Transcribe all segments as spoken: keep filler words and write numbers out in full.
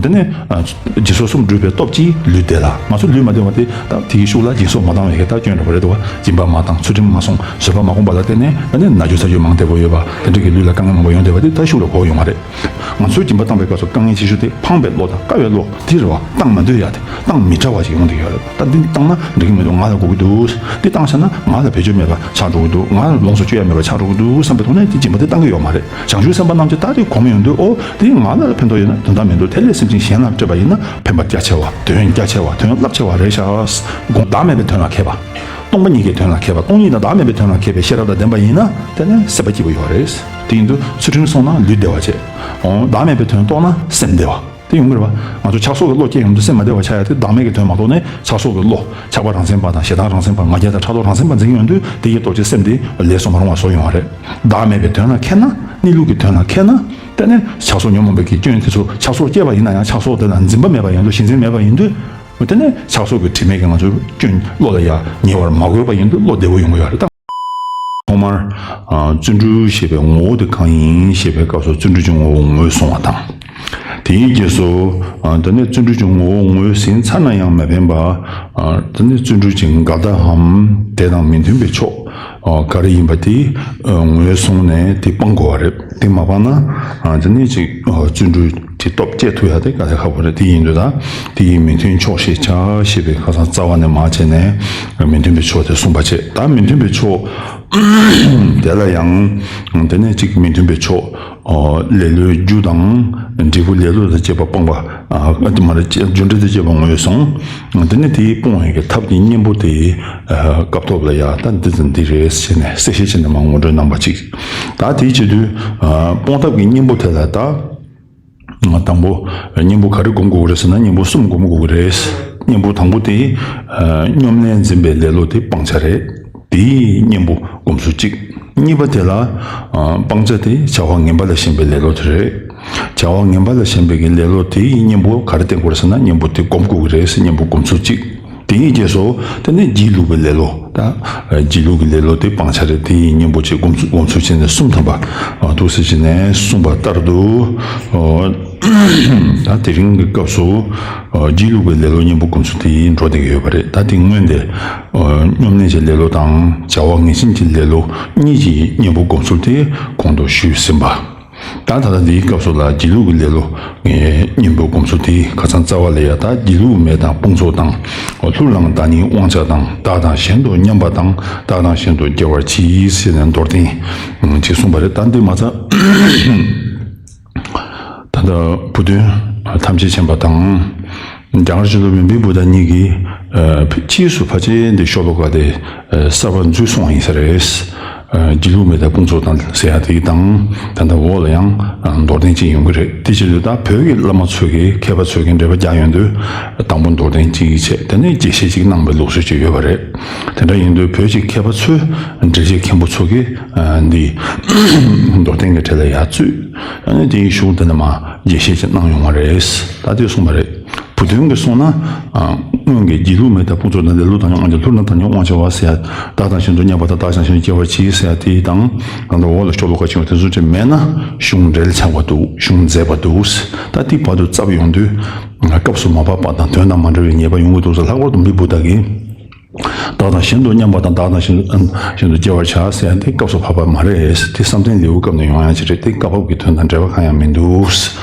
དེ་ནས་ཨ་སྦྱིན་སོགས་གསུམ་བསྒྲུབས་པའི་སྟོབས་ཀྱིས་ལུས་བདེ་ལ། ང་ཚོ་ལུས་མ་བདེ་བ་དེ་ད་དེའི་ཤུགས་ལ་སྦྱིན་སོགས་མ་བཏང་བའི་གི་ད་སྐྱོན་འདྲ་པོ་རེད་འདུག་བ། སྦྱིན་པ་མ་བཏང་ཚུལ་ཁྲིམས་མ་སྲུང་བཟོད་པ་མ་བསྒོམས་པ་ལ་བརྟེན་ནས་ད་ནི་ན་རྒྱུ་ཚ་རྒྱུ་མང་དེ་པོ་ཡོད་པ། དེ་འདྲ་གི་ལུས་ལ་དཀའ་ངལ་མང་པོ་ཡོང་བསྡད་པ་དེ་ད་ཤུགས་ལ་གོ་ཡོང་བ་རེད། ང་ཚོས་སྦྱིན་པ་བཏང་པའི་སྐབས་སུ་དཀའ་ངལ་ཆེ་ཤོས་དེ་ཕངས་པའི་བློ་དང་དཀའ་བའི་བློ་དེ་རེད་བ། བཏང་མ་འདོད་ཡ་དེ་བཏང་མི་བྲ་བ་ཞིག་ཡོང་བསྡད་ཡོད་རེད། ད་འདི་བཏང་ན་འགྲིག་གི་མི་འདུག་ང་ལ་དགོས་ཀྱི་འདུག་འདི་བཏང་ཚར་ན་ང་ལ་བེད་སྤྱོད་མེད་པ་ཆགས་འགྲོ་གི་འདུག་ང་ལ་ལོངས་སུ་སྤྱོད་ཡ་མེད་པ་ཆགས་འགྲོ་གི་འདུག་བསམ་པའི་ཐོག་ནས་དེ་སྦྱིན་པ་དེ་བཏང་གི་ཡོད་མ་རེད། བྱང་ཆུབ་སེམས་དཔའ་རྣམས་ཀྱིས་ད་རེས་གོམས་ཡོང་དུས་ཨོ་དེ་ང་ལ་ཕན་ཐོགས་ཡོད་ན་དོན་དག་མི་འདུག་དེ་ལས་སེམས་ཅན་གཞན་ལ་སྤྲད་པ་ཡིན་ན་ཕན་པ་རྒྱ་ཆེ་བ། དོན་རྒྱ་ཆེ་བ། དོན་རླབས་ཆེ་བ་རེད་ཤག་དགོངས་བདག་མེད་པའི་དོན་ལ་མཁས་པ། སྟོང་པ་ཉིད་ཀྱི་དོན་ལ་མཁས་པ། སྟོང་ཉིད་དང་བདག་མེད་པའི་དོན་ལ་མཁས་པའི་ཤེས་རབ་དང་ལྡན་པ་ཡིན་ན་དེ་ནི་སྲེད་པ་སྐྱིད་པོ་ཡོད་རེད། དེ་ཡིན་དུས་ཚུལ་ཁྲིམས་སྲུང་ན་ལུས་བདེ་བ་བྱེད། འོ་བདག་མེད་པའི་དོན་རྟོགས་ན་སེམས་བདེ་བ། དེ་ཡོང་གི་རེད་བ། ང་ཚོ་ཆགས་སོགས་ཀྱི་བློ་སྐྱེ་ཡོང་དུས་སེམས་མ་བདེ་བ་ཆགས་ཡ་དེ་བདག་མེད་ཀྱི་དོན་མ་རྟོགས་ནས་ཆགས་སོགས་ཀྱི་བློ། ཆགས་པ་རང་མཚན་པ་དང་ཞེ་སྡང་རང་མཚན་པ། ང་རྒྱལ་དང་ཕྲག་དོག་རང་མཚན་པ་འཛིན་གྱི་ཡོང་དུས་དེ་ཡི་སྟོབས་ཀྱིས་སེམས་དེ་ལས་སུ་མ་རུང་བ་བཟོ་ཡོང་བ་རེད། བདག་མེད་པའི་དོན་ལ་མཁས་ན། གནས་ལུགས་ཀྱི་དོན་ལ་མཁས་ན། དེ་ནས་ཆགས་སོགས་ཉོན་མོངས་པའི་གི་སྐྱོན་དེ་ཚོ་ཆགས་སོགས་སྐྱེས་པ་ཡིན་ན་ཡང་ཆགས་སོགས་དེ་ལ་འཛིན་པ་མེད་པ་ཡིན་དུས་གཞི་འཛིན་མེད་པ་ཡིན་དུས། དེ་ནས་ཆགས་སོགས་ཀྱི་དྲི་མས་ཀྱི་ང་ཚོའི་སྐྱོན་བློ་ལ་ཡ་ཉེ་བར་མ་གོས་པ་ཡིན་དུས་བློ་བདེ་བོ་ཡོང་གི་ཡོད་རེད་ད། ཐོག་མར། ཨ། བརྩོན་འགྲུས་ཞེས་པའི་ངོ་བོ་དེ་གང་ཡིན་ཞེས་པའི་སྐབས་སུ་བརྩོན་འགྲུས་ཀྱི་ངོ་བོ་ངོས་བཟུང་བ་དང་། དེའི་རྗེས་སུ། ཨ། དེ་ནས་བརྩོན་འགྲུས་ཀྱི་ངོ་བོ་ངོས་ཟིན་ཚར་ན་ཡང་མི་ཕན་པ། ཨ། དེ་ནས་བརྩོན་འགྲུས་ཀྱི་འགལ་ཟླའམ་དེ་དང་མི་མཐུན་པའི་ཕྱོགས། ཨ། ག་རེ་ཡིན་པ་དེ། ཨ། ངོས་བཟུང་ནས་དེ་སྤང་དགོས་པ་རེད། དེ་མ་སྤངས་ན། ཨ། དེ་ནས་ཅིག་ཨ། བརྩོན་འགྲུས་ཀྱི་སྟོབས་སྐྱེ་ཐུབ་ཡ་དེ་དཀའ་ལས་ཁག་པོ་རེད། དེ་ཡིན་དུས་ད་དེ་ཡི་མི་མཐུན་ཕྱོགས་ཤེས་བྱ་ཞེས་པའི་ཁ་སང་རྩ་བ་ནས་མ་བྱས་ནས་མི་མཐུན་པའི་ཕྱོགས་དེ་གསུངས་པ་བྱས། ད་མི་མཐུན་པའི་ཕྱོགས་དེ་ལ་ཡང་དེ་ནས་གཅིག་མི་མཐུན་པའི་ཕྱོགས། ཨོ། ལེ་ལོའི་རྒྱུ་དང་འབྲས་བུ་ལེ་ལོ་དང་བཅས་པ་སྤངས་པ། ཨ། དེ་མ་རེད། རྒྱུ་འབྲས་དང་བཅས་པ་ངོས་བཟུང་། དེ་ནས་དེའི་སྤོང་བའི་གི་ཐབས་ཀྱི་གཉེན་པོ་དེ། ཨ། སྐབས་ཐོག་ལ་ཡ་ད་འདི་ཙམ་འདི་རེད་ཟེར་ནས་གསལ་བཤད་བྱས་ནས་མར་ངོ་སྤྲོད་གནང་བ་གཅིག་ད་དེའི་བྱེད་དུས། ཨ། སྤོང་ཐབས་ཀྱི་གཉེན་པོ་དེ་ལ་ད། དང་པོ། གཉེན་པོ་ག་རེ་སྒོམ་དགོས་ཀྱི་རེད་ཟེར་ན་གཉེན་པོ་གསུམ་སྒོམ་དགོས་ཀྱི་རེད། གཉེན་པོ་དང་པོ་དེ། ཨ། སྙོམས་ལས་འཛིན་པའི་ལེ་ལོ་དེ་སྤང་བྱ་རེད། དེའི་གཉེན་པོ་སྒོམ་ཚུལ་གཅིག་གཉིས་པ་དེ་ལ། ཨ། སྤང་བྱ་དེ་བྱ་བ་ངན་པ་ལ་ཞེན་པའི་ལེ་ལོ་དེ་རེད། བྱ་བ་ངན་པ་ལ་ཞེན་པའི་གི་ལེ་ལོ་དེའི་གཉེན་པོ་ག་རེ་བསྟེན་དགོས་རེད་ཟེར་ན་གཉེན་པོ་དེ་སྒོམ་དགོས་ཀྱི་རེད་ཟེར། གཉེན་པོ་སྒོམ་ཚུལ་གཅིག་དེའི་རྗེས་སུ་དེ་ནས་སྒྱིད་ལུག་གི་ལེ་ལོ། ད་སྒྱིད་ལུག་གི་ལེ་ལོ་དེ་སྤང་བྱ་རེད། དེ་ཡི་གཉེན་པོ་བྱས་སྒོམ་ཚུལ་སྒོམ་ཚུལ་བྱས་ནས་གསུམ་ཐམ་པ་འདུག་སེ་བྱས་ནས་གསུངས་པ་ལྟར་དུ། ད་དེ་རིང་གི་སྐབས་སུ་སྒྱིད་ལུག་གི་ལེ་ལོ་གཉེན་པོ་སྒོམ་ཚུལ་དེ་འགྲོ་བསྡད་ཀྱི་ཡོད་པ་རེད། ད་དེ་སྔོན་དེ་སྙོམས་ལེན་གྱི་ལེ་ལོ་དང་བྱ་བ་ངན་ཞེན་གྱི་ལེ་ལོ་གཉིས་ཀྱི་གཉེན་པོ་སྒོམ་ཚུལ་དེ་གོང་དུ་ཞུས་ཟིན་པ། ད་ད་ལྟ་འདིའི་སྐབས་སུ་ལ་སྒྱིད་ལུག་གི་ལེ་ལོ་གཉེན་པོ་སྒོམ་ཚུལ་དེ་ཁ་སང་རྩ་བ་ལ་ཡ། ད་སྒྱིད་ལུག་མེ་དང་དཔུང་ཚོགས་དང་། ལྷུར་ལེན་བདག་ཉིད་དབང་བྱ་དང་། བདག་དང་གཞན་དུ་མཉམ་པ་དང་། བདག་དང་གཞན་དུ་སྐྱེ་བར་གྱིས་ཟེར་ནས་མདོར་བསྟན་ཅིག་གསུངས་པ་རེད། ད་འདི་མ་ཚད་ད་ལྟ་བུ་སྟོན་ཐམས་ཅད་མཁྱེན་པ་དང་། རྒྱ་གར་སྤྱི་ལོ་མུན་པའི་བུ་དྷ་ཉིད་ཀྱིས། ཕྱིས་སུ་ཕལ་ཆེར་འདི་ཤོ་ལོ་ཀ་དེ་གསར་པ་འཛུགས་སོང་བ་ཡིན་ས་རེད། སྒྱིད་ལུག་མེ་དང་དཔུང་ཚོགས་དང་ཟེར་ཡ་དེ་དང་ད་ལྟ་འོག་ལ་ཡང་མདོར་བསྟན་ཅིག་ཡོང་གི་རེད། དེ་བྱེད་དུས་ད་བོད་ཀྱི་བླ་མ་ཚོས་ཀྱི་མཁས་པ་ཚོས་ཀྱི་འགྲེལ་པ་རྒྱག་ཡོང་དུས་དང་པོ་མདོར་བསྟན་ཅིག་བྱས། དེ་ནས་རྒྱས་བཤད་ཅིག་གནང་བའི་ལུགས་སྲོལ་ཅིག་ཡོད་པ་རེད། དེ་འདྲ་ཡིན་དུས་བོད་ཀྱི་མཁས་པ་ཚོས་འགྲེལ་བཤད་མཁན་པོ་ཚོ་གིས་འདི་མདོར་བསྟན་གྱི་གྲས་ལ་ཡར་བཙུད། ཨ་ནི་དེའི་གཞུག་དེ་ནས་མར་རྒྱས་བཤད་ཅིག་གནང་ཡོང་བ་རེད། ད་དེ་གསུངས་པ་རེད། བུ་སྟོན་གྱིས་གསུངས་ན། ཨ། སྔོན་གྱི་སྒྱིད་ལུག་མེ་དང་དཔུང་ཚོགས་དང་ལེ་ལོ་དང་ཡང་ཨང་ཅིག་ལྷུར་ལེན་བདག་ཉིད་དབང་བྱ་བ་ཟེར་ཡ། བདག་དང་གཞན་དུ་མཉམ་པ་དང་བདག་དང་གཞན་དུ་སྐྱེ་བར་གྱིས་ཟེར་ཡ་དེ་དང་། ད་ལྟ་འོག་ལ་ཤོ་ལོ་ཀ་བྱུང་བ་དེ་ཚོ་ཅིག་མེད་ན་གཞུང་འགྲེལ་ཆགས་པ་འདུག་གཞུང་མཛེས་པ་འདུག་ད་དེ་བར་དུ་བཙབ་ཡོང་དུས་སྐབས་སུ་མ་བབས་པ་དང་དོན་དང་མ་འབྲེལ་བའི་ཉེས་པ་ཡོང་གི་འདུག་ཟེར། ལྷག་པར་དུ་འབྲས་བུ་དག་གིས། བདག་དང་གཞན་དུ་མཉམ་པ་དང་བདག་དང་གཞན་དུ་གཞན་དུ་སྐྱེ་བར་བྱ་ཟེར་ཡ་དེ་སྐབས་སུ་བབས་པ་མ་རེད། དེ་བསམ་གཏན་ལེའུ་སྐབས་ནས་ཡོང་ཡ་ཅིག་རེད། དེ་སྐབས་བབ་ཀྱི་དོན་དང་འབྲེལ་བ་གང་ཡང་མི་འདུག་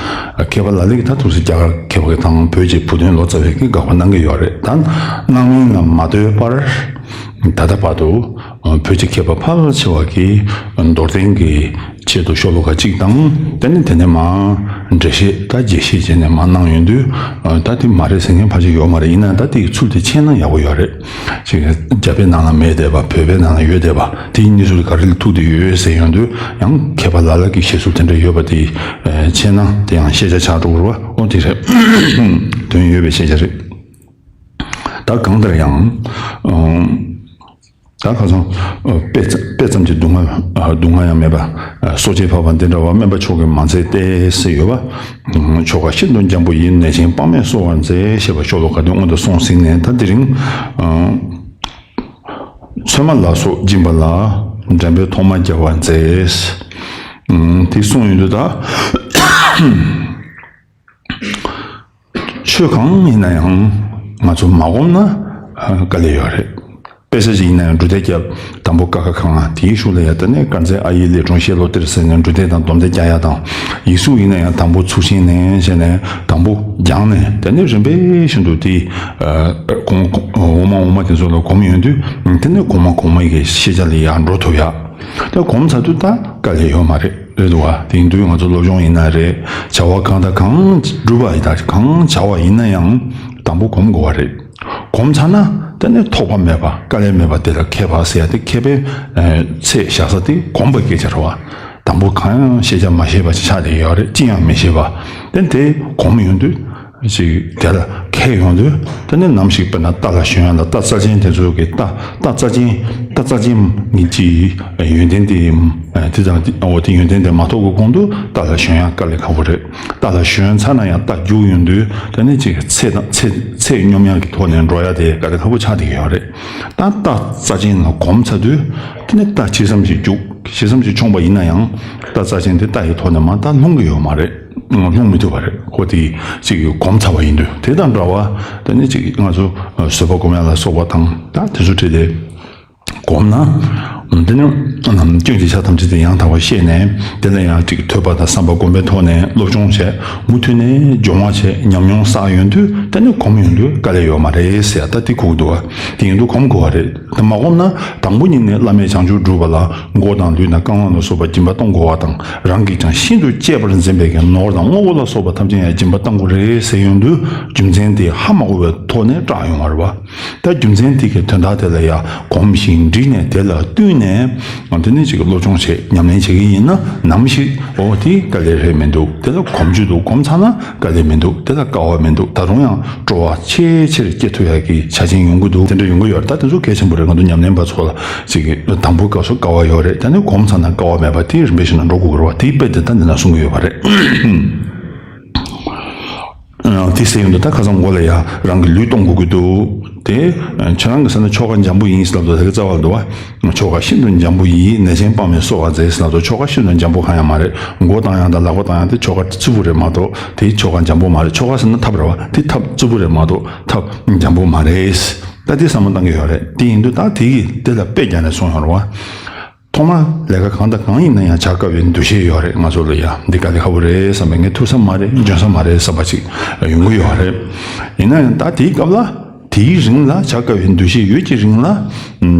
མཁས་པ་ལ་ལས་ཀྱིས་ད་ཐུགས་སུ་རྒྱ་གར་མཁས་པ་གི་དང་བོད་ཀྱི་བུ་སྟོན་ལོ་ཙཱ་བས་ཀྱི་དགག་པ་གནང་གི་ཡོད་རེད། ད་གནང་མིན་ལ་མ་ལྟོས་པར་ད་ལྟ་བར་དུ་བོད་ཀྱི་མཁས་པ་ཕལ་ཆེ་བ་གིས་མདོར་བསྟན་གྱི་ཆེད་དུ་ཤོ་ལོ་ཀ་གཅིག་དང་། དེ་ནས་དེ་ནས་མར་འགྲེལ་བཤད་ད་རྒྱས་བཤད་བྱས་ནས་མར་གནང་ཡོང་དུས། ད་དེ་མ་རེད་ཟེར་མཁན་ཕལ་ཆེར་ཡོད་མ་རེད། ཡིན་ན་ད་དེའི་ཚུལ་དེ་མཁྱེན་ན་ཡག་པོ་ཡོད་རེད། ཅིག་རྒྱ་བོད་ནང་ལ་མེད་བསྡད་པ། བོད་པའི་ནང་ལ་ཡོད་བསྡད་པ། དེའི་གཉིས་སུ་ག་རེ་ལ་ཐུག་བསྡད་ཡོད་ཟེར་ཡོང་དུས་ཡང་མཁས་པ་ལ་ལ་གི་བཤད་ཚུལ་དེ་འདྲ་ཡོད་པ་དེ་མཁྱེན་ན་དེ་ཡང་ཤེས་བྱ་ཆགས་འགྲོ་གི་རེད་བ། ཨོ་དེ་རེད། དོན་ཡོད་པའི་ཤེས་བྱ་རེད། ད་གང་ལྟར་ཡང་། ད་ཁ་སང་དཔེ་ཙམ་དཔེ་ཙམ་གྱི་སྡུག་བསྔལ་སྡུག་བསྔལ་ཡང་མེད་པ། སོ་སྐྱེ་འཕགས་པ་འདི་འདྲ་བ་སྨན་པ་མཆོག་གིས་མ་མཛད་དེ་ཟེར་ཡོད་པ། ཆོ་ག་ཤིན་ཏུ་འཇམ་པོ་ཡིས། ནད་ཆེན་དཔག་མེད་གསོ་བར་མཛད་ཞེས་པ་ཤོ་ལོ་ཀ་དེ་སྔོན་དུ་སོང་ཟིན་ནས། ད་དེ་རིང་ཚོད་མ་ལ་སོགས་སྦྱིན་པ་ལ་འགྲན་པའི་ཐོག་མ་རྒྱག་པར་མཛད། དེ་གསུངས་ཡོང་དུས་ད། ཆོས་གང་ཡིན་ན་ཡང་ང་ཚོ་མ་སྒོམ་ན་དཀའ་ལས་ཡོད་རེད། དཔེ་ཆ་ཞིག་ཡིན་ན་ཡང་འབྲུ་དོན་རྒྱབ། དང་པོ་ཀ་ཁ་གང་ལ་དེའི་གཞུག་ལ་ཡ་ད་ནས་དཀར་མཛེས་ཨ་ཡེ་ལས་གྲོང་ཤེས་ལོ་གཏེར་ཟེར་ནས་འབྲུ་དོན་དང་སྡོམ་དོན་རྒྱག་ཡ་དང་། ཡིག་གཟུགས་ཡིན་ན་ཡང་དང་པོ་ཚུགས་ཆེན་ནས་བྱས་ནས་དང་པོ་སྦྱངས་ནས་དེ་ནས་རིམ་པས་བཞིན་དུ་དེ་གོང་འོག་མ་འོག་མ་དེ་ཚོ་ལ་གོམས་ཡོང་དུས་དེ་ནས་གོང་མ་གོང་མ་གི་ཤེས་བྱ་ལ་ཡར་འགྲོ་ཐུབ་ཡ། ད་གོམས་ཚར་དུས་ད་དཀའ་ལས་ཡོད་མ་རེད། རེད་འདུག་བ། དེ་ཡིན་དུས་ང་ཚོ་སློབ་སྦྱོང་ཡིན་ན་རེད། བྱ་བ་གང་དང་གང་སྒྲུབ་པ་ཡིན་ད་གང་བྱ་བ་ཡིན་ན་ཡང་དང་པོ་གོམས་དགོས་པ་རེད། གོམས་ཚར་ན་དེ་ནས་ཐོགས་པ་མེད་པ་དཀའ་ལས་མེད་པ་དེ་ལ་མཁས་པ་ཟེར་ཡ་དེ་མཁས་པའི་ཚད་བཞག་ས་དེ་གོམས་པའི་སྐད་ཆ་རེད་བ། དང་པོ་གང་ཡང་ཤེས་བྱ་མ་ཤེས་པ་ཅིག་ཆགས་བསྡད་ཡོད་རེད། ཅི་ཡང་མི་ཤེས་པ། དེ་དེ་གོམས་ཡོང་དུས། ཅིག་དེ་ལ་མཁས་ཡོང་དུས་དེ་ནས་ནམ་ཞིག་དཔེར་ན་རྟ་ལ་ཞོན་ཡ་ལ་རྟ་རྩ་ཅན་དེ་ཚོ་གི་རྟ་རྟ་རྩ་ཅན་རྟ་རྩ་ཅན་གྱི་ཡོན་ཏན་དེ་དེ་དང་འོ་དེ་ཡོན་ཏན་དེ་མ་ཐོབ་ཀྱི་གོང་དུ་རྟ་ལ་ཞོན་ཡ་དཀའ་ལས་ཁག་པོ་རེད། རྟ་ལ་ཞོན་ཚར་ན་ཡང་རྟ་རྒྱུག་ཡོང་དུས་དེ་ནས་ཅིག་ཚེ་དང་ཚེ་ཚེ་སྙོམས་ཡ་གི་ཐོག་ནས་འགྲོ་ཡ་དེ་དཀའ་ལས་ཁག་པོ་ཆགས་བསྡད་ཀྱི་ཡོད་རེད། ད་རྟ་རྩ་ཅན་ལ་གོམས་ཚར་དུས་དེ་ནས་རྟ་ཇི་ཙམ་ཞིག་རྒྱུག་ཇི་ཙམ་ཞིག་མཆོངས་པ་ཡིན་ན་ཡང་རྟ་རྩ་ཅན་དེ་རྟ་ཡི་ཐོག་ནས་མར་ད་ལྷུང་གི་ཡོད་མ་རེད། ལྷུང་མི་ཐུབ་པ་རེད། ཁོ་དེ་ཅིག་གོམས་ཚར་བ་ཡིན་དུས་དེ་དང་འདྲ་བ། དེ་ནི་ཅིག་ང་ཚོ་བཟོད་པ་སྒོམ་ཡ་ལ་སོགས་པ་དང་ད་དེ་ཚོ་བྲིས་ཏེ་གོམས་ན། དེ་ནི་སྐྱོན་གྱི་ཆ་ཐམས་ཅད་དེ་ཡང་དག་པར་ཤེས་ནས་དེ་ལ་ཡང་ཅིག་ཐོས་པ་དང་བསམ་པ་སྒོམ་པའི་ཐོག་ནས་སློབ་སྦྱོང་བྱས། མུ་མཐུད་ནས་སྦྱོང་བ་བྱས། ཉམས་མྱོང་བསགས་ཡོང་དུས་དེ་ནི་གོམས་ཡོང་དུས་དཀའ་ལས་ཡོད་མ་རེད་ཟེར་ཡ་ད་དེ་གོ་གི་འདུག་བ། དེ་ཡིན་དུས་གོམས་དགོས་པ་རེད། དེ་མ་གོམས་ན་དང་པོ་ཉིད་ནས་བླ་མེད་བྱང་ཆུབ་སྒྲུབ་པ་ལ་མགོ་དང་ལུས་དང་རྐང་ལག་ལ་སོགས་པ་སྦྱིན་པ་གཏོང་དགོས་པ་དང་། རང་གིས་ཀྱང་ཤིན་ཏུ་གཅེས་པར་འཛིན་པའི་གི་ནོར་དང་དངོས་པོ་ལ་སོགས་པ་ཐམས་ཅད་ཡང་སྦྱིན་པ་གཏང་དགོས་རེད་ཟེར་ཡོང་དུས་རྒྱུ་མཚན་དེ་ཧ་མ་གོ་བའི་ཐོག་ནས་སྐྲག་ཡོང་བ་རེད་བ། ད་རྒྱུ་མཚན་དེ་གི་དོན་དག་དེ་ལ་ཡང་གོམས་ཤིང་འདྲིས་ནས་དེ་ལ་བསྟུན་ནས་དེ་ནས་ཅིག་སློབ་སྦྱོང་བྱེད། ཉམས་ལེན་བྱེད་ཀྱི་ཡིན་ན་ནམ་ཞིག་འོ་དེ་དཀའ་ལས་རེད་མི་འདུག་དེ་ལ་གོམས་རྒྱུ་འདུག་གོམས་ཚར་ན་དཀའ་ལས་མི་འདུག་དེ་ལ་དཀའ་བ་མི་འདུག་ད་རུང་ཡང་སྤྲོ་བ་ཆེས་ཆེར་སྐྱེ་ཐུབ་ཡག་གི་ཆ་རྐྱེན་ཡོང་གི་འདུག་དེ་འདྲ་ཡོང་གི་ཡོད་རེད། ད་དེ་ཚོ་གལ་ཆེན་པོ་རེད། ང་ཚོ་ཉམས་ལེན་པ་ཚོ་ལ་ཅིག་གི་དང་པོའི་སྐབས་སུ་དཀའ་བ་ཡོད་རེད། དེ་ནས་གོམས་ཚར་ན་དཀའ་བ་མེད་པ་དེ་རིམ་པས་བཞིན་དུ་འགྲོ་དགོས་ཀྱི་རེད་བ། དེའི་དཔེ་དེ་ད་འདི་ན་གསུང་གི་ཡོད་པ་རེད། དེ་ཟེར་ཡོང་དུས་ད་ཁ་སང་མགོ་ལ་ཡ་རང་གི་ལུས་གཏོང་དགོས་ཀྱི་འདུག་དེ་ཁྱེད་རང་གི་ཟེར་ན་ཆོ་ག་འཇམ་པོ་ཡིན་ཟེར་ལབ་དུས་ད་གི་རྩ་བ་ལ་འདུག་བ། ཆོ་ག་ཤིན་ཏུ་འཇམ་པོ་ཡིས། ནད་ཆེན་དཔག་མེད་གསོ་བར་མཛད་ཟེར་ལབ་དུས་ཆོ་ག་ཤིན་ཏུ་འཇམ་པོ་གང་ཡང་མ་རེད། མགོ་བཏང་ཡ་དང་ལག་པ་བཏང་ཡ་དེ་ཆོ་ག་རྩི་བོ་རེད་མ་གཏོགས་དེ་ཆོ་ག་འཇམ་པོ་མ་རེད། ཆོ་ག་ཟེར་ན་ཐབས་རེད་བ། དེ་ཐབས་རྩི་བོ་རེད་མ་གཏོགས་ཐབས་འཇམ་པོ་མ་རེད། ད་དེ་བསམ་བློ་བཏང་གི་ཡོད་རེད། དེ་ཡིན་དུས་ད་དེ་གི་དེ་ལ་དཔེ་རྒྱག་ནས་གསུངས་ཡོང་རེད་བ། ཐོག་མར་ལས་ཀ་གང་དང་གང་ཡིན་ན་ཡང་བྱ་དཀའ་བའི་འདུ་ཤེས་ཡོད་རེད། ང་ཚོ་ལ་ཡང་འདི་དཀའ་ལས་ཁག་པོ་རེད་བསམ་པའི་ངས་ཐུབ་ས་མ་རེད། འཇོན་ས་མ་རེད་བསམ་པ་ཅིག་ཡོང་གི་ཡོད་རེད། ཡིན་ན་ཡང་ད་དེའི་སྐབས་ལ་དེའི་རིང་ལ་བྱ་དཀའ་བའི་འདུ་ཤེས་ཡོད་ཀྱི་རིང་ལ་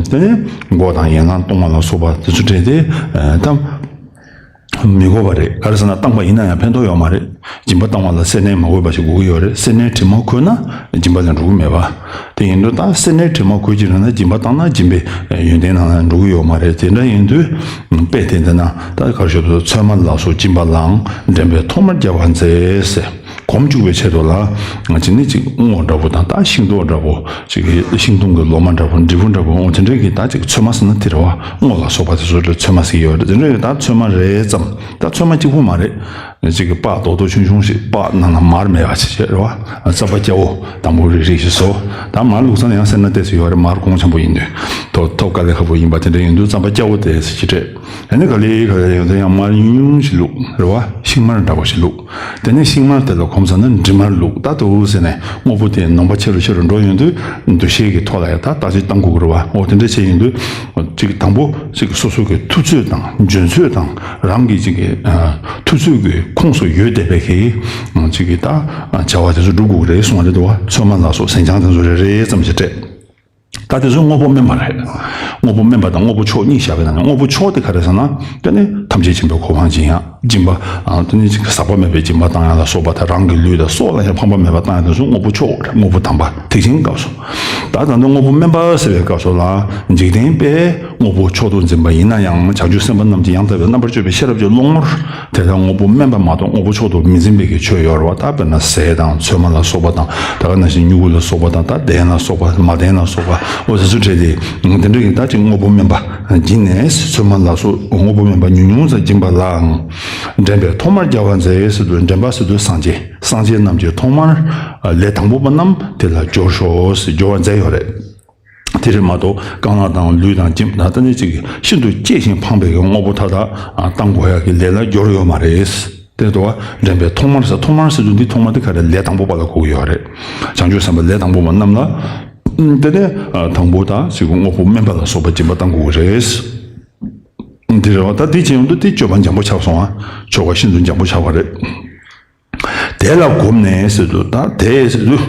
དེ་ནས་མགོ་དང་ཡན་ལག་གཏོང་བ་ལ་སོགས་པ་དེ་ཚོ་སྤྲད་དེ་ད་མི་དགོས་པ་རེད། ག་རེ་ཟེར་ན་བཏང་པ་ཡིན་ན་ཡང་ཕན་ཐོགས་ཡོད་མ་རེད། སྦྱིན་པ་བཏང་བ་ལ་སེར་སྣའི་མ་འོས་པ་ཞིག་དགོས་ཀྱི་ཡོད་རེད། སེར་སྣའི་དྲི་མ་གོས་ན་སྦྱིན་པ་ལ་འགྲོ་གི་མེད་པ། དེ་ཡིན་དུས་ད་སེར་སྣའི་དྲི་མ་གོས་ཀྱི་རེད་ན་སྦྱིན་པ་བཏང་ན་སྦྱིན་པའི་ཡོན་ཏན་ནང་ལ་འགྲོ་གི་ཡོད་མ་རེད། དེ་འདྲ་ཡིན་དུས་དཔེ་དེ་འདི་ན་ད་ག་རེ་ཞུ་དགོས། ཚོད་མ་ལ་སོགས་སྦྱིན་པ་ལའང་འགྲན་པའི་ཐོག་མར་རྒྱལ་བར་མཛད་ཟེར། གོམས་བཅུག་པའི་ཆེད་དུ་ལ་ང་ཅི་ནི་ཅིག་སྔོ་འདྲ་པོ་དང་ད་ཤིང་ཏོག་འདྲ་པོ་ཅིག་གི་ཤིང་སྡོང་གི་ལོ་མ་འདྲ་པོ་འབྲས་བུ་འདྲ་པོ་འོ་དེ་འདྲ་གི་ད་ཅིག་ཚོད་མ་ཟེར་ན་དེ་རེད་བ། སྔོ་ལ་སོགས་པ་དེ་ཚོ་ལ་ཚོད་མ་ཟེར་གྱི་ཡོད་རེད། དེ་འདྲ་གི་ད་ཚོད་མ་རེད་ཙམ། ད་ཚོད་མ་གཅིག་པུ་མ་རེད། ཅིག་གི་པགས་རྡོག་རྡོག་ཆུང་ཆུང་ཞིག་པགས་ནང་ན་མར་མེད་པ་ཞིག་བྱས་རེད་བ། རྩམ་པ་སྐྱ་བོ་དང་པོ་རིག་རིག་ཞིག་བཟོ། ད་མར་བླུགས་ས་ན་ཡང་སེར་སྣ་ཏོག་ཙམ་ཡོད་རེད། མར་གོང་ཆེན་པོ་ཡིན་དུས་ཐོབ་ཐོབ་དཀའ་ལས་ཁག་པོ་ཡིན་པ་དེ་འདྲ་ཡིན་དུས་རྩམ་པ་སྐྱ་བོ་ཏོག་ཙམ་ཞིག་སྤྲད། ཨ་ནི་ག་ལེ་ག་ལེ་ཡོང་དུས་ཡང་མར་ཉུང་ཉུང་ཞིག་བླུགས་རེད་བ། ཤིང་མར་འདྲ་པོ་ཞིག་བླུགས། དེ་ནས་ཤིང་མར་དེ་ལ་གོམས་ཚར་ན་འབྲི་མར་བླུགས། ད་དུ་ཟེར་ནས་དངོས་པོ་དེ་ནོངས་པ་ཆེ་རུ་ཆེ་རུ་འགྲོ་ཡོང་དུས་འདུ་ཤེས་ཀྱི་ཐོག་ལ་ཡང་ད་བརྟག་དཔྱད་གཏང་དགོས་ཀྱི་རེད་བ། འོ་དེ་འདྲ་བྱས་ཡོང་དུས་ཅིག་དང་པོ་ཅིག་སོ་སོ་གི་ཐུབ་ཚོད་དང་འཇོན་ཚོད་དང་རང་གི་ཅིག་གི་ཐུབ་ཚོད་ཀྱི་ཁོངས་སུ་ཡོད་བསྡད་པའི་གི་ཅིག་གི་ད་བྱ་བ་དེ་ཚོ་སྒྲུབ་དགོས་ཀྱི་རེད་གསུངས་པ་རེད་འདུག་བ། ཚོད་མ་ལ་སོགས་ཟིང་ཆ་དེ་ཚོ་རེ་རེ་ཙམ་ཞིག་སྤྲད། ད་དེ་ཚོ་དངོས་པོ་དམན་པ་རེད། དངོས་པོ་དམན་པ་དང་དངོས་པོ་མཆོག་གཉིས་བཞག་པའི་ནང་ནས་དངོས་པོ་མཆོག་དེ་ག་རེ་ཟེར་ན་དེ་ནི་ཐམས་ཅད་མཁྱེན་པའི་གོ་འཕང་སྦྱིན་ཡ། སྦྱིན་པ། དེ་ནི་ཟག་པ་མེད་པའི་སྦྱིན་པ་བཏང་ཡ་ལ་སོགས་པ་དང་རང་གི་ལུས་དང་སྲོག་ལ་ཡང་ཕངས་པ་མེད་པ་བཏང་ཡ་དེ་ཚོ་དངོས་པོ་མཆོག་རེད། དངོས་པོ་དམ་པ་ཐེག་ཆེན་སྐབས་སུ། ད་ད་ལྟ་དངོས་པོ་དམན་པ་ཟེར་བའི་སྐབས་སུ་ལ་འཇིག་རྟེན་པས་དངོས་པོ་མཆོག་ཏུ་འཛིན་པ་ཡིན་ན་ཡང་བྱང་ཆུབ་སེམས་དཔའ་རྣམས་ཀྱིས་ཡང་དག་པའི་རྣམ་པར་དཔྱོད་པའི་ཤེས་རབ་ཀྱི་བློ་ངོར་དེ་ལྟར་དངོས་པོ་དམན་པ་མ་གཏོགས་དངོས་པོ་མཆོག་ཏུ་མི་འཛིན་པའི་གི་ཆོས་ཡོད་རེད་བ། ད་དཔེར་ན་ཟས་དང་ཚོད་མ་ལ་སོགས་པ་དང་ད་ག་ནང་བཞིན་མྱུ་གུ་ལ་སོགས་པ་དང་ད་གདན་ལ་སོགས་པ་མ་གདན་ལ་སོགས་པ་འོ་དེ་ཚོ་བྲལ་ཏེ་དེ་འདྲ་གི་ད་ཅིག་དངོས་པོ་དམན་པ་སྦྱིན་ནས་ཚོད་མ་ལ་སོགས་དངོས་པོ་དམན་པ་ཉུང་ཉུང་ཙམ་སྦྱིན་པ་ལའང་འགྲན་པའི་ཐོག་མར་རྒྱལ་བར་མཛད་ཟེར་དུས་འགྲན་པ་ཟེར་དུས་སངས་རྒྱས། སངས་རྒྱས་རྣམས་ཀྱིས་ཐོག་མར་ལས་དང་པོ་པ་རྣམས་དེ་ལ་སྦྱོར་ཤོག་ཟེར་སྦྱོར་བ་མཛད་ཡོད་རེད། དེ་རེད་མ་གཏོགས་རྐང་ལག་དང་ལུས་དང་སྐྱེམས་ད་ལྟ་ནི་ཅིག་ཤིན་ཏུ་གཅེས་ཤིང་ཕངས་པའི་དངོས་པོ་མཐའ་དག་བཏང་དགོས་ཡག་གི་ལས་ལ་སྦྱོར་ཡོད་མ་རེད། དེ་འདུག་བ། འདྲེན་པའི་ཐོག་མར་ཟེར། ཐོག་མར་ཟེར་དུས་འདི་ཐོག་མ་དེ་ག་རེ། ལས་དང་པོ་པ་ལ་གོ་གི་ཡོད་རེད། བྱང་ཆུབ་སེམས་དཔའ་ལས་དང་པོ་པ་རྣམས་ལ། དེ་ནས་དང་པོ་དང་ཅིག་དངོས་པོ་དམན་པ་ལ་སོགས་པ་སྦྱིན་པ་བཏང་དགོས་ཀྱི་རེད། འདི་རེད་བ། ད་འདི་བྱེད་ཡོང་དུས་དེ་སྤྱོད་པ་འཇམ་པོ་ཆགས་སོང་ཨ། ཆོ་ག་ཤིན་ཏུ་འཇམ་པོ་ཆགས་པ་རེད། དེ་ལ་གོམས་ནས་ཟེར་དུས། ད་དེ་ཟེར་དུས།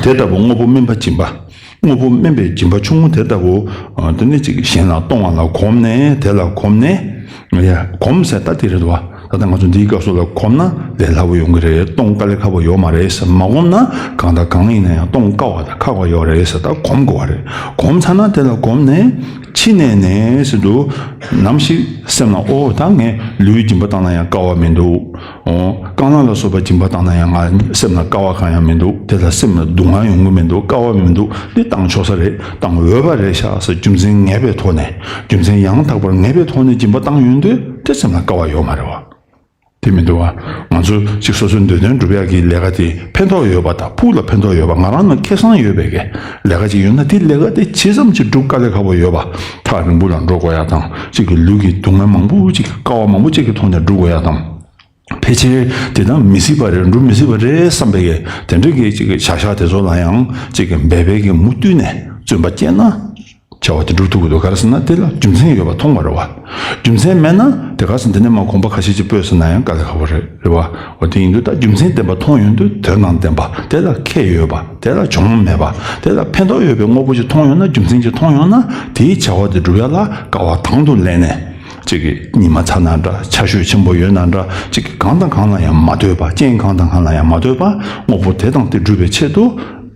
དེ་ལྟ་བུ་དངོས་པོ་དམན་པ་སྦྱིན་པ། དངོས་པོ་དམན་པའི་སྦྱིན་པ་ཆུང་ངུ་དེ་ལྟ་བུ། དེ་ནི་ཅིག་གཞན་ལ་གཏོང་བ་ལ་གོམས་ནས། དེ་ལ་གོམས་ནས། ཡ། གོམས་ཟེར་ད་དེ་རེད་དོ། ད་ལྟ་ང་ཚོ་འདིའི་སྐབས་སུ་ལ་གོམས་ན་ལས་སླ་པོ་ཡོང་གི་རེད། གཏོང་དཀའ་ལས་ཁག་པོ་ཡོད་མ་རེད་ཟེར། མ་གོམས་ན་གང་དང་གང་ཡིན་ན་ཡང་གཏོང་དཀའ་བ་དང་ཁག་པ་ཡོད་རེད་ཟེར། ད་གོམས་དགོས་པ་རེད། གོམས་ཚར་ན་དེ་ལ་གོམས་ནས། ཕྱི་ནས་ནས་ཟེར་དུས། ནམ་ཞིག་སེམས་ལ། ཨོ་ད་ངས་ལུས་སྦྱིན་པ་བཏང་ན་ཡང་དཀའ་བ་མི་འདུག། ཨོ། རྐང་ལག་ལ་སོགས་པ་སྦྱིན་པ་བཏང་ན་ཡང་ང་སེམས་ལ་དཀའ་བ་གང་ཡང་མི་འདུག། དེ་ལ་སེམས་ལ་སྡུག་བསྔལ་ཡོང་གི་མི་འདུག། དཀའ་བ་མི་འདུག། འདི་བཏང་ཆོག་ས་རེད། བཏང་འོས་པ་རེད་ཤག་ཟེར་རྒྱུ་མཚན་ངེས་པའི་ཐོག་ནས། རྒྱུ་མཚན་ཡང་དག་པར་ངེས་པའི་ཐོག་ནས་སྦྱིན་པ་བཏང་ཡོང་དུས་དེ་སེམས་ལ་དཀའ་བ་ཡོད་མ་རེད་བ། དེ་མི་འདུག་བ། ང་ཚོ་གཅིག་སོ་སོའི་འདོད་དོན་སྒྲུབ་ཡག་གི་ལས་ཀ་དེ་ཕན་ཐོགས་ཡོད་པ་དང་། ཕུགས་ལ་ཕན་ཐོགས་ཡོད་པ། ང་རང་ལ་ཁེ་བཟང་ཡོད་པའི་གི་ལས་ཀ་ཅིག་ཡོད་ན། དེ་ལས་ཀ་དེ་ཇི་ཙམ་ཅིག་སྒྲུབ་དཀའ་ལས་ཁག་པོ་ཡོད་པ། ཐག་རིང་པོ་ལ་འགྲོ་དགོས་ཡག་དང་། གཅིག་གི་ལུས་ཀྱི་སྡུག་བསྔལ་མང་པོ་ཅིག་གི། དཀའ་བ་མང་པོ་ཅིག་གི་ཐོག་ནས་སྒྲུབ་དགོས་ཡག་དང་། ཕལ་ཆེར་དེ་དག་མི་སྲིད་པ་རེད། འགྲུབ་མི་སྲིད་པ་རེད་བསམ་པའི་གི་དེ་འདྲའི་གི་ཅིག་གི་བྱ་བཞག་དེ་ཚོ་ལ་ཡང་ཅིག་གི་འབད་པའི་གི་མུ་མཐུད་ནས་བརྩོན་པ་བསྐྱེད་ན། བྱ་བ་དེ་འགྲུབ་ཐུབ་ཀྱི་འདུག། ག་རེ་ཟེར་ན་དེ་ལ་རྒྱུ་མཚན་ཡོད་པ་མཐོང་བ་རེད་བ། རྒྱུ་མཚན་མེད་ན་དེ་ག་ཟེར། འདི་ནས་མར་གོམ་པ་ཁ་ཤས་ཅིག་སྤོས་ཟེར་ན་ཡང་དཀའ་ལས་ཁག་པོ་རེད། རེད་བ། འོ་དེ་ཡིན་དུས་ད་རྒྱུ་མཚན་ལྡན་པ་མཐོང་ཡོང་དུས། དོན་དང་ལྡན་པ། དེ་ལ་ཁེ་ཡོད་པ། དེ་ལ་གྱོང་མེད་པ། དེ་ལ་ཕན་ཐོགས་ཡོད་པའི་དངོས་པོ་ཅིག་མཐོང་ཡོང་ན། རྒྱུ་མཚན་ཅིག་མཐོང་ཡོང་ན། དེའི་བྱ་བ་དེ་སྒྲུབ་ཡ་ལ་དཀའ་བ་དང་དུ་ལེན་ནས། གཅིག་གི་ཉི་མ་ཚ་ན་འདྲ། ཆར་ཞོད་ཆེན་པོ་ཡོད་ན་འདྲ། གཅིག་གི་གང་དང་གང་ལ་ཡང་མ་ལྟོས་པ། རྐྱེན་གང་དང་གང་ལ་ཡང་མ་ལྟོས་པ། དངོས་པོ་དེ་དང་དེ་སྒྲུབ་པའི་ཆེད་དུ།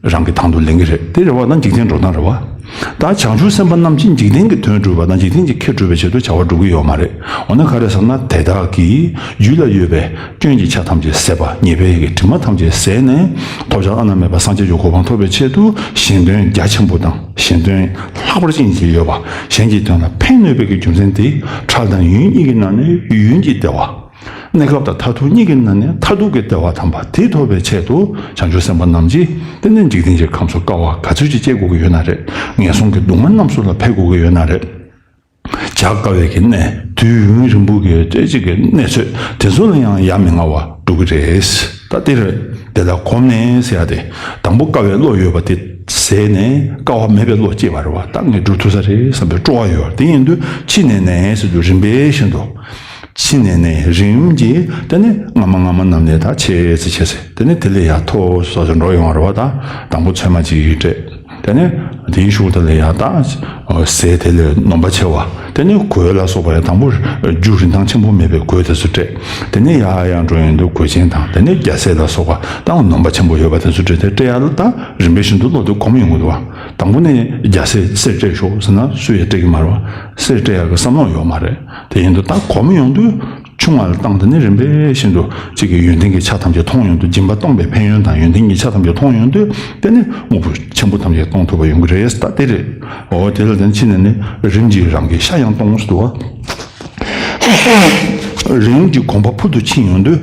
རང་གིས་དང་དུ་ལེན་གྱི་རེད། དེ་རེད་བ། ད་འཇིག་རྟེན་འགྲོ་སྟངས་རེད་བ། ད་བྱང་ཆུབ་སེམས་དཔའ་རྣམས་ཀྱིས་འཇིག་རྟེན་གྱི་དོན་སྒྲུབ་པ་དང་། འཇིག་རྟེན་གྱི་ཁེ་སྒྲུབ་པའི་ཆེད་དུ་བྱ་བ་སྒྲུབ་ཀྱི་ཡོད་མ་རེད། འོ་ན་ག་རེ་ཟེར་ན། དེ་དག་གིས་ཡུལ་ལ་ཡོད་པའི་སྐྱོན་གྱི་ཆ་ཐམས་ཅད་ཟད་པ། ཉེས་པའི་གི་དྲི་མ་ཐམས་ཅད་ཟད་ནས། ཐོབ་བྱ་བླ་ན་མེད་པ་སངས་རྒྱས་ཀྱི་གོ་འཕང་ཐོབ་པའི་ཆེད་དུ། གཞན་དོན་རྒྱ་ཆེན་པོ་དང་། གཞན་དོན་ལྷག་པར་ཅན་ཅིག་ཡོད་པ། གཞན་གྱི་དོན་ལ་ཕན་གནོད་པའི་གི་རྒྱུ་མཚན་དེ། འཕྲལ་དང་ཡུན་གཉིས་ཀྱི་ནང་ནས་ཡུན་གྱི་བདེ་བ། གནས་སྐབས་དང་མཐར་ཐུག་གཉིས་ཀྱི་ནང་ནས་མཐར་ཐུག་གི་བདེ་བ་དམ་པ་དེ་ཐོབ་པའི་ཆེད་དུ། བྱང་ཆུབ་སེམས་དཔའ་རྣམས་ཀྱིས་དེ་ནས་འཇིག་རྟེན་གྱི་ཁམས་སུ་དཀའ་བ་ག་ཚོད་ཅིག་སྤྱད་དགོས་ཀྱི་ཡོད་ན་རེད། ངན་སོང་གི་སྡུག་བསྔལ་རྣམས་སུ་ལ་ཕེབས་དགོས་ཀྱི་ཡོད་ན་རེད། བྱ་དཀའ་བའི་གི་གནས། དུས་ཡུན་རིང་པོ་གི་ཅིག་གི་གནས་ཚུལ་དེ་ཚོ་ལ་ཡང་ཡ་མི་ང་བ་འགྲོ་གི་རེད། ད་དེ་རེད། དེ་ལ་གོམས་ནས་ཟེར་ཡ་དེ། དང་པོ་དཀའ་བའི་བློ་ཡོད་པ་དེ་ཟད་ནས། དཀའ་བ་མེད་པའི་བློ་སྐྱེས་པ་རེད་བ། ད་ངས་སྒྲུབ་ཐུབ་ས་རེད་བསམ་པའི་སྤྲོ་བ་ཡོད། དེ་ཡིན་དུས་ཕྱི་ནས་ནས་ཟེར་དུས་རིམ་པས་བཞིན་དུ། ཕྱི་ནས་ནས་རིམ་གྱིས། དེ་ནས་སྔ་མ་སྔ་མ་རྣམས་ནས་ད་ཆེ་ཙི་ཆེ་ཙི། དེ་ནས་དེ་ལས་ཡར་མཐོ་སོ་སོ་འགྲོ་ཡོང་བ་རེད་བ། ད་དང་པོ་ཚོད་མ་གཅིག་སྤྲད། དེ་ནས་དེའི་གཞུག་དེ་ལ་ཡར་ད་ཟས་དེ་ལས་ནོམ་པ་ཆེ་བ། དེ་ནས་གོས་ལ་སོགས་པ་ཡང་དང་པོ་རྒྱུ་རིན་ཐང་ཆེན་པོ་མེད་པའི་གོས་དེ་ཚོ་སྤྲད། དེ་ནས་ཡར་ཡར་འགྲོ་ཡོང་དུས་གོས་ཆེན་དང་། དེ་ནས་རྒྱ་སེར་ལ་སོགས་པ་དང་ནོམ་པ་ཆེན་པོ་ཡོད་པ་དེ་ཚོ་སྤྲད་དེ། སྤྲད་ཡ་ལ་ད་རིམ་པས་བཞིན་དུ་བློ་དེ་གོམས་ཡོང་གི་འདུག་བ། དང་པོ་ནས་རྒྱ་སེར་གསེར་སྤྲད་ཤོག་ཟེར་ན་སུ་ཡང་སྤྲད་ཀྱི་མ་རེད་བ། གསེར་སྤྲད་ཡག་གི་བསམ་བློ་ཡོད་མ་རེད། དེ་ཡིན་དུས་ད་གོམས་ཡོང་དུས་ཆུང་བ་ལ་བཏང་། དེ་ནས་རིམ་པས་བཞིན་དུ་གཅིག་གི་ཡོན་ཏན་གྱི་ཆ་ཐམས་ཅད་མཐོང་ཡོང་དུས། སྦྱིན་པ་གཏོང་བའི་ཕན་ཡོན་དང་ཡོན་ཏན་གྱི་ཆ་ཐམས་ཅད་མཐོང་ཡོང་དུས། དེ་ནས་དངོས་པོ་ཆེན་པོ་ཐམས་ཅད་གཏོང་ཐུབ་པ་ཡོང་གི་རེད། ད་དེ་རེད། འོ་དེ་ལ་དེ་ཕྱི་ནས་ནི་རིམ་གྱིས་རང་གི་ཤ་ཡང་གཏོང་ཟེར་འདུག་བ། རིམ་གྱིས་གོམས་པ་ཕུལ་དུ་ཕྱིན་ཡོང་དུས།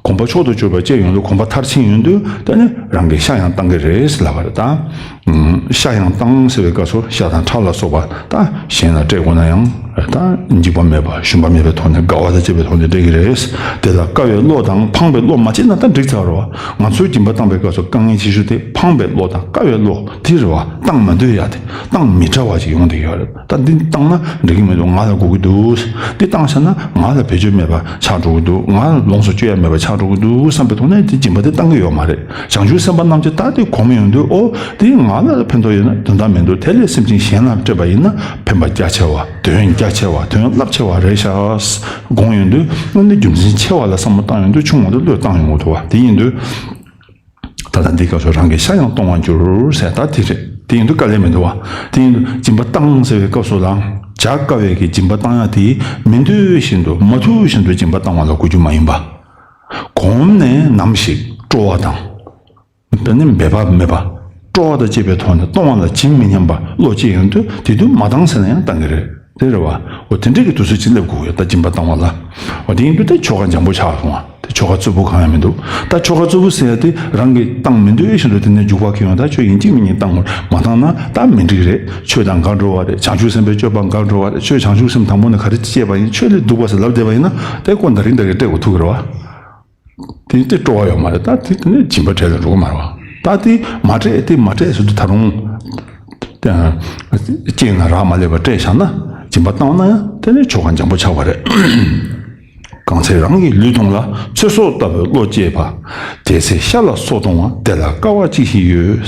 གོམས་པ་མཆོག་ཏུ་གྱུར་པ་སྤྱད་ཡོང་དུས། གོམས་པ་མཐར་ཕྱིན་ཡོང་དུས་དེ་ནས་རང་གི་ཤ་ཡང་བཏང་གི་རེད་ཟེར་ལབ་པ་རེད་ད། ཤ་ཡང་བཏང་ཟེར་བའི་སྐབས་སུ་ཤ་དང་ཁྲག་ལ་སོགས་པ་ད་གཞན་ལ་སྤྲད་དགོས་ན་ཡང་ད་འཇིགས་པ་མེད་པ་ཞུམ་པ་མེད་པའི་ཐོག་ནས་དགའ་བ་དང་བཅས་པའི་ཐོག་ནས་སྤྲད་ཀྱི་རེད། དེ་ལ་དཀའ་བའི་བློ་དང་ཕངས་པའི་བློ་མ་སྐྱེས་ན་ད་འགྲིག་ཚར་བ་རེད་བ། ང་ཚོས་སྦྱིན་པ་བཏང་པའི་སྐབས་སུ་དཀའ་ངལ་ཆེ་ཤོས་དེ་ཕངས་པའི་བློ་དང་དཀའ་བའི་བློ་དེ་རེད་བ། བཏང་མ་འདོད་ཡ་དེ། བཏང་མི་བྲ་བ་ཞིག་ཡོང་བསྡད་ཡོད་རེད། ད་འདི་བཏང་ན་འགྲིག་གི་མི་འདུག། ང་ལ་དགོས་ཀྱི་འདུག། འདི་བཏང་ཚར་ན་ང་ལ་བེད་སྤྱོད་མེད་པ་ཆགས་འགྲོ་གི་འདུག། ང་ལ་ལོངས་སུ་སྤྱོད་ཡ་མེད་པ་ཆགས་འགྲོ་གི་འདུག་བསམ་པའི་ཐོག་ནས་དེ་སྦྱིན་པ་དེ་བཏང་གི་ཡོད་མ་རེད། བྱང་ཆུབ་སེམས་དཔའ་རྣམས་ཀྱིས་ད་དེ་གོམས་ཡོང་དུས། ཨོ་དེ་ང་ལ་ཕན་ཐོགས་ཡོད་ན་དོན་དག་མི་འདུག། དེ་ལས་སེམས་ཅན་གཞན་ལ་སྤྲད་པ་ཡིན་ན་ཕན་པ་རྒྱ་ཆེ་བ། དོན་རྒྱ་ཆེ་བ། དོན་རླབས་ཆེ་བ་རེད་ཤག་དགོངས་ཡོང་དུས། དངོས་གནས་རྒྱུ་མཚན་ཆེ་བ་ལ་བསམ་བློ་བཏང་ཡོང་དུས་ཆུང་བ་དེ་བློས་བཏང་ཡོང་གི་འདུག་བ། དེ་ཡིན་དུས། ད་ལྟ་འདི་སྐབས་སུ་རང་གི་ཤ་ཡང་གཏོང་བར་འགྱུར་ཟེར། ད་དེ་རེད། དེ་ཡིན་དུས་དཀའ་ལས་མི་འདུག་བ། དེ་ཡིན་དུས་སྦྱིན་པ་བཏང་ཟེར་བའི་སྐབས་སུ་ལའང་བྱ་དཀའ་བའི་གི་སྦྱིན་པ་བཏང་ཡ་དེ་མི་འདོད་བཞིན་དུ་མ་ཐུབ་བཞིན་དུ་སྦྱིན་པ་བཏང་བ་ལ་གོ་རྒྱུ་མ་ཡིན་པ། གོམས་ནས་ནམ་ཞིག་སྤྲོ་བ་དང་། དེ་ནི་འབད་པ་མེད་པ། སྤྲོ་བ་དང་བཅས་པའི་ཐོག་ནས་གཏོང་བ་ལ་ཇི་མི་སྙམ་པ་བློ་སྐྱེ་ཡོང་དུས། དེ་དུས་མ་བཏང་ཟེར་ན་ཡང་བཏང་གི་རེད། དེ་རེད་བ། འོ་དེ་འདྲ་གི་དུས་ཚོད་ཅིག་སླེབས་དགོས་ཡོད། ད་སྦྱིན་པ་བཏང་བ་ལ། འོ་དེ་ཡིན་དུས་དེ་ཆོ་ག་འཇམ་པོ་ཆགས་སོང་བ། དེ་ཆོ་ག་རྩུབ་པོ་གང་ཡང་མི་འདུག་ད་ཆོ་ག་རྩུབ་པོ་ཟེར་ཡ་དེ་རང་གིས་བཏང་མི་འདོད་བཞིན་དུ་དེ་ནས་འཇུག་པ་ཁེལ་ཡོང་། ད་ཆོས་ཡིན་གཅིག་མིན་གཉིས་བཏང་དགོས། མ་བཏང་ན་ད་མི་འགྲིག་རེད། ཆོས་དང་འགལ་འགྲོ་བ་རེད། བྱང་ཆུབ་སེམས་དཔའི་སྤྱོད་པ་འགལ་འགྲོ་བ་རེད། ཆོས་བྱང་ཆུབ་སེམས་དང་པོ་ནས་ག་རེ་སྐྱེས་པ་ཡིན། ཆོས་ལས་སྡུག་པ་ཟེར་ལབ་བསྡད་པ་ཡིན་ན་དེ་ཀོ་ད་རིང་ད་གི་སྤྲད་དགོས་ཐུག་གི་རེད་བ། དེ་དེ་སྤྲོ་བ་ཡོད་མ་རེད། ད་དེ་དེ་ནས་སྦྱིན་པ་བྲལ་ལ་འགྲོ་གི་མ་རེད་བ། ད་དེ་མ་སྤྲད་དེ་མ་སྤྲད་ཟེར་དུས་ད་རུང་སྐྱེས་ན་རག་མ་ལས་པ་སྤྲད་བཞག་ན་སྦྱིན་པ་བཏང་ན་ཡང་དེ་ནས་ཆོ་ག་འཇམ་པོ་ཆགས་པ་རེད། གང་ཚེ་རང་གི་ལུས་གདུང་ལ། ཚེ་སྲོག་ལྟ་བུའི་བློ་སྐྱེས་པ། དེ་ཚེ་ཤ་ལ་སོགས་གཏོང་བ། དེ་ལ་དཀའ་བ་ཅི་ཞིག་ཡོད།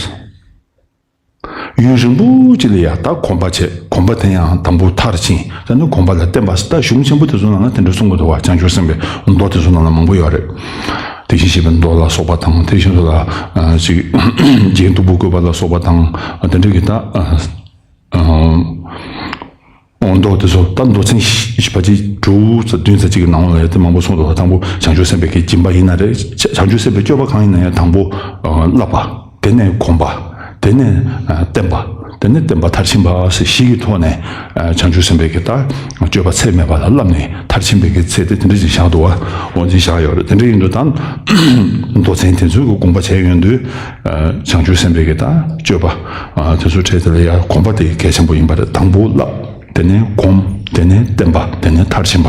ཡུན་རིང་པོ་ཅིག་ལ་ཡ་ད་གོམས་པ་བྱས། གོམས་པ་དེ་ཡང་དང་པོ་མཐར་ཕྱིན། ད་ནི་གོམས་པ་ལ་བརྟེན་པ། ད་གཞུང་ཆེན་པོ་དེ་ཚོ་ནང་ལ་དེ་འདྲ་གསུང་གི་འདུག་བ། བྱང་ཆུབ་སེམས་དཔའི་མདོ་དེ་ཚོ་ནང་ལ་མང་པོ་ཡོད་རེད། དེ་བཞིན་གཤེགས་པའི་མདོ་ལ་སོགས་པ་དང་། དེ་བཞིན་དུ་ལ་ཨ་ཅིག་རྒྱན་སྟུག་པོ་བཀོད་པ་ལ་སོགས་པ་དང་། དེ་འདྲ་གི་ད་ཨ་ཨ་མདོ་དེ་ཚོ་ད་མདོ་ཚན་བཞི་བཞི་པ་ཅིག་དྲུག་ཙམ་བདུན་ཙམ་ཅིག་གི་ནང་ལ་ཡ་དེ་མང་པོ་གསུངས་འདུག་བ། དང་པོ་བྱང་ཆུབ་སེམས་དཔའི་གི་སྦྱིན་པ་ཡིན་ན་རེད། བྱང་ཆུབ་སེམས་དཔའི་སྤྱོད་པ་གང་ཡིན་ན་ཡང་དང་པོ་ཨ་བསླབ་པ། དེ་ནས་གོམས་པ། དེ་ནས་ཨ་བརྟན་པ། དེ་ནས་བརྟན་པ་མཐར་ཕྱིན་པ་ཟེར་བཞི་གི་ཐོག་ནས་ཨ་བྱང་ཆུབ་སེམས་དཔའི་གི་ད་སྤྱོད་པ་ཚད་མེད་པ་ལ་བསླབས་ནས་མཐར་ཕྱིན་པའི་གི་ཚད་དེ་དེ་འདྲ་ཞིག་བཞག་འདུག་བ། འོ་འདི་བཞག་ཡོད་རེད། དེ་འདྲ་ཡིན་དུས་ད་མདོ་ཚན་དེ་ཚོའི་གི་དགོངས་པ་བྱས་ཡོང་དུས་ཨ་བྱང་ཆུབ་སེམས་དཔའི་གི་ད་སྤྱོད་པ་ཨ་དེ་ཚོའི་གྲས་དེ་ལ་ཡང་གོམས་པ་དེ་གལ་ཆེན་པོ་ཡིན་པ་རེད། དང་པོ་བསླབ། དེ་ནས་གོམས། དེ་ནས་བརྟན་པ། དེ་ནས་མཐར་ཕྱིན་པ།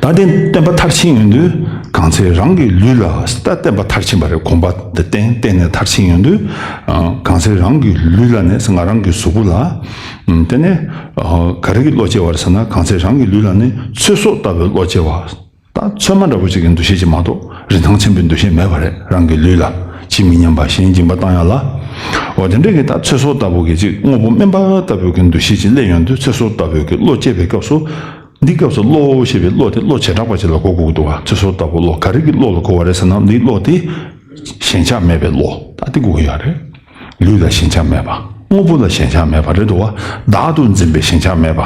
ད་དེ་བརྟན་པ་མཐར་ཕྱིན་ཡོང་དུས་གང་ཚེ་རང་གི་ལུས་ལ། ད་བརྟན་པ་མཐར་ཕྱིན་པ་རེད། གོམས་པ་དེ་བརྟན་བརྟན་ནས་མཐར་ཕྱིན་ཡོང་དུས་ཨ་གང་ཚེ་རང་གི་ལུས་ལ་ནས་ང་རང་གི་གཟུགས་པོ་ལ། ཨ་དེ་ནས་ཨ་ག་རེ་གི་བློ་སྐྱེ་བ་རེད་ཟེར་ན། གང་ཚེ་རང་གི་ལུས་ལ་ནི་ཚེ་སྲོག་ལྟ་བུའི་བློ་སྐྱེ་བ། ད་ཚོད་མ་འདྲ་པོ་ཅིག་གི་འདུ་ཤེས་ཅིག་མ་གཏོགས་རིན་ཐང་ཆེན་པོའི་འདུ་ཤེས་མེད་པ་རེད། རང་གི་ལུས་ལ་ཇི་མི་སྙམ་པ་གཞན་སྦྱིན་པ་བཏང་ཡ་ལ། འོ་དེ་འདྲ་གི་ད་ཚེ་སྲོག་ལྟ་བུ་གི་ཅིག་དངོས་པོ་དམན་པ་ལྟ་བུ་གི་འདུ་ཤེས་ཅིག་སླེབས་ཡོང་དུས་ཚེ་སྲོག་ལྟ་བུ་གི་བློ་སྐྱེས་པའི་སྐབས་སུ། འདི་སྐབས་སུ་བློ་ཞེས་པའི་བློ་དེ་བློ་བྱེ་བྲག་པ་ཅིག་ལ་གོ་དགོས་ཀྱི་འདུག་བ། ཚེ་སྲོག་ལྟ་བུ་བློ་ག་རེ་གི་བློ་ལ་གོ་བ་རེད་ཟེར་ན། འདིའི་བློ་དེ་ཞེན་ཆགས་མེད་པའི་བློ་ད་དེ་གོ་གི་ཡོད་རེད། ལུས་ལ་ཞེན་ཆགས་མེད་པ། དངོས་པོ་ལ་ཞེན་ཆགས་མེད་པ་རེད་འདུག་བ། བདག་ཏུ་འཛིན་པའི་ཞེན་ཆགས་མེད་པ།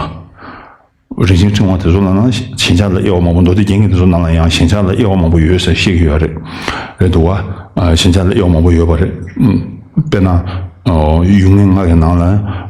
རིན་ཆེན་ཕྲེང་བ་དེ་ཚོ་ནང་ན་ཞེན་ཆགས་ལ་དབྱེ་བ་མང་པོ། མདོ་སྡེ་རྒྱན་གྱི་དེ་ཚོ་ནང་ལ་ཡང་ཞེན་ཆགས་ལ་དབྱེ་བ་མང་པོ་ཡོད་ཟེར་བཤད་ཀྱི་ཡོད་རེད། རེད་འདུག་བ། ཨ་ཞེན་ཆགས་ལ་དབྱེ་བ་མང་པོ་ཡོད་པ་རེད། ཨུམ། དཔེར་ན་ཨོ་ཡུལ་ངེས་ལྔ་གི་ནང་ལ་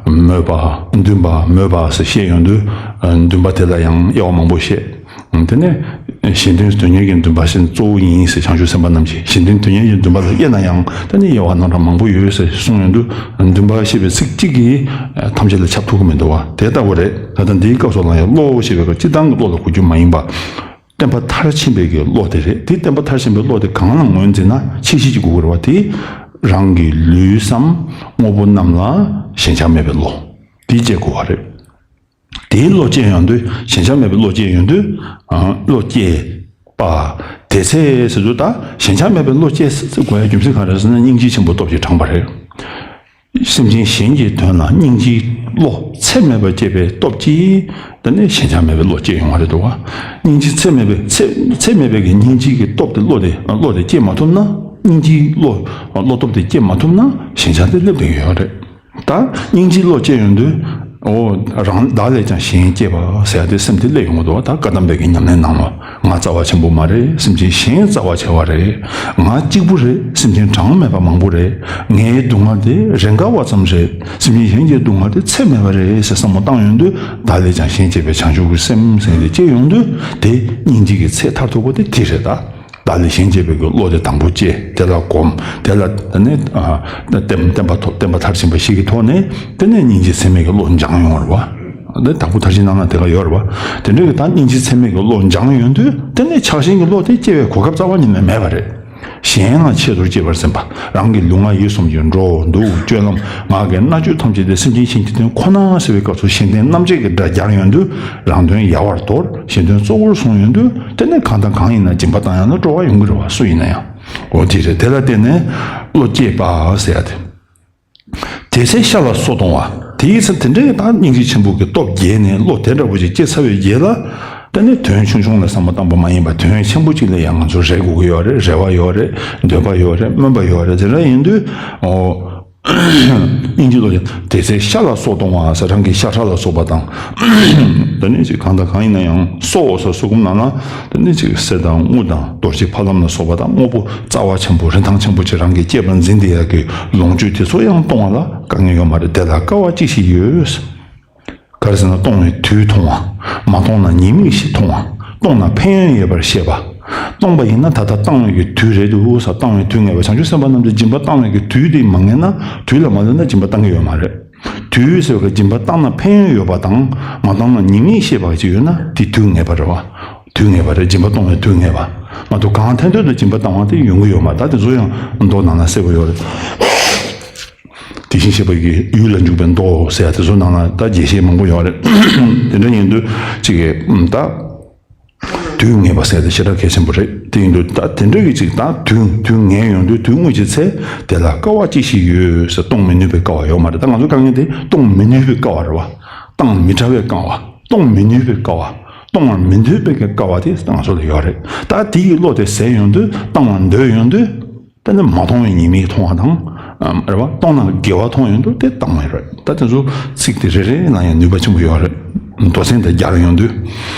མོས་པ། འདུན་པ། མོས་པ་ཟེར་བཤད་ཡོང་དུས་ཨ་འདུན་པ་དེ་ལ་ཡང་དབྱེ་བ་མང་པོ་བཤད། དེ་ནས་གཞན་དོན་དོན་གཉེར་གྱི་འདུན་པ་ཞེས་གཙོ་བོ་ཡིན་ཟེར། བྱང་ཆུབ་སེམས་དཔའ་རྣམས་ཀྱིས་གཞན་དོན་དོན་གཉེར་གྱི་འདུན་པ་ལ་དབྱེ་ན་ཡང་ད་ནི་དབྱེ་བ་རྣམ་གྲངས་མང་པོ་ཡོད་ཟེར་གསུངས་ཡོང་དུས། འདུན་པ་ཞེས་པའི་ཚིག་གཅིག་གིས་ཐམས་ཅད་ལ་ཁྱབ་ཐུབ་ཀྱི་མི་འདུག་བ། དེ་ལྟ་བུ་རེད། ད་ལྟ་འདིའི་སྐབས་སུ་ལ་ཡང་བློ་ཞེས་པའི་སྐབས་སྤྱིར་བཏང་གི་བློ་ལ་གོ་རྒྱུ་མ་ཡིན་པ། བརྟན་པ་མཐར་ཕྱིན་པའི་གི་བློ་དེ་རེད། དེ་བརྟན་པ་མཐར་ཕྱིན་པའི་བློ་དེ་གང་ལ་ངོས་འཛིན་ན་ཆེ་ཤོས་ཅིག་དགོས་ཀྱི་རེད་བ། དེ་རང་གི་ལུས་སམ་དངོས་པོ་རྣམས་ལ་ཞེན་ཆགས་མེད་པའི་བློ་དེ་སྐྱེ་དགོས་པ་རེད། དེའི་བློ་སྐྱེ་ཡོང་དུས། ཞེན་ཆགས་མེད་པའི་བློ་སྐྱེ་ཡོང་དུས། ཨ་བློ་སྐྱེས་པ། དེ་ཚེ་ཟེར་དུས་ད་ཞེན་ཆགས་མེད་པའི་བློ་སྐྱེ་དགོས་ཡ་རྒྱུ་མཚན་གང་རེད་ཟེར་ན། སྙིང་རྗེ་ཆེན་པོའི་སྟོབས་ཀྱིས་དྲངས་པ་རེད། སེམས་ཅན་གཞན་གྱི་དོན་ལ་སྙིང་རྗེའི་བློ་ཚད་མེད་པ་སྐྱེས་པའི་སྟོབས་ཀྱིས་དེ་ནས་ཞེན་ཆགས་མེད་པའི་བློ་སྐྱེ་ཡོང་བ་རེད་འདུག་བ། སྙིང་རྗེ་ཚད་མེད་པའི་ཚད་ཚད་མེད་པའི་གི་སྙིང་རྗེ་གི་སྟོབས་དེ། བློ་དེ་བློ་དེ་སྐྱེ་མ་ཐུབ་ན། སྙིང་རྗེའི་བློ་བློ་སྟོབས་དེ་སྐྱེ་མ་ཐུབ་ན་ཞེན་ཆགས་དེ་སླེབས་བསྡད་ཡོད་རེད། ད་སྙིང་རྗེའི་བློ་སྐྱེ་ཡོང་དུས། འོ་རང་བདག་ལས་ཀྱང་གཞན་གཅེས་པ་ཟེར་ཡ་དེ་སེམས་དེ་སླེབས་ཡོང་གི་འདུག་བ། ད་བཀའ་གདམས་པའི་གི་ཉམས་ལེན་ནང་ལ་ང་རྩ་བ་ཆེན་པོ་མ་རེད། སེམས་ཅན་གཞན་རྩ་བ་ཆེ་བ་རེད། ང་གཅིག་པུ་རེད། སེམས་ཅན་གྲངས་མེད་པ་མང་པོ་རེད། ངའི་སྡུག་བསྔལ་དེ་རེས་འགའ་བ་ཙམ་རེད། སེམས་ཅན་གཞན་གྱི་སྡུག་བསྔལ་དེ་ཚད་མེད་པ་རེད་ཟེར་བསམ་བློ་བཏང་ཡོང་དུས། བདག་ལས་ཀྱང་གཞན་གཅེས་པའི་བྱང་ཆུབ་ཀྱི་སེམས་ཟེར་དེ་སྐྱེ་ཡོང་དུས། དེ་སྙིང་རྗེ་གི་ཚད་མཐར་ཐུག་པ་དེ་དེ་རེད་ད། བདག་ལས་གཞན་གཅེས་པའི་གི་བློ་དེ་དང་པོ་སྐྱེ། དེ་ལ་གོམས། དེ་ལ་ནི་ཨ་བརྟན་བརྟན་པ་ཐོབ། བརྟན་པ་མཐར་ཕྱིན་པ་ཞིག་གི་ཐོག་ནས་དེ་ནས་སྙིང་རྗེ་ཚད་མེད་ཀྱི་བློ་འབྱུང་ཡོང་བ་རེད་བ། དེ་དྭགས་པོ་མཐར་ཕྱིན་ནང་ན་དེ་ག་ཡོད་རེད་བ། དེ་འདྲ་གི་ད་སྙིང་རྗེ་ཚད་མེད་ཀྱི་བློ་འབྱུང་ཡོང་དུས། དེ་ནས་ཆགས་ཞེན་གྱི་བློ་དེ་སྐྱེ་བའི་གོ་སྐབས་རྩ་བ་ཉིད་ནས་མེད་པ་རེད། གཞན་ལ་ཆེད་དུ་གཅེས་པར་འཛིན་པ། རང་གི་ལུས་ངག་ཡིད་གསུམ་གྱི་འགྲོ་འདུག་སྤྱོད་ལམ་ངག་གི་སྨྲ་བརྗོད་ཐམས་ཅད་དེ་སེམས་ཅན་གཞན་གྱི་དོན་ཁོ་ན་ཟེར་བའི་སྐབས་སུ་གཞན་དོན་རྣམ་འབྱེད་ཀྱི་སྒྲ་སྦྱར་ཡོང་དུས། རང་དོན་ཡལ་བར་དོར། གཞན་དོན་གཙོ་བོར་བཟུང་ཡོང་དུས། དེ་ནས་གང་དང་གང་ཡིན་ན་སྦྱིན་པ་བཏང་ཡང་ན་སྤྲོ་བ་ཡོང་གི་རེད་བ། སུ་ཡིན་ན་ཡང་། འོ་དེ་རེད། དེ་ལ་བརྟེན་ནས་བློ་སྐྱེས་པ་ཟེར་ཡ་དེ། དེ་ཚེ་ཤ་ལ་སོགས་གཏོང་བ། དེའི་ཚེ་དེ་འདྲའི་ད་སྙིང་རྗེ་ཆེན་པོ་གི་སྟོབས་རྒྱས་ནས་བློ་དེ་འདྲ་བོ་ཞིག་སྐྱེས་ཚར་བའི་རྗེས་ལ། དེ་ནས་དོན་ཆུང་ཆུང་ལ་བསམ་བློ་བཏང་པ་མ་ཡིན་པར་དོན་ཆེན་པོ་གཅིག་ལ་ཡང་ང་ཚོ་རེ་དགོས་ཀྱི་ཡོད་རེད། རེ་བ་ཡོད་རེད། འདོད་པ་ཡོད་རེད། སྨོན་པ་ཡོད་རེད། དེ་འདྲ་ཡིན་དུས། འོ། སྙིང་རྗེ་བློ་ཡིན། དེ་ཚེ་ཤ་ལ་སོགས་གཏོང་བ་ཟེར། རང་གི་ཤ་ཁྲག་ལ་སོགས་པ་དང་། དེ་ནས་ཅིག་གང་དང་གང་ཡིན་ན་ཡང་སྲོག་ཟེར་གསུང་རྒྱུ་ན་ན། དེ་ནས་ཅིག་གསེར་དང་དངུལ་དང་རྡོ་རྗེ་ཕ་ལམ་ལ་སོགས་པ་དང་། དངོས་པོ་རྩ་བ་ཆེན་པོ་རིན་ཐང་ཆེན་པོ་ཅིག་རང་གིས་སྐྱེས་པ་འཛིན་བསྡད་ཡ་གི་ལོངས་སྤྱོད་དེ་ཚོ་ཡང་གཏོང་བ་ལ་དཀའ་ངལ་ཡོད་མ་རེད། དེ་ལ་དཀའ་བ་ཅི་ཞིག་ཡོད། ག་རེ་ཟེར་ན། གཏོང་བའི་དུས་མཐོང་བ། མ་གཏོང་ན་ཉེས་དམིགས་ཤིག་མཐོང་བ། གཏོང་ན་ཕན་ཡོན་ཡོད་པར་ཤེས་པ། གཏོང་བ་ཡིན་ན་ད་ལྟ་བཏང་བའི་གི་དུས་རེད་འདུག་ཟེར། བཏང་བའི་དུས་ངེས་པ། བྱང་ཆུབ་སེམས་དཔའ་རྣམས་ཀྱིས་སྦྱིན་པ་བཏང་བའི་གི་དུས་དེ་མ་ངེས་ན། དུས་ལ་མ་སླེབས་ན་སྦྱིན་པ་བཏང་གི་ཡོད་མ་རེད། དུས་ཟེར་བ་གི་སྦྱིན་པ་བཏང་ན་ཕན་ཡོན་ཡོད་པ་དང་མ་བཏང་ན་ཉེས་དམིགས་ཤེས་པ་ཅིག་ཡོད་ན་དེ་དུས་ངེས་པ་རེད་བ། དུས་ངེས་པ་རེད། སྦྱིན་པ་གཏོང་བའི་དུས་ངེས་པ། མ་གཏོགས་གང་ཐད་ཐད་དུ་སྦྱིན་པ་བཏང་བ་དེ་ཡོང་གི་ཡོད་མ་རེད། ད་དེ་ཚོ་ཡང་མདོ་ནང་ན་གསལ་པོ་ཡོད་རེད། དེ་བཞིན་གཤེགས་པ་ཡི་ཡུལ་ལ་འཇུག་པའི་མདོ་ཟེར་ཡ་དེ་ཚོ་ནང་ན་ད་རྒྱས་བཤད་མང་པོ་ཡོད་རེད། དེ་འདྲ་ཡིན་དུས་ཅིག་གིས་ད། དུས་ངེས་པ་ཟེར་དེ་ཞེ་དྲག་གལ་ཆེན་པོ་རེད། དེ་ཡིན་དུས་ད་དེ་འདྲ་གི་ཅིག་ད་དུས་དུས་ངེས་ཡོང་དུས་དུས་དངོས་ཀྱི་ཚེ་དེ་ལ་དཀའ་བ་ཅི་ཞིག་ཡོད་ཟེར། གཏོང་མི་ནུས་པའི་དཀའ་བ་ཡོད་མ་རེད། ད་ང་ཚོ་དཀའ་ངལ་དེ་གཏོང་མི་ནུས་པའི་དཀའ་བ་རེད་བ། བཏང་མི་བྲལ་བའི་དཀའ་བ། གཏོང་མི་ནུས་པའི་དཀའ་བ། གཏོང་བར་མི་འདོད་པའི་དཀའ་བ་དེ་ང་ཚོ་ལ་ཡོད་རེད། ད་དེ་ཡི་བློ་དེ་ཟད་ཡོང་དུས་བཏང་བར་འདོད་ཡོང་དུས། དེ་ནི་མ་མཐོང་བའི་ཉེས་དམིགས་མཐོང་བ་དང་། ཨམ། རེད་བ། གཏོང་ན་དགེ་བ་མཐོང་ཡོང་དུས་དེ་བཏང་བ་རེད། ད་དེ་ཚོ་ཚིག་དེ་རེ་རེ་ལ་ཡང་ནུས་པ་ཆེན་པོ་ཡོད་རེད། མདོ་ཚན་དེ་སྦྱར་ཡོང་དུས།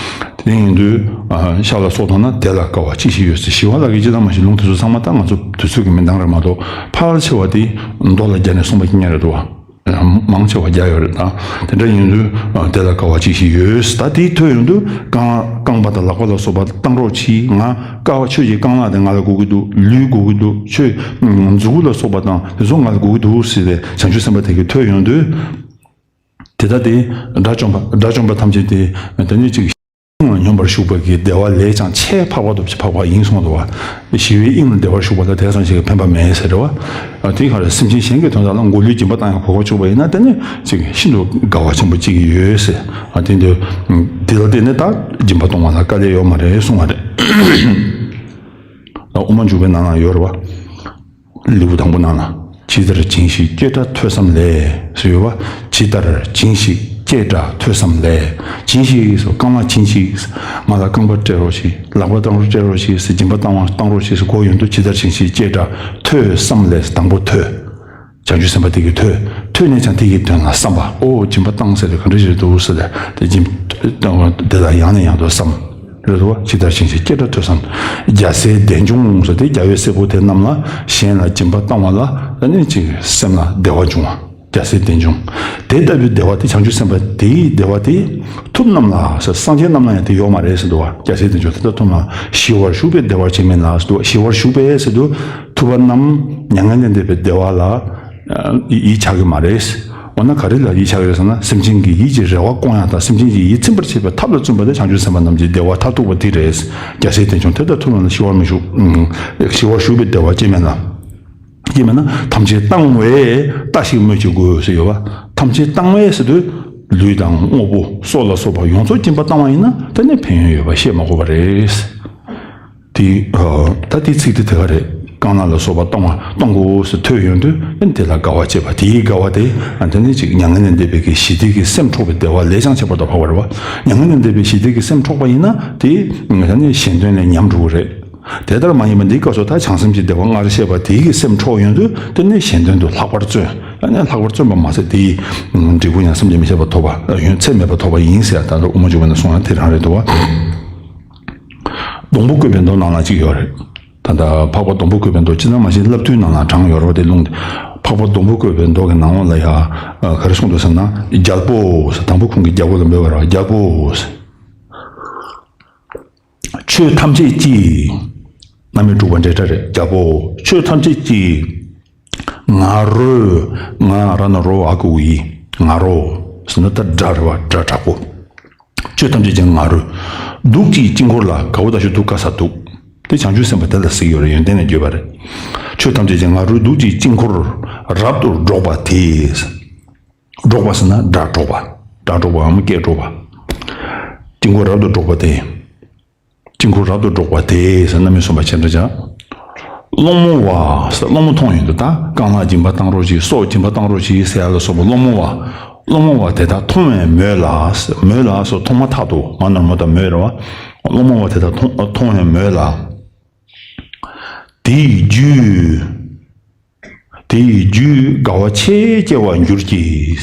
དེ་ཡིན་དུས། ཨ། ཤ་ལ་སོགས་བཏང་ན་དེ་ལ་དཀའ་བ་ཅི་ཞིག་ཡོད་ཟེར། ཞི་བ་ལྷ་གིས་ཅི་ཙམ་མ་ཞིག་ལུང་དེ་ཚོ་ཚང་མ་ད་ང་ཚོ་དུས་ཚོད་ཀྱི་མི་འདང་རེད་མ་གཏོགས། ཕལ་ཆེ་བ་དེ་མདོ་ལ་སྦྱར་ནས་གསུངས་པ་ཁྱི་ཉག་རེད་འདུག་བ། མང་ཆེ་བ་རྒྱ་ཡོད་རེད་ད། དེ་འདྲ་ཡིན་དུས་དེ་ལ་དཀའ་བ་ཅི་ཞིག་ཡོད། ད་དེའི་ཐོས་ཡོང་དུས་རྐང་རྐང་པ་དང་ལག་པ་ལ་སོགས་པ་བཏང་རོགས་གྱིས། ང་དཀའ་བ་ཁྱོད་ཀྱི་རྐང་ལག་དེ་ང་ལ་དགོས་ཀྱི་འདུག་ལུས་དགོས་ཀྱི་འདུག་ཁྱོད་མཛུ་གུ་ལ་སོགས་པ་དང་དེ་ཚོ་ང་ལ་དགོས་ཀྱི་འདུག་ཟེར་ཏེ་བྱང་ཆུབ་སེམས་དཔའ་དེ་གིས་ཐོས་ཡོང་དུས། དེ་ལྟ་སྟེ་དགྲ་བཅོམ་པ་དགྲ་བཅོམ་པ་ཐམས་ཅད་དེ་དེ་ནི་ཅིག་སྙོམས་པར་ཞུགས་པ་གི་བདེ་བ་ལས་ཀྱང་ཆེས་འཕགས་པ་དང་འཕགས་པ་ཡིན་གསུངས་འདུག་བ། ཞི་བའི་དབྱིངས་ལ་བདེ་བར་ཞུགས་པ་ལ་དེ་ཙམ་ཞིག་གི་ཕན་པ་མེད་ཟེར་རེད་བ། དེ་ག་རེ་སེམས་ཅན་གཞན་གྱི་དོན་དག་ལ་མགོ་ལུས་སྦྱིན་པ་བཏང་ཡང་གོ་བ་ཆོད་པ་ཡིན་ན་དེ་ནི་ཅིག་ཤིན་ཏུ་དགའ་བ་ཆེན་པོ་ཅིག་ཡོད་ཟེར། དེ་འདི་དེ་ལ་བརྟེན་ནས་ད་སྦྱིན་པ་གཏོང་བ་ལ་དཀའ་ལས་ཡོད་མ་རེད་གསུང་བ་རེད། ད་དབུ་མ་འཇུག་པའི་ནང་ན་ཡོད་རེད་བ། ལེའུ་དང་པོ་ནང་ན། ཇི་ལྟར་བྱིན་ཞིག་ཀྱེ་དགྲ་ཐོས་བསམ་ལས་ཟེར་ཡོད་པ། ཇི་ལྟར་བྱིན་ཞིག་ཀྱེ་དགྲ་ཐོས་བསམ་ལས། བྱིན་ཞིག་ཟེར་རྐང་ལག་བྱིན་ཞིག་ང་ལ་རྐང་པ་སྤྲད་རོགས་ཞིག་ལག་པ་བཏང་རོགས་སྤྲད་རོགས་ཞིག་ཟེར། སྦྱིན་པ་བཏང་བ་བཏང་རོགས་ཞིག་ཟེར་གོ་ཡོང་དུས་ཇི་ལྟར་བྱིན་ཞིག་ཀྱེ་དགྲ་ཐོས་བསམ་ལས། དང་པོ་ཐོས། བྱང་ཆུབ་སེམས་དཔའ་དེ་གིས་ཐོས། ཐོས་ནས་ཀྱང་དེ་ཡི་དོན་ལ་བསམ་པ། ཨོ་སྦྱིན་པ་བཏང་ཟེར་དུས་ག་འདྲ་ཞིག་འདུག་ཟེར་ཏེ་དེ་སྦྱིན་དེ་ལ་ཡང་ནས་ཡང་དུ་བསམ། རེད་དོ། ཇི་ལྟར་བྱིན་ཞིག་ཀྱེ་དགྲ་ཐོས་བསམ། རྒྱལ་སྲས་བདེ་འབྱུང་ཟེར་ཏེ་རྒྱལ་བའི་སྲས་པོ་དེ་རྣམས་ལ་གཞན་ལ་སྦྱིན་པ་བཏང་བ་ལ་ཨ་ནི་ཅིག་སེམས་ལ་བདེ་བ་འབྱུང་བ། རྒྱལ་སྲས་བདེ་འབྱུང་། དེ་ལྟ་བུའི་བདེ་བ་དེ་བྱང་ཆུབ་སེམས་དཔའ་དེའི་བདེ་བ་དེ་ཐུབ་རྣམས་ལ་ཟེར། སངས་རྒྱས་རྣམས་ལ་ཡང་དེ་ཡོད་མ་རེད་ཟེར་འདུག་བ། རྒྱལ་སྲས་བདེ་འབྱུང་དེ་ལྟར་ཐུབ་རྣམས་ལ། ཞི་བར་ཞུགས་པའི་བདེ་བ་ཅན་མིན་ལ་ཟེར་འདུག་བ། ཞི་བར་ཞུགས་པའི་ཟེར་དུས་ཐུབ་པ་རྣམས་མྱ་ངན་ལས་འདས་པའི་བདེ་བ་ལ་ཡིད་ཆགས་ཀྱི་མ་རེད། འོ་ན་ག་རེ་ལ་ཡིད་ཆགས་ཀྱི་རེད་ཟེར་ན། སེམས་ཅན་གྱི་ཡིད་ཀྱི་རེ་བ་སྐོང་ཡ་དང་སེམས་ཅན་གྱི་ཡིད་ཚིམ་པར་བྱེད་པའི་ཐབས་ལ་བརྩོན་པ་དེ་བྱང་ཆུབ་སེམས་དཔའ་རྣམས་ཀྱི་བདེ་བ་མཐར་ཐུག་པ་དེ་རེད། རྒྱལ་སྲས་བདེ་འབྱུང་དེ་ལྟར་ཐུབ་རྣམས་ལ་ཞི་བར་མི་ཞུགས། ཞི་བར་ཞུགས་པའི་བདེ་བ་ཅན་མིན་ལ། ཅིས་མིན་ན་ཐམས་ཅད་བཏང་བས་ལྟ་ཞིག་སྨོས་ཅི་དགོས་ཟེར་ཡོད་པ། ཐམས་ཅད་བཏང་བས་ཟེར་དུས་ལུས་དང་དངོས་པོ་སྲོག་ལ་སོགས་པ་ཡོངས་རྫོགས་སྦྱིན་པ་བཏང་བ་ཡིན་ན་དེ་ནི་ཕན་ཡོན་ཡོད་པ་བཤད་མ་དགོས་པ་རེད། དེ་ད་དེའི་ཚིག་དེ་དེ་ག་རེད། རྐང་ལག་ལ་སོགས་པ་གཏོང་བ་གཏོང་དགོས་ཟེར་ཐོས་ཡོང་དུས་དེ་ལ་དགའ་བ་སྐྱེས་པ། དེའི་དགའ་བ་དེ་དེ་ནི་ཅིག་མྱ་ངན་ལས་འདས་པའི་གི་ཞི་བདེ་གི་སེམས་འཕྲོག་པའི་བདེ་བ་ལས་ཀྱང་ཁྱད་པར་དུ་འཕགས་པ་རེད་བ། མྱ་ངན་ལས་འདས་པའི་ཞི་བདེ་གི་སེམས་འཕྲོག་པ་ཡིན་ན་དེ་ད་ནི་གཞན་དོན་ལས་ཉམས་འགྲོ་གི་རེད། དེ་ལྟར་མ་ཡིན་པ་འདི་སྐབས་སུ་ད་བྱང་སེམས་ཀྱི་བདེ་བ་སྔར་བཤད་པ་དེའི་གི་སེམས་འཕྲོག་ཡོང་དུས་དེ་ནི་གཞན་དོན་དུ་ལྷག་པར་བརྩོན། ད་ནི་ལྷག་པར་བརྩོན་པ་མ་ཟད་དེའི་འབྲས་བུ་ཡང་བསམ་གྱིས་མི་ཁྱབ་པ་ཐོབ་པ་ཡོན་ཚད་མེད་པ་ཐོབ་པ་ཡིན་ཟེར། ད་དུང་དབུ་མ་འཇུག་པ་ན་གསུངས་ཡང་དེ་རང་རེད་འདུག་བ། སྡོང་པོ་བཀོད་པའི་མདོ་ནང་ལ་གཅིག་ཡོད་རེད། ད་ལྟ་འཕགས་པ་སྡོང་པོ་བཀོད་པའི་མདོ་ཅི་ཙམ་མ་ཤེས་བསླབ་བཏུས་ནང་ལ་དྲངས་ཡོད་རེད་བ། དེ་ལུང་དེ་འཕགས་པ་སྡོང་པོ་བཀོད་པའི་མདོ་གི་ནང་ལོགས་ལ་ཡ་ག་རེ་གསུངས་འདུག་ཟེར་ན། རྒྱལ་པོ་ཟེར་དང་པོ་ཁོང་གིས་རྒྱལ་པོ་ལ་འབོད་པ་རེད་བ། རྒྱལ་པོ་ཟེར། ཆོས་ཐམས་ཅད་ཀྱིས། རྣམ་དབྱེ་དྲུག་པ་འབྲེལ་སྒྲ་རེད། རྒྱལ་པོ་ཆོས་ཐམས་ཅད་ཀྱིས་ང་རོ། ང་ར་ན་རོ་ཨ་གུ་ཡི་ང་རོ་ཟེར་ན་ད་སྒྲ་རེད་བ། སྒྲ་དྲག་པོ། ཆོས་ཐམས་ཅད་ཀྱིས་ང་རོ། གདུགས་ཀྱི་དཀྱིལ་འཁོར་ལ། ག་བོ་ད་ཞུ་གདུགས་ག་ས་གདུགས། དེ་བྱང་ཆུབ་སེམས་དཔའ་དེ་ལ་ཟེར་གྱི་ཡོད་རེད། ཡོན་ཏན་ལས་བརྗོད་པ་རེད། ཆོས་ཐམས་ཅད་ཀྱིས་ང་རོ་གདུགས་ཀྱི་དཀྱིལ་འཁོར་རབ་ཏུ་སྒྲོགས་པ་དེས། སྒྲོགས་པ་ཟེར་ན་སྒྲ་སྒྲོགས་པ། སྒྲ་སྒྲོགས་པའམ་སྐད་སྒྲོགས་པ། དཀྱིལ་འཁོར་རབ་ཏུ་སྒྲོགས་པ་དེ། དཀྱིལ་འཁོར་རབ་ཏུ་སྒྲོགས་པ་དེ་ཟེར་རྣམ་དབྱེ་གསུམ་པ་བྱེད་འདྲ་བྱ། སློང་མོ་བ་ཟེར་སློང་མོ་མཐོང་ཡོང་དུས། ད་རྐང་ལག་སྦྱིན་པ་བཏང་རོགས་གྱིས། སྲོག་སྦྱིན་པ་བཏང་རོགས་གྱིས་ཟེར་ཡ་ལ་སོགས་པ་སློང་མོ་བ། སློང་མོ་བ་དེ་དག་མཐོང་བས་མོས་ལ་ཟེར། མོས་ལ་ཟེར་མཐོང་མ་ཐག་ཏུ། མ་ནོར་མོ་དང་མོས་རེད་བ། སློང་མོ་བ་དེ་དག་མཐོང་མཐོང་བས་མོས་ལ། དེ་ཡི་རྒྱུས། དེ་ཡི་རྒྱུས་དགའ་བ་ཆེས་སྐྱེ་བར་འགྱུར་གྱི།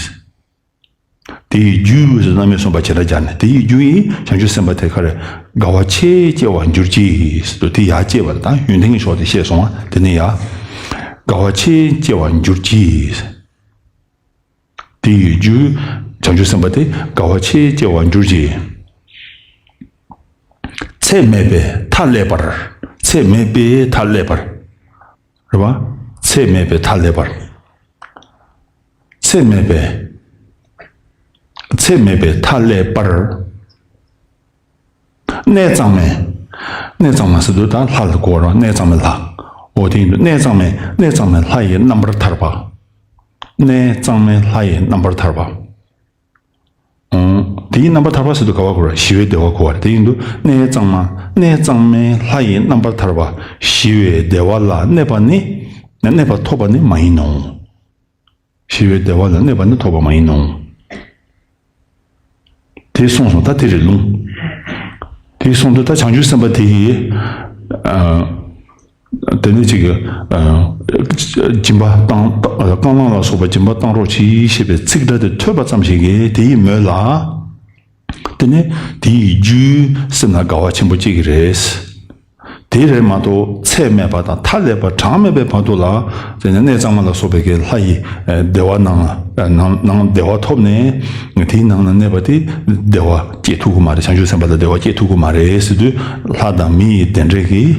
དེ་ཡི་རྒྱུ་ཟེར་རྣམ་དབྱེ་གསུམ་པ་བྱེད་འདྲ་སྦྱར་ནས། དེ་ཡི་རྒྱུ་ཡིས་བྱང་ཆུབ་སེམས་དཔའ་དེ་ཁར་དགའ་བ་ཆེས་སྐྱེ་བར་འགྱུར་གྱི་ཟེར་དུས། དེ་ཡར་སྐྱེ་བ་དང་ཡོན་ཏན་གྱི་ཕྱོགས་དེ་བཤད་སོང་བ། དེ་ནས་ཡར་དགའ་བ་ཆེས་སྐྱེ་བར་འགྱུར་གྱི། དེ་ཡི་རྒྱུ་བྱང་ཆུབ་སེམས་དཔའ་དེ་དགའ་བ་ཆེས་སྐྱེ་བར་འགྱུར་གྱི། ཚད་མེད་པའི་མཐའ་ཀླས་པར། ཚད་མེད་པའི་མཐའ་ཀླས་པར། རེད་བ། ཚད་མེད་པའི་མཐའ་ཀླས་པར། ཚད་མེད་པའི། ཚད་མེད་པའི་མཐའ་ཀླས་པར། གནས་གཙང་མའི། གནས་གཙང་མ་ཟེར་དུས་ད་ལྷ་ལ་གོ་བ་རེད། གནས་གཙང་མའི་ལྷ། འོ་དེ་ཡིན་དུས་གནས་གཙང་མའི། གནས་གཙང་མའི་ལྷ་ཡི་རྣམ་པར་ཐར་པ། གནས་གཙང་མའི་ལྷ་ཡི་རྣམ་པར་ཐར་པ། འོ། དེའི་རྣམ་པར་ཐར་པ་ཟེར་དུས་ག་བ་གོ་བ་རེད། ཞི་བའི་བདེ་བ་གོ་བ་རེད། དེ་ཡིན་དུས་གནས་གཙང་མ། གནས་གཙང་མའི་ལྷ་ཡི་རྣམ་པར་ཐར་པ། ཞི་བའི་བདེ་བ་ལ་གནས་པ་ནི། གནས་པ་ཐོབ་པ་ནི་མ་ཡིན་ནོ། ཞི་བའི་བདེ་བ་ལ་གནས་པ་ནི་ཐོབ་པ་མ་ཡིན་ནོ། དེ་གསུངས་སོང་། ད་དེ་རེད་ལུང་། དེ་གསུངས་དུས་ད་བྱང་ཆུབ་སེམས་དཔའ་དེ་ཡིས། ཨ། དེ་ནས་ཅིག་ཨ། སྦྱིན་པ་བཏང་། རྐང་ལག་ལ་སོགས་པ་སྦྱིན་པ་བཏང་རོགས་གྱིས་ཞེས་པའི་ཚིག་སྒྲ་དེ་ཐོས་པ་ཙམ་ཞིག་གིས་དེ་ཡི་མོད་ལ། དེ་ནས་དེ་ཡི་རྒྱུས་སེམས་ལ་དགའ་བ་ཆེན་པོ་སྐྱེ་གི་རེད། དེ་རེད་མ་གཏོགས་ཚད་མེད་པ་དང་མཐའ་ཀླས་པ་གྲངས་མེད་པའི་བར་དུ་ལ། དེ་ནས་གནས་གཙང་མ་ལ་སོགས་པའི་གི་ལྷ་ཡི་བདེ་བ་ནང་ལ། ནང་ནང་བདེ་བ་ཐོབ་ནས་དེའི་ནང་ན་གནས་པ་དེ་བདེ་བ་སྐྱེ་ཐུབ་ཀྱི་མ་རེད། བྱང་ཆུབ་སེམས་དཔའ་ལ་བདེ་བ་སྐྱེ་ཐུབ་ཀྱི་མ་རེད་ཟེར་དུས། ལྷ་དང་མི་ཡི་བདེ་འབྲས་ཀྱིས།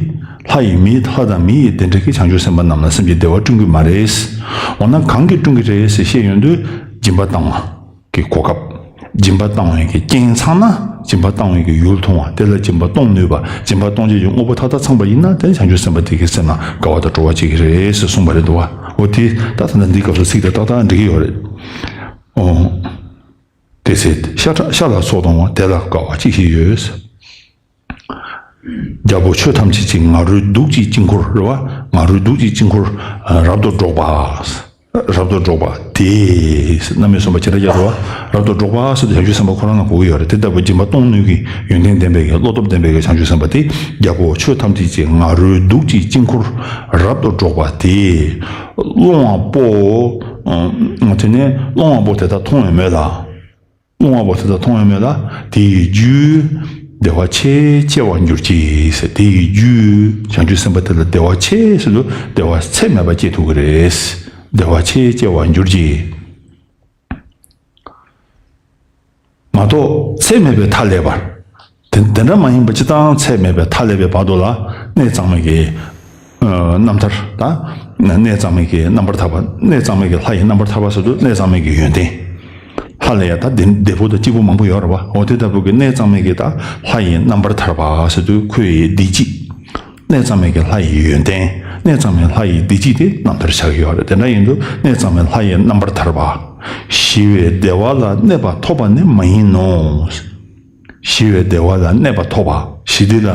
ལྷ་ཡི་མི། ལྷ་དང་མི་ཡི་བདེ་འབྲས་ཀྱིས་བྱང་ཆུབ་སེམས་དཔའ་རྣམས་ལ་སེམས་ཀྱི་བདེ་བ་བསྐྲུན་གྱི་མ་རེད། འོ་ན་གང་གིས་བསྐྲུན་གྱི་རེད་ཟེར་བཤད་ཡོང་དུས། སྦྱིན་པ་བཏང་བ་གི་གོ་སྐབས། སྦྱིན་པ་བཏང་བའི་གི་རྐྱེན་ཚང་ན། སྦྱིན་པ་བཏང་བའི་གི་ཡུལ་མཐོང་བ། དེ་ལ་སྦྱིན་པ་གཏོང་ནུས་པ། སྦྱིན་པ་གཏོང་བྱེད་ཀྱི་དངོས་པོ་མཐའ་དག་ཚང་པ་ཡིན་ན། དེ་བྱང་ཆུབ་སེམས་དཔའ་དེ་གི་སེམས་ལ་དགའ་བ་དང་སྤྲོ་བ་སྐྱེ་གི་རེད་ཟེར་གསུངས་པ་རེད་འདུག་བ། འོ་དེ་ད་ད་ལྟ་འདིའི་སྐབས་སུ་ཚིག་དེ་ཏག་ཏག་འགྲིག་གི་ཡོད་རེད། འོ། དེ་ཚེ་ཤ་ཁྲག་ཤ་ལ་སོགས་གཏོང་བ། དེ་ལ་དགའ་བ་ཅི་ཞིག་ཡོད། རྒྱལ་པོ་ཆོས་ཐམས་ཅད་ཀྱི། ང་རོའི་གདུགས་ཀྱི་དཀྱིལ་འཁོར། རེད་བ། ང་རོའི་གདུགས་ཀྱི་དཀྱིལ་འཁོར་རབ་ཏུ་སྒྲོགས་པ། རབ་ཏུ་སྒྲོགས་པ་དེས། རྣམ་དབྱེ་གསུམ་པ་ཇི་ལྟར་ཡོད་རེད་བ། རབ་ཏུ་སྒྲོགས་པ་ཟེར་དུས་བྱང་ཆུབ་སེམས་དཔའ་ཁོ་རང་ལ་གོ་གི་ཡོད་རེད། དེ་ལྟ་བུ་སྦྱིན་པ་གཏོང་ནུས་ཀྱི་ཡོན་ཏན་ལྡན་པའི་གི། བློ་སྟོབས་ལྡན་པའི་གི་བྱང་ཆུབ་སེམས་དཔའ་དེ། རྒྱལ་པོ་ཆོས་ཐམས་ཅད་ཀྱི། ང་རོའི་གདུགས་ཀྱི་དཀྱིལ་འཁོར་རབ་ཏུ་སྒྲོགས་པ་དེས། སློང་བ་པོ། དེ་ནས་སློང་བ་པོ་དེ་དག་མཐོང་བའི་མོད་ལ། སློང་བ་པོ་དེ་དག་མཐོང་བའི་མོད་ལ། དེ་ཡི་རྒྱུས་བདེ་བ་ཆེས་སྐྱེ་བར་འགྱུར་གྱི་ཟེར། དེ་ཡི་རྒྱུས་བྱང་ཆུབ་སེམས་དཔའ་དེ་ལ་བདེ་བ་ཆེ་ཟེར་དུས་བདེ་བ་ཚད་མེད་པ་སྐྱེ་ཐུབ་ཀྱི་རེད། བདེ་བ་ཆེས་སྐྱེ་བར་འགྱུར་གྱི། མ་གཏོགས་ཚད་མེད་པའི་མཐའ་ཀླས་པར། དེ་དེ་འདྲ་མ་ཡིན་པ། སྤྱིར་བཏང་ཚད་མེད་པའི་མཐའ་ཀླས་པའི་བར་དུ་ལ་གནས་གཙང་མའི་གི། ཨ། རྣམ་ཐར་དང་། གནས་གཙང་མའི་གི་རྣམ་པར་ཐར་པ། གནས་གཙང་མའི་གི་ལྷ་ཡི་རྣམ་པར་ཐར་པ་ཟེར་དུས་གནས་གཙང་མའི་གི་ཡོན་ཏན། ལྷ་ལ་ཡང་ད་བདེ་བདེ་པོ་དང་སྐྱིད་པོ་མང་པོ་ཡོད་རེད་བ། འོ་དེ་ལྟ་བུ་གི་གནས་གཙང་མའི་གི་ད་ལྷ་ཡི་རྣམ་པར་ཐར་པ་ཟེར་དུས་ཁོ་ཡི་བདེ་སྐྱིད། གནས་གཙང་མའི་གི་ལྷ་ཡི་ཡོན་ཏན། གནས་གཙང་མའི་ལྷ་ཡི་བདེ་སྐྱིད་དེ་རྣམ་ཐར་ཆགས་ཀྱི་ཡོད་རེད། དེ་འདྲ་ཡིན་དུས་གནས་གཙང་མའི་ལྷ་ཡི་རྣམ་པར་ཐར་པ། ཞི་བའི་བདེ་བ་ལ་གནས་པ་ཐོབ་པ་ནི་མ་ཡིན་ནོ། ཞི་བའི་བདེ་བ་ལ་གནས་པ་ཐོབ་པ། ཞི་བདེ་ལ་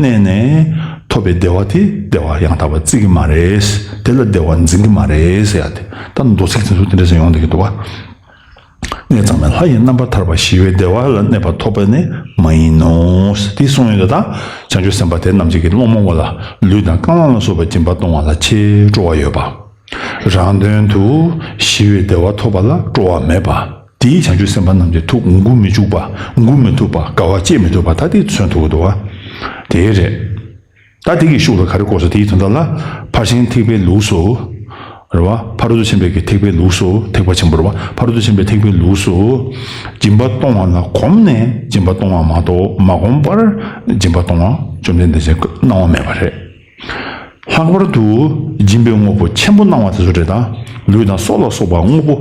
གནས་ནས་ཐོབ་པའི་བདེ་བ་དེ་བདེ་བ་ཡང་དག་པར་བརྩི་གི་མ་རེད། དེ་ལ་བདེ་བ་འཛིན་གི་མ་རེད་ཟེར་ཡ་དེ། ད་མདོ་ཚིག་དེ་ཚོ་དེ་འདྲ་ཟེར་ཡོང་བསྡད་ཀྱི་འདུག་བ། གནས་གཙང་མའི་ལྷ་ཡི་རྣམ་པར་ཐར་པ། ཞི་བའི་བདེ་བ་ལ་གནས་པ་ཐོབ་པ་ནི་མ་ཡིན་ནོ། དེ་གསུངས་ཡོད་དོ། ད་བྱང་ཆུབ་སེམས་དཔའ་དེ་རྣམས་ཀྱི་སློང་མོ་བ་ལ་ལུས་དང་རྐང་ལག་ལ་སོགས་པའི་སྦྱིན་པ་གཏོང་བ་ལ་ཆེས་སྤྲོ་བ་ཡོད་པ། རང་དོན་དུ་ཞི་བའི་བདེ་བ་ཐོབ་པ་ལ་སྤྲོ་བ་མེད་པ། དེའི་བྱང་ཆུབ་སེམས་དཔའ་རྣམས་ཀྱི་ཐུགས་མགུ་མི་འཁྱུག་པ། མགུ་མི་ཐུག་པ། དགའ་བ་སྐྱེ་མི་ཐུབ་པ། ད་དེ་མཚོན་ཐུབ་ཀྱི་འདུག་བ། དེ་རེད། ད་དེ་གི་ཤུགས་ལ་ག་རེ་གོ་སོང་། དེའི་དོན་དག་ལ་ཕར་ཕྱིན་ཐེག་པའི་ལུགས་སུ། རེད་བ། ཕ་རོལ་ཏུ་ཕྱིན་པའི་གི་ཐེག་པའི་ལུགས་སུ། ཐེག་པ་ཆེན་པོ་རེད་བ། ཕ་རོལ་ཏུ་ཕྱིན་པའི་ཐེག་པའི་ལུགས་སུ། སྦྱིན་པ་གཏོང་བ་ལ་གོམས་ནས་སྦྱིན་པ་གཏོང་བ་མ་གཏོགས། མ་གོམས་པར་སྦྱིན་པ་གཏོང་བ་བཅོམ་ལྡན་འདས་ཀྱིས་གནང་བ་མེད་པ་རེད། ལྷག་པར་དུ་སྦྱིན་པའི་དངོས་པོ་ཆེན་པོ་གནང་བ་དེ་ཚོ་རེད། ད་ལུས་དང་སྲོག་ལ་སོགས་པ་དངོས་པོ།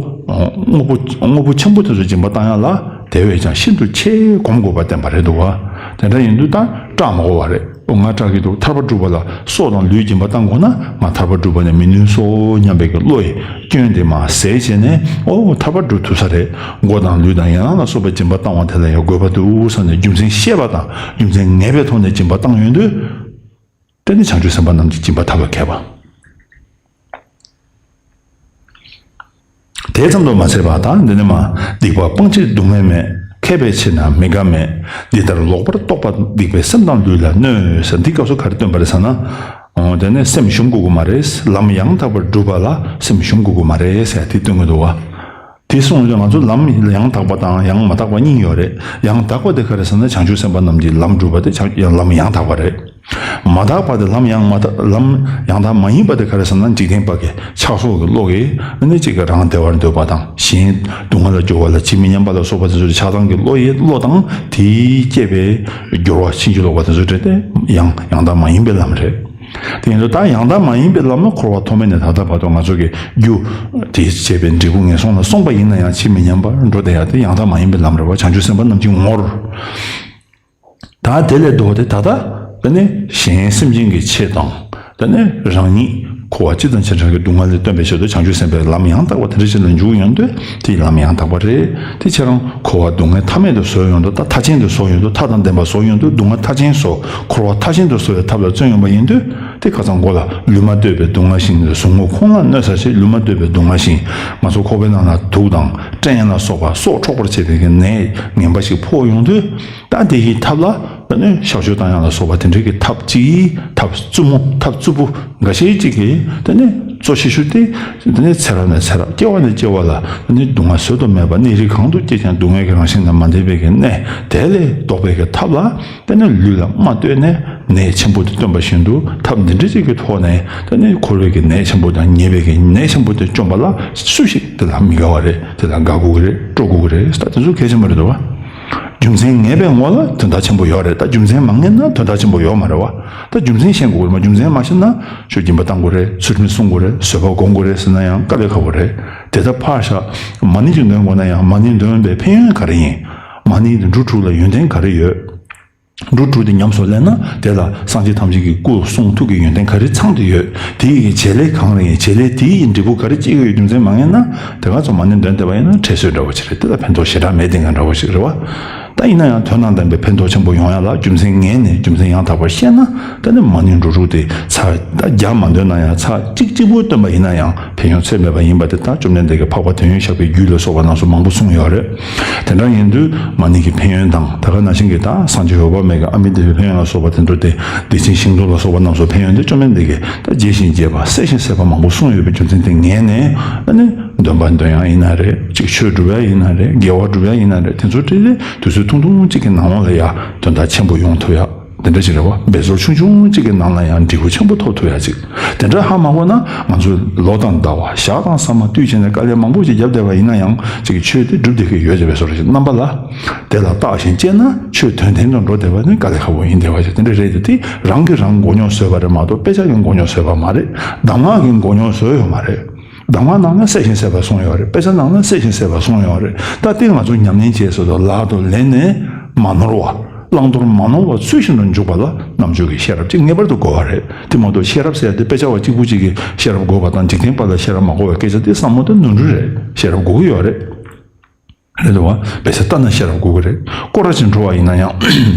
དངོས་པོ་དངོས་པོ་ཆེན་པོ་དེ་ཚོ་སྦྱིན་པ་བཏང་ཡག་ལ་དེ་བས་ཀྱང་ཤིན་ཏུ་ཆེས་གོམས་དགོས་པ་བསྟན་པ་རེད་འདུག་བ། དེ་འདྲ་ཡིན་དུས་ད་སྐྲག་མ་དགོས་པ་རེད། ཨོ་ང་སྐྲག་གི་འདུག་ཐར་པ་སྒྲུབ་པ་ལ་སྲོག་དང་ལུས་སྦྱིན་པ་བཏང་དགོས་ན་ང་ཐར་པ་སྒྲུབ་པ་ནས་མི་ནུས་སོ་སྙམ་པའི་གི་བློ་ཡི་སྐྱོན་དེ་མར་ཟད་བྱས་ནས། ཨོ་ཐར་པ་སྒྲུབ་ཐུབ་ས་རེད། མགོ་དང་ལུས་དང་ཡན་ལག་ལ་སོགས་པའི་སྦྱིན་པ་བཏང་བ་དེ་ལ་ཡང་དགོས་པ་འདུག་བསམ་ནས་རྒྱུ་མཚན་ཤེས་པ་དང་རྒྱུ་མཚན་ངེས་པའི་ཐོག་ནས་སྦྱིན་པ་བཏང་ཡོང་དུས། དེ་ནི་བྱང་ཆུབ་སེམས་དཔའ་རྣམས་ཀྱི་སྦྱིན་པ་ཐར་པར་མཁས་པ། དེ་ཙམ་དུ་མ་ཟད་པར་ད་འདི་ནི་མ། སྡིག་པ་སྤང་ཕྱིར་སྡུག་བསྔལ་མེད། མཁས་པས་ཕྱིར་ན་མི་དགའ་མེད། འདི་ལྟར་ལོག་པར་རྟོག་པ་སྡིག་པའི་སེམས་དང་ལུས་ལ་གནོད་ཟེར། འདི་སྐབས་སུ་ག་རེ་སྟོན་པ་རེད་ཟེར་ན། འོ་དེ་ནི་སེམས་ཞུམ་དགོས་ཀྱི་མ་རེད། ལམ་ཡང་དག་པར་སྒྲུབ་པ་ལ་སེམས་ཞུམ་དགོས་ཀྱི་མ་རེད་ཟེར་དེ་སྟོན་གྱི་འདུག་བ། དེ་གསུངས་ཡོད། ང་ཚོ་ལམ་ཡང་དག་པ་དང་ཡང་མ་དག་པ་གཉིས་ཡོད་རེད། ཡང་དག་པ་དེ་ག་རེ་ཟེར་ན་བྱང་ཆུབ་སེམས་དཔའ་རྣམས་ཀྱིས་ལམ་བསྒྲུབས་པ་དེ་བྱང་ལམ་ཡང་དག་པ་རེད། མ་དག་པ་དེ་ལམ་ཡང་མ་དག་ལམ་ཡང་དག་མ་ཡིན་པ་དེ་ག་རེ་ཟེར་ན། འཇིག་རྟེན་པ་གི་ཆགས་སོགས་ཀྱི་བློ་གིས་ཨ་ནི་གཅིག་གི་རང་བདེ་བར་འདོད་པ་དང་། གཞན་སྡུག་བསྔལ་ལ་སྦྱོར་བ་ལ་ཇི་མི་སྙམ་པ་ལ་སོགས་པ་དེ་ཚོའི་ཆགས་སྡང་གི་བློ་ཡི་བློ་དང་དེས་བསྐྱེད་པའི་སྦྱོར་བ་ཕྱིན་ཅི་ལོག་པ་དེ་ཚོ་བྲལ་ཏེ་ཡང་ཡང་དག་མ་ཡིན་པའི་ལམ་རེད། དེ་ཡིན་དུས་ད་ཡང་དག་མ་ཡིན་པའི་ལམ་ལ་འཁོར་བ་ཐོག་མེད་ནས་ད་ལྟ་བར་དུ་ང་ཚོ་གི་རྒྱུ་དེས་བྱས་པའི་འབྲས་བུ་ངན་སོང་ལ་སོང་བ་ཡིན་ན་ཡང་ཇི་མི་སྙམ་པར་འགྲོ་བསྡད་ཡ་དེ་ཡང་དག་མ་ཡིན་པའི་ལམ་རེད་བ། བྱང་ཆུབ་སེམས་དཔའ་རྣམས་ཀྱི་ངོར། ད་དེ་ལས་ལྡོག་སྟེ་ད་ལྟ་དེ་ནི་གཞན་སེམས་ཅན་གྱི་ཆེད་དང་། དེ་ནི་རང་ཉིད་འཁོར་བ་སྤྱི་དང་བྱེ་བྲག་གི་སྡུག་བསྔལ་ལས་བཏོན་པའི་ཆེད་དུ་བྱང་ཆུབ་སེམས་དཔའི་ལམ་ཡང་དག་པ་དེ་འདྲ་ཞིག་ལ་འཇུག་ཡོང་དུས་དེ་ལམ་ཡང་དག་པ་རེད། དེ་ཁྱེད་རང་འཁོར་བ་སྡུག་བསྔལ་མཐའ་མེད་དུ་བཟོ་ཡོང་དུས། ད་མཐའ་ཅན་དུ་བཟོ་ཡོང་དུས། མཐའ་དང་ལྡན་པ་བཟོ་ཡོང་དུས། སྡུག་བསྔལ་མཐའ་ཅན་བཟོ། འཁོར་བ་མཐའ་ཅན་དུ་བཟོ་བའི་ཐབས་ལ་བརྩོན་ཡོང་བ་ཡིན་དུས། དེ་ཁ་སང་མགོ་ལ་ལུས་མ་ལྟོས་པའི་སྡུག་བསྔལ་ཞིང་། ཟུག་རྔུ་ཁོང་ལ་གནོད་ས་ཞེས། ལུས་མ་ལྟོས་པའི་སྡུག་བསྔལ་ཞིང་། ང་ཚོ་ཁོག་པའི་ནང་ལ་དུག་དང་སྐྲན་ལ་སོགས་པ་སྲོག་འཕྲོག་པར་བྱེད་པའི་གི་ནད་ངན་པ་ཞིག་ཕོག་ཡོང་དུས། ད་དེ་ཡི་ཐབས་ལ་ད་ནི་གཤག་བཅོས་བཏང་ཡག་ལ་སོགས་པ་དེ་འདྲའི་གི་ཐབས་ཅིག་ཐབས་རྩུབ་མོ། ཐབས་རྩུབ་པོ་འགའ་ཤས་ཅིག་གིས་ད་ནི་གཙོ་ཆེ་ཤོས་དེ་ད་ནི་ཚེ་རབས་ནས་ཚེ་རབས། སྐྱེ་བ་ནས་སྐྱེ་བ་ལ་ད་ནི་སྡུག་བསྔལ་བཟོད་དུ་མེད་པ། གནས་རིས་གང་དུ་སྐྱེས་ཀྱང་སྡུག་བསྔལ་གྱི་རང་བཞིན་ལས་མ་འདས་པའི་གི་གནས་དེ་ལས་ལྡོག་པའི་གི་ཐབས་ལ། དེ་ནས་ལུས་ལ་མ་ལྟོས་ནས་ནད་ཆེན་པོ་དེ་བཏོན་པ་བཞིན་དུ། ཐབས་འདི་འདྲ་ཅིག་གི་ཐོག་ནས་དེ་ནས་འཁོར་བའི་གི་ནད་ཆེན་པོ་དང་ཉེས་པའི་གི་ནད་ཆེན་པོ་དེ་བཅོམ་པ་ལ་སུ་ཞིག་དེ་ལ་མི་དགའ་བ་རེད། དེ་ལ་དགའ་དགོས་ཀྱི་རེད། སྤྲོ་དགོས་ཀྱི་རེད། ད་དེ་ཚོ་གལ་ཆེན་པོ་རེད་འདུག་བ། རྒྱུ་མཚན་ངེས་པའི་ངོ་ལ་དོན་དག་ཆེན་པོ་ཡོད་རེད། ད་རྒྱུ་མཚན་མ་ངེས་ན་དོན་དག་ཆེན་པོ་ཡོད་མ་རེད་བ། ད་རྒྱུ་མཚན་ཤེས་དགོས་རེད་མ། རྒྱུ་མཚན་མ་ཤེས་ན་ཆོས་སྦྱིན་པ་བཏང་དགོས་རེད། ཚུལ་ཁྲིམས་སྲུང་དགོས་རེད། བཟོད་པ་སྒོམ་དགོས་རེད་ཟེར་ན་ཡང་དཀའ་ལས་ཁག་པོ་རེད། དེ་ལྟར་ཕར་བཞག་མ་ཎི་ཅིག་འདོན་དགོས་ན་ཡང་མ་ཎི་འདོན་པའི་ཕན་ཡོན་ག་རེ་ཡིན། མ་ཎི་འབྲུ་དྲུག་ལ་ཡོན་ཏན་ག་རེ་ཡོད། འབྲུ་དྲུག་དེ་ཉམས་སུ་ལེན་ན་དེ་ལ་སངས་རྒྱས་ཐམས་ཅད་ཀྱི་སྐུ་གསུང་ཐུགས་ཀྱི་ཡོན་ཏན་ག་རེ་ཚང་དུ་ཡོད། དེ་ཡི་བྱེད་ལས་གང་རེ་ཡིན། བྱེད་ལས་དེའི་འབྲས་བུ་ག་རེ་སྐྱེ་གི་ཡོད། རྒྱུ་མཚན་མ་ངེས་ན་དེ་ག་ཚོ་མ་ཎི་འདོན་བསྡད་པ་ཡིན་ན་ཁྲེལ་སོད་འདྲ་བོ་ཅིག་རེད། དེ་ལ་ཕན་ཐོགས་ཞེ་དྲག་མེད་དེ་འདྲ་བོ་ཞིག་རེད་བ། ད་ཡིན་ན་ཡང་དོན་དང་ལྡན་པའི་ཕན་ཐོགས་ཆེན་པོ་ཡོང་ཡ་ལ་རྒྱུ་མཚན་ངེས་ནས་རྒྱུ་མཚན་ཡང་དག་པར་ཤེས་ན། ད་ནི་མ་ཎི་འབྲུ་དྲུག་དེ་ཚར་ད་བརྒྱ་མ་འདོན་ན་ཡང་ཚར་གཅིག་གཅིག་པུ་འདོན་པ་ཡིན་ན་ཡང་ཕན་ཡོན་ཚད་མེད་པ་ཡིན་པ་དེ་ད་བཅོམ་ལྡན་འདས་ཀྱིས་འཕགས་པ་དོན་ཡོད་ཞགས་པའི་རྒྱུད་ལ་སོགས་པ་རྣམས་སུ་མང་པོ་གསུངས་ཡོད་རེད། དེ་འདྲ་ཡིན་དུས་མ་ཎི་གི་ཕན་ཡོན་དང་། ད་ག་ནང་བཞིན་གྱི་ད་སངས་རྒྱས་འོད་དཔག་མེད་ཀྱི་ཨ་མི་ཏི་པའི་ཕན་ཡོན་ལ་སོགས་པ་དེ་ཚོ་དེ། བདེ་ཆེན་ཞིང་མཆོག་ལ་སོགས་པ་རྣམས་སུ་ཕན་ཡོན་དེ་བཅོམ་ལྡན་འདས་ཀྱིས་ད་རྒྱས་ཤིང་རྒྱས་པ་གསལ་ཞིང་གསལ་བ་མང་པོ་གསུངས་ཡོད་པའི་རྒྱུ་མཚན་དེ་ངེས་ནས། ཨ་ནི་འདོན་པ་འདོན་ཡག་ཡིན་ན་རེད། ཅིག་ཆོས་སྒྲུབ་ཡག་ཡིན་ན་རེད། དགེ་བ་སྒྲུབ་ཡག་ཡིན་ན་རེད། དེ་ཚོ་དེ་དུས་ཚོད་ཐུང་ཐུང་གཅིག་གི་ནང་ལོགས་ལ་ཡ་དོན་དག་ཆེན་པོ་ཡོང་ཐུབ་ཡག་དེ་འདྲ་ཞིག་རེད་བ། འབད་རྩོལ་ཆུང་ཆུང་གཅིག་གི་ནང་ལ་ཡང་འབྲས་བུ་ཆེན་པོ་ཐོབ་ཐུབ་ཡག་ཅིག་དེ་འདྲ་ཧ་མ་གོ་ན་ང་ཚོས་ལོ་དང་ཟླ་བ་ཞག་དང་ས་མ་དུས་ཆེན་ནས་དཀའ་ལས་མང་པོ་ཞིག་བརྒྱབ་བསྡད་པ་ཡིན་ན་ཡང་ཅིག་ཆོས་དེ་སྒྲུབ་བསྡད་ཀྱི་ཡོད་ཅེས་པའི་བཟོ་འདྲ་ཞིག་རྣམ་པ་ལ། དེ་ལ་བརྟག་ཞིང་དཔྱད་ན་ཆོས་དོན་ལྡན་དུ་འགྲོ་བསྡད་པ་ནི་དཀའ་ལས་ཁག་པོ་ཡིན་བསྡད་པ་ཞིག་དེ་འདྲ་རེད་དེ། དེ་རང་གིས་རང་མགོ་རྙོག་བཟོས་པ་རེད་མ་གཏོགས་དཔེ་ཆ་གིས་མགོ་རྙོག་བཟོས་པ་མ་རེད། གདམས་ངག་གིས་མགོ་རྙོག་བཟོས་ཡོད་མ་རེད། གདམས་ངག་ནང་ན་གསལ་ཞིང་གསལ་བར་གསུངས་ཡོད་རེད། དཔེ་ཆ་ནང་ན་གསལ་ཞིང་གསལ་བར་གསུངས་ཡོད་རེད། ད་དེ་ང་ཚོ་ཉམས་ལེན་བྱས་ཟེར་དུས་ལག་ཏུ་ལེན་ནས་མ་ནོར་བ། བླང་དོར་མ་ནོར་བ་ཚུལ་བཞིན་དུ་འཇུག་པ་ལ་རྣམ་དཔྱོད་ཀྱི་ཤེས་རབ་ཅིག་ངེས་པར་དུ་དགོས་པ་རེད། དེ་མ་གཏོགས་ཤེས་རབ་ཟེར་ཡ་དེ་དཔེ་ཆ་བ་གཅིག་པུ་གཅིག་གིས་ཤེས་རབ་དགོས་པ་དང་། འཇིག་རྟེན་པ་ལ་ཤེས་རབ་མ་དགོས་པའི་སྐད་ཆ་དེ་བསམ་བློ་དེ་ནོར་འཁྲུལ་རེད། ཤེས་རབ་དགོས་ཀྱི་ཡོད་རེད། རེད་འདུག་བ། བེ་ས་ལྟ་ན་ཤེས་རབ་དགོས་ཀྱི་རེད། སྐོར་ར་ཅིག་འགྲོ་བ་ཡིན་ན་ཡང་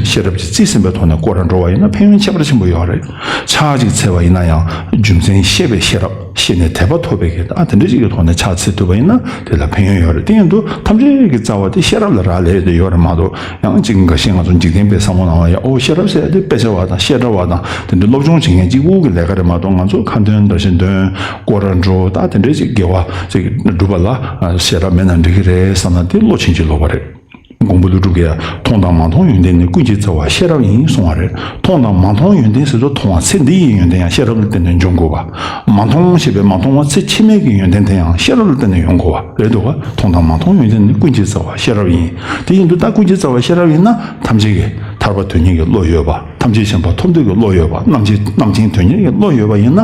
ཤེས་རབ་ཀྱིས་རྩིས་ཟིན་པའི་ཐོག་ནས་སྐོར་ར་འགྲོ་བ་ཡིན་ན་ཕན་ཡོན་ཁྱད་པར་ཆེན་པོ་ཡོད་རེད། ཕྱག་ཅིག་འཚལ་བ་ཡིན་ན་ཡང་རྒྱུ་མཚན་ཤེས་པའི་ཤེས་རབ། ཤེས་ནས་དད་པ་ཐོབ་པའི་གི་ད་དེ་འདྲ་ཅིག་གི་ཐོག་ནས་ཕྱག་འཚལ་ཐུབ་པ་ཡིན་ན་དེ་ལ་ཕན་ཡོན་ཡོད་རེད། དེ་ཡིན་དུས་ཐམས་ཅད་ཀྱི་རྩ་བ་དེ་ཤེས་རབ་ལ་རག་ལས་དེ་ཡོད་རེད་མ་གཏོགས། ཡང་ཅིག་འགའ་ཤས་ང་ཚོ་འཇིག་རྟེན་པའི་བསམ་བློ་ནང་ལ་ཡང་ཨོ་ཤེས་རབ་ཟེར་ཡ་དེ་དཔེ་ཆ་བ་དང་བཤད་གྲྭ་བ་དང་དེ་འདྲ་སློབ་སྦྱོང་བྱེད་མཁན་གཅིག་པུ་གི་ལས་ཀ་རེད་མ་གཏོགས། ང་ཚོ་ཁ་འདོན་འདྲ་ཞིག་འདོན། སྐོར་ར་འགྲོ། ད་དེ་འདྲ་ཅིག་དགེ་བ་ཅིག་སྒྲུབ་པ་ལ་ཤེས་རབ་མེད་ན་འགྲིག་གི་རེད་བསམ་ན་དེ་བློ་ཕྱིན་ཅི་ལོག་པ་རེད། མགོན་པོ་ཀླུ་སྒྲུབ་ཀྱིས་མཐོང་དང་མ་མཐོང་ཡོན་ཏན་ནི་ཀུན་གྱི་རྩ་བ་ཤེས་རབ་ཡིན་གསུངས་པ་རེད། མཐོང་དང་མ་མཐོང་ཡོན་ཏན་ཟེར་དུས་མཐོང་བ་ཚེ་འདི་ཡི་ཡོན་ཏན་ཡང་ཤེས་རབ་ལ་བརྟེན་ནས་འབྱུང་དགོས་པ། མ་མཐོང་ཞེས་པའི་མ་མཐོང་བ་ཚེ་ཕྱི་མའི་གི་ཡོན་ཏན་དེ་ཡང་ཤེས་རབ་ལ་བརྟེན་ནས་ཡོང་དགོས་པ་རེད་འདུག་ག་མཐོང་དང་མ་མཐོང་ཡོན་ཏན་ནི་ཀུན་གྱི་རྩ་བ་ཤེས་རབ་ཡིན། དེ་ཡིན་དུས་ད་ཀུན་གྱི་རྩ་བ་ཤེས་རབ་ཡིན་ན་ཐམས་ཅད་ཀྱི་ཐར་པ་དོན་གཉེར་གྱི་བློ་ཡོད་པ། ཐམས་ཅད་མཁྱེན་པ་ཐོབ་འདོད་ཀྱི་བློ་ཡོད་པ། རྣམ་མཁྱེན་རྣམ་མཁྱེན་དོན་གཉེར་གྱི་བློ་ཡོད་པ་ཡིན་ན།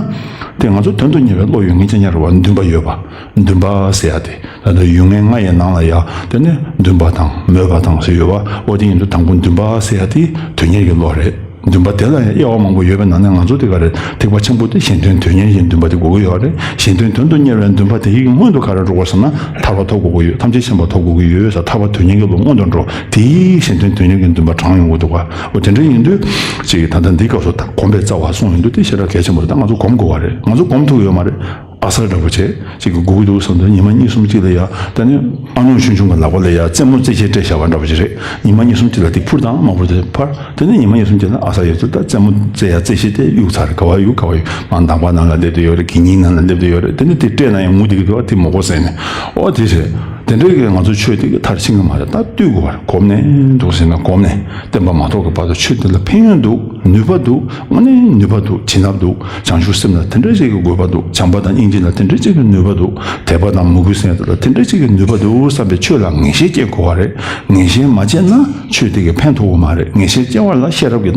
དེ་ང་ཚོ་དོན་དུ་གཉེར་བའི་བློ་ཡོད་མཁན་ཅིག་ཉར་བ་འདུན་པ་ཡོད་པ། འདུན་པ་ཟེར་ཡ་དེ། ད་ལྟ་ཡུལ་ངེས་ལྔ་ཡི་ནང་ལ་ཡ་དེ་ནི་འདུན་པ་དང་མོས་པ་དང་ཟེར་ཡོད་པ། འོ་དེ་ཡིན་དུས་དང་པོ་འདུན་པ་ཟེར་ཡ་དེ་དོན་གཉེར་གྱི་བློ་རེད། འདུན་པ་དེ་ལ་ཡང་དབྱེ་བ་མང་པོ་ཡོད་པའི་ནང་ནས་ང་ཚོ་དེ་ག་རེ་ཐེག་པ་ཆེན་པོ་དེ་གཞན་དོན་དོན་གཉེར་གྱི་འདུན་པ་དེ་དགོས་ཀྱི་ཡོད་རེད། གཞན་དོན་དོན་དུ་གཉེར་བའི་འདུན་པ་དེ་ཡི་སྔོན་དུ་ག་རེ་འགྲོ་དགོས་ཟེར་ན་ཐར་པ་ཐོབ་དགོས་ཀྱི་ཡོད། ཐམས་ཅད་མཁྱེན་པ་ཐོབ་དགོས་ཀྱི་ཡོད་ཟེར། ཐར་པ་དོན་གཉེར་གྱི་བློ་སྔོན་དུ་འགྲོ། དེ་ཡིས་གཞན་དོན་དོན་གཉེར་གྱི་འདུན་པ་དྲངས་ཡོང་གི་འདུག་ག་འོ་དེ་འདྲ་ཡིན་དུས་ཅིག་ད་ལྟ་འདི་སྐབས་སུ་ད་གོམས་པའི་རྩ་བ་གསུངས་ཡོང་དུས་དེ་ཞེ་དྲག་གལ་ཆེན་པོ་རེད། ད་ང་ཚོ་གོམས་དགོས་པ་རེད། ང་ཚོ་གོམས་ཐུབ་ཡོད་མ་རེད། ཨ་གསར་འདྲ་པོ་བྱས་ཅིག་གི་སྒུག་གི་འདུག་བསམ་དུས་ཉི་མ་གཉིས་གསུམ་གཅིག་ལ་ཡ་ད་ནི་ཨ་ཉོག་ཆུང་ཆུང་གི་ལག་པ་ལ་ཡ་རྩེད་མོ་རྩེ་ཆས་སྤྲད་བཞག་པ་འདྲ་པོ་ཅིག་རེད། ཉི་མ་གཉིས་གསུམ་གཅིག་ལ་དེ་འཕུར་དང་མ་འཕུར་དེ་ཕར། དེ་ནས་ཉི་མ་གཉིས་གསུམ་གཅིག་ལ་ཨ་གསར་ཡོད་ཚད་ད་རྩེད་མོ་རྩེ་ཡ་རྩེ་གཞི་དེ་གཡུག་ཚར་རེད། ག་བ་གཡུག་ག་བ་གཡུག་མར་འདམ་ག་ནང་ལ་སླེབས་བསྡད་ཡོད་རེད། གད་སྙིགས་ནང་ལ་སླེབས་བསྡད་ཡོད་རེད། དེ་ནས་དེ་སྤྲད་ན་ཡང་མུ་དེ་གི་འདུག་ཨ་དེ་མོ་གོ་ཟེར་ནས། ཨོ་དེ་རེད། དེ་འདྲའི་གི་ང་ཚོ་ཆོས་དེ་གི་མཐར་ཕྱིན་གི་མ་རེད། ད་བཏུལ་དགོས་པ་རེད། གོམས་ནས་འདུག་ཟེར་ན་གོམས་ནས་བསྟན་པ་མ་ཐོབ་ཀྱི་བར་དུ་ཆོས་དེ་ལ་ཕན་ཡོན་འདུག་ནུས་པ་འདུག་དངོས་གནས་ནུས་པ་འདུག་བྱིན་རླབས་འདུག་བྱང་ཆུབ་སེམས་ལ་དེ་འདྲའི་ཅིག་གི་དགོས་པ་འདུག་བྱམས་པ་དང་སྙིང་རྗེ་ལ་དེ་འདྲའི་ཅིག་གི་ནུས་པ་འདུག་དད་པ་དང་མོས་གུས་སེམས་ལ་དེ་འདྲའི་ཅིག་གི་ནུས་པ་འདུག་བསམ་པའི་ཆོས་ལ་ངེས་ཤེས་སྐྱེ་དགོས་པ་རེད། ངེས་ཤེས་མ་སྐྱེས་ན་ཆོས་དེ་གི་ཕན་ཐོགས་པ་མ་རེད། ངེས་ཤེས་སྐྱེ་བ་ལ་ཤེས་རབ་ཀྱིས་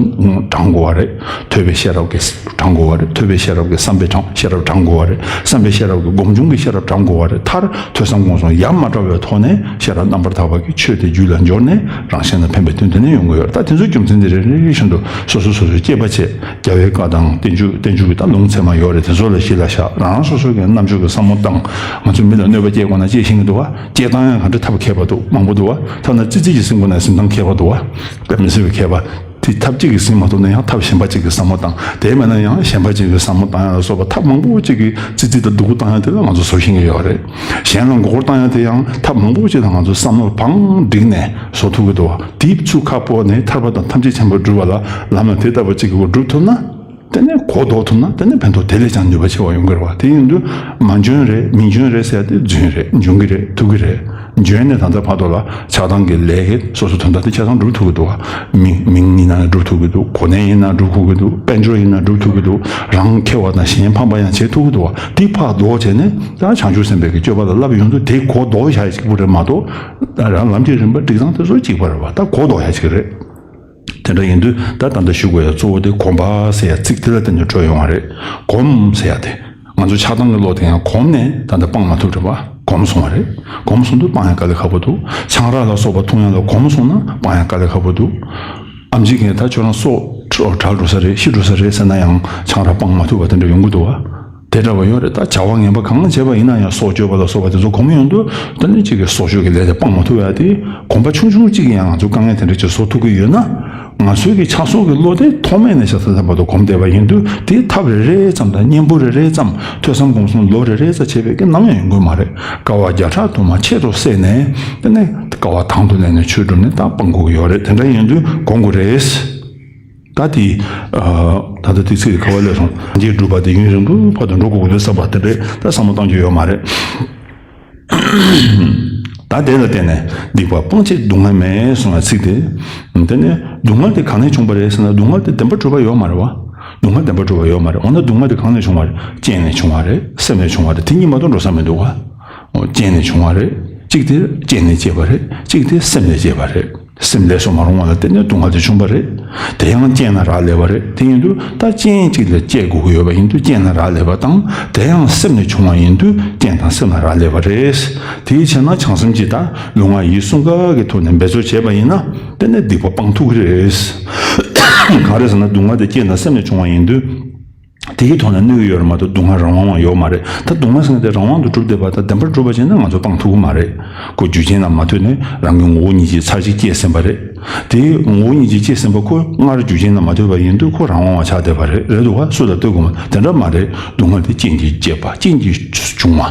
དྲང་དགོས་པ་རེད། ཐོས་པའི་ཤེས་རབ་ཀྱིས་དྲང་དགོས་པ་རེད། ཐོས་པའི་ཤེས་རབ་ཀྱིས་བསམ་པའི་དྲང་ཤེས་རབ་དྲང་དགོས་པ་རེད། བསམ་པའི་ཤེས་རབ་ཀྱིས་སྒོམ་བྱུང་གི་ཤེས་རབ་དྲང་དགོས་པ་རེད། མཐར་ཐོས་བསམ་སྒོམ་གསུམ་ཡ་མ་བྲལ་བའི་ཐོག་ནས་ཤེས་རབ་རྣམ་པར་དག་པ་གིས་ཆོས་དེ་རྒྱུད་ལ་འབྱོར་ནས་རང་གཞན་ལ་ཕན་པའི་དོན་དེ་ནས་ཡོང་གི་ཡོད་རེད། ད་དེ་ཚོའི་རྒྱུ་མཚན་དེ་རེ་རེ་བཞིན་དུ་སོ་སོ་སོ་སོའི་དཔྱད་པ་བྱས། རྒྱལ་བའི་བཀའ་དང་བསྟན་བཅོས་བསྟན་བཅོས་ཀྱི་ད་ལུང་ཚད་མ་ཡོད་རེད། དེ་ཚོ་ལ་གཞི་ལ་བཞག་རང་རང་སོ་སོ་གི་རྣམ་དཔྱོད་ཀྱི་བསམ་བློ་བཏང་། ང་ཚོ་མི་ལ་གནོད་པ་སྐྱེལ་དགོས་ན་སྐྱེལ་ཤེས་ཀྱི་འདུག་བ། སྐྱེལ་སྟངས་ཡང་ག་འདྲ་ཐབས་མཁས་པ་འདུག་མང་པོ་འདུག་བ། ཐ་ན་ཙི་ཙི་ཞིག་ཟིན་དགོས་ན་ཟིན་སྟངས་མཁས་པ་འདུག་བ། དཔེ་མི་སྲིད་པའི་མཁས་པ། དེ་ཐབས་གཅིག་གིས་ཟིན་མ་ཐུབ་ན་ཡང་ཐབས་གཞན་པ་གཅིག་གིས་བསམ་བློ་བཏང་། དེ་མེད་ན་ཡང་གཞན་པ་གཅིག་གིས་བསམ་བློ་བཏང་ཡ་ལ་སོགས་པ་ཐབས་མང་པོ་གཅིག་གིས་ཙི་ཙི་དང་སྡུག་གུ་བཏང་ཡ་དེ་ལ་ང་ཚོ་བཟོ་ཤེས་ཀྱི་ཡོད་རེད། གཞན་ལ་མགོ་སྐོར་བཏང་ཡ་དེ་ཡང་ཐབས་མང་པོ་གཅིག་དང་ང་ཚོ་བསམ་བློ་བང་བསྒྲིགས་ནས་བཟོ་ཐུབ་ཀྱི་འདུག་བ། དེའི་ཚུར་ཁ་སྤོ་ནས་ཐར་པ་དང་ཐམས་ཅད་མཁྱེན་པར་སྒྲུབ་པ་ལ་ལམ་ལ་དེ་ལྟ་བུ་གཅིག་གིས་སྒྲུབ་ཐུབ་ན། དེ་ནས་གོ་ལྡོག་ཐུབ་ན་དེ་ནས་ཕན་ཐོགས་དེ་ལས་ཀྱང་ནུས་པ་ཆེ་བ་ཡོང་གི་རེད་བ། དེ་ཡིན་དུས་མ་འཇོན་རེད་མི་འཇོན་རེད་ཟེར་ཡ་དེ་རྫུན་རེད། འཇོན་གྱི་རེད། ཐུབ་ཀྱི་རེད། འཇོན་ནས་ད་ལྟ་བར་དུ་ལ་ཆགས་སྡང་གི་ལས་ཀྱིས་སོ་སོ་དོན་དག་དེ་ཆ་ཚང་སྒྲུབ་ཐུབ་ཀྱི་འདུག་བ། མིང་མིང་ཡིན་ན་སྒྲུབ་ཐུབ་ཀྱི་འདུག་གོ་གནས་ཡིན་ན་སྒྲུབ་ཐུབ་ཀྱི་འདུག་དཔལ་འབྱོར་ཡིན་ན་སྒྲུབ་ཐུབ་ཀྱི་འདུག་རང་མཁས་པ་དང་གཞན་ཕམ་པ་ཡང་བྱེད་ཐུབ་ཀྱི་འདུག་བ། དེ་ཕར་ལྡོག་བྱས་ནས་ད་བྱང་ཆུབ་སེམས་དཔའི་གི་སྤྱོད་པ་ལ་བསླབ་ཡོང་དུས་དེ་གོ་ལྡོག་བྱ་ཡ་གཅིག་པུ་རེད་མ་གཏོགས། རང་ལམ་གྱི་རིམ་པ་སྒྲིག་སྟངས་དེ་ཚོ་གཅིག་པ་རེད་བ། ད་གོ་ལྡོག་ཡ་གཅིག་རེད། དེ་འདྲ་ཡིན་དུས་ད་ད་ལྟ་ཞུ་དགོས་ཡ་གཙོ་བོ་དེ་གོམས་པ་ཟེར་ཡ་ཚིག་དེ་ལ་བརྟེན་ནས་འཕྲོས་ཡོང་བ་རེད། གོམས་ཟེར་ཡ་དེ་ང་ཚོ་ཆགས་སྡང་གི་བློ་དེ་ཡང་གོམས་ནས་ད་ལྟ་སྤང་མ་ཐུབ་རེད་བ། གོམས་སོང་བ་རེད། གོམས་སོང་དུས་སྤང་ཡ་དཀའ་ལས་ཁག་པོ་འདུག་ཆང་རག་ལ་སོགས་པ་འཐུང་ཡ་ལ་གོམས་སོང་ན་སྤང་ཡ་དཀའ་ལས་ཁག་པོ་འདུག་ཨམ་ཆི་གིས་ད་ཁྱོད་རང་སྲོག་བྲལ་འགྲོ་ས་རེད། ཤི་འགྲོ་ས་རེད་ཟེར་ན་ཡང་ཆང་རག་སྤང་མ་ཐུབ་པ་དེ་འདྲ་ཡོང་གི་འདུག་བ། དེ་འདྲ་བ་ཡོད་རེད། ད་བྱ་བ་ངན་པ་གང་བྱས་པ་ཡིན་ན་ཡང་སྲོག་གཅོད་པ་ལ་སོགས་པ་དེ་ཚོ་གོམས་ཡོང་དུས་ད་ནི་གཅིག་གི་སྲོག་གཅོད་ཀྱི་ལས་དེ་སྤང་མ་ཐུབ་ཡ་དེ་གོམས་པ་ཆུང་ཆུང་གཅིག་གིས་ཡང་ང་ཚོ་དཀའ་ངལ་དེ་འདྲ་ཅིག་བཟོ་ཐུབ་ཀྱི་ཡོད་ན། ང་ཚོའི་གི་ཆགས་སོགས་ཀྱི་བློ་དེ་ཐོག་མེད་ནས་ཤ་ཚ་ཚ་བར་དུ་གོམས་བསྡད་པ་ཡིན་དུས་དེའི་ཐབས་རེ་རེ་ཙམ་དང་གཉེན་པོ་རེ་རེ་ཙམ་ཐོས་བསམ་སྒོམ་གསུམ་ལོ་རེ་རེ་ཙམ་བྱས་པའི་གི་ནམ་ཡང་ཡོང་གི་མ་རེད། དཀའ་བ་བརྒྱ་ཕྲག་དུ་མ་ཆེད་དུ་བསྲེས་ནས་དེ་ནས་དཀའ་བ་དང་དུ་ལེན་ནས་ཆོས་བསྒྲུབས་ནས་ད་སྤང་དགོས་ཀྱི་ཡོད་རེད། དེ་འདྲ་ཡིན་དུས་གོམས་དགོས་རེད། ད་དེ། ད་ལྟ་དེ་ཚིག་གི་ཁ་བ་ལས་སོང་། སངས་རྒྱས་སྒྲུབ་པ་དེ་ཡུན་རིང་པོའི་བར་དུ་འགྲོ་དགོས་ཀྱི་འདུག་བསམ་པ་དེ་འདྲའི་ད་བསམ་བློ་གཏོང་རྒྱུ་ཡོད་མ་རེད། ད་དེ་ལ་བརྟེན་ནས་སྡིག་པ་སྤང་ཕྱིར་སྡུག་བསྔལ་མེད་གསུངས་པའི་ཚིག་དེ། དེ་ནས་སྡུག་བསྔལ་དེ་གང་ནས་བྱུང་བ་རེད་ཟེར་ན་སྡུག་བསྔལ་དེ་བདེན་པར་གྲུབ་པ་ཡོད་མ་རེད་བ། སྡུག་བསྔལ་བདེན་པར་གྲུབ་པ་ཡོད་མ་རེད། འོ་ན་སྡུག་བསྔལ་དེ་གང་ནས་བྱུང་བ་རེད། རྐྱེན་ནས་བྱུང་བ་རེད། སེམས་ནས་བྱུང་བ་རེད། དེ་གཉིས་མ་གཏོགས་འགྲོ་ས་མི་འདུག་བ། འོ། རྐྱེན་ནས་བྱུང་བ་རེད། གཅིག་དེ་རྐྱེན་ནས་སྐྱེས་པ་རེད། གཅིག་དེ་སེམས་ནས་སྐྱེས་པ་རེད། སེམས་ལས་སུ་མ་རུང་བ་ལ་བརྟེན་ནས་སྡུག་བསྔལ་དེ་བྱུང་བ་རེད། དེ་ཡང་རྐྱེན་ལ་རག་ལས་པ་རེད། དེ་ཡིན་དུས་ད་རྐྱེན་གཅིག་ལ་སྐྱེ་དགོས་ཀྱི་ཡོད་པ་ཡིན་དུས་རྐྱེན་ལ་རག་ལས་པ་དང་། དེ་ཡང་སེམས་ནས་བྱུང་བ་ཡིན་དུས་རྐྱེན་དང་སེམས་ལ་རག་ལས་པ་རེད། དེའི་ཕྱིར་ན་བྱང་སེམས་ཀྱིས་ད་ལུས་ངག་ཡིད་གསུམ་ཀ་གི་ཐོག་ནས་འབད་རྩོལ་བྱས་པ་ཡིན་ན་དེ་ནས་སྡིག་པ་སྤང་ཐུབ་ཀྱི་རེད། གང་རེད་ཟེར་ན་སྡུག་བསྔལ་དེ་རྐྱེན་དང་སེམས་ནས་བྱུང་བ་ཡིན་དུས། དེའི་ཐོག་ནས་གནོད་ཀྱི་ཡོད་རེད་མ་གཏོགས་སྡུག་བསྔལ་རང་དབང་བ་ཡོད་མ་རེད། ད་སྡུག་བསྔལ་ཟེར་མཁན་དེ་རང་དབང་དུ་གྲུབ་བསྡད་པ་ད་བདེན་པར་གྲུབ་པ་བྱས་ན་ང་ཚོ་སྤང་ཐུབ་ཀྱི་མ་རེད། ཁོ་རྒྱུ་རྐྱེན་དང་མ་མཐུན་ནས་རང་གི་ངོ་བོ་ཉིད་ཀྱིས་ཚར་གཅིག་སྐྱེས་ཟིན་པ་རེད། དེའི་ངོ་བོ་ཉིད་ཀྱིས་སྐྱེས་ཟིན་པ་ཁོ་སྔར་རྒྱུ་རྐྱེན་དང་མ་མཐུན་པ་ཡིན་དུས་ཁོ་རང་དབང་བ་ཆགས་བསྡད་པ་རེད། རེད་འདུག་བ། སུ་ལ་ལྟོས་དགོས་མ་དེ་འདྲ་མ་རེད། སྡུག་བསྔལ་དེ་རྐྱེན་གྱིས་བསྐྱེད་པ་རྐྱེན་གྱིས་བྱུང་བ།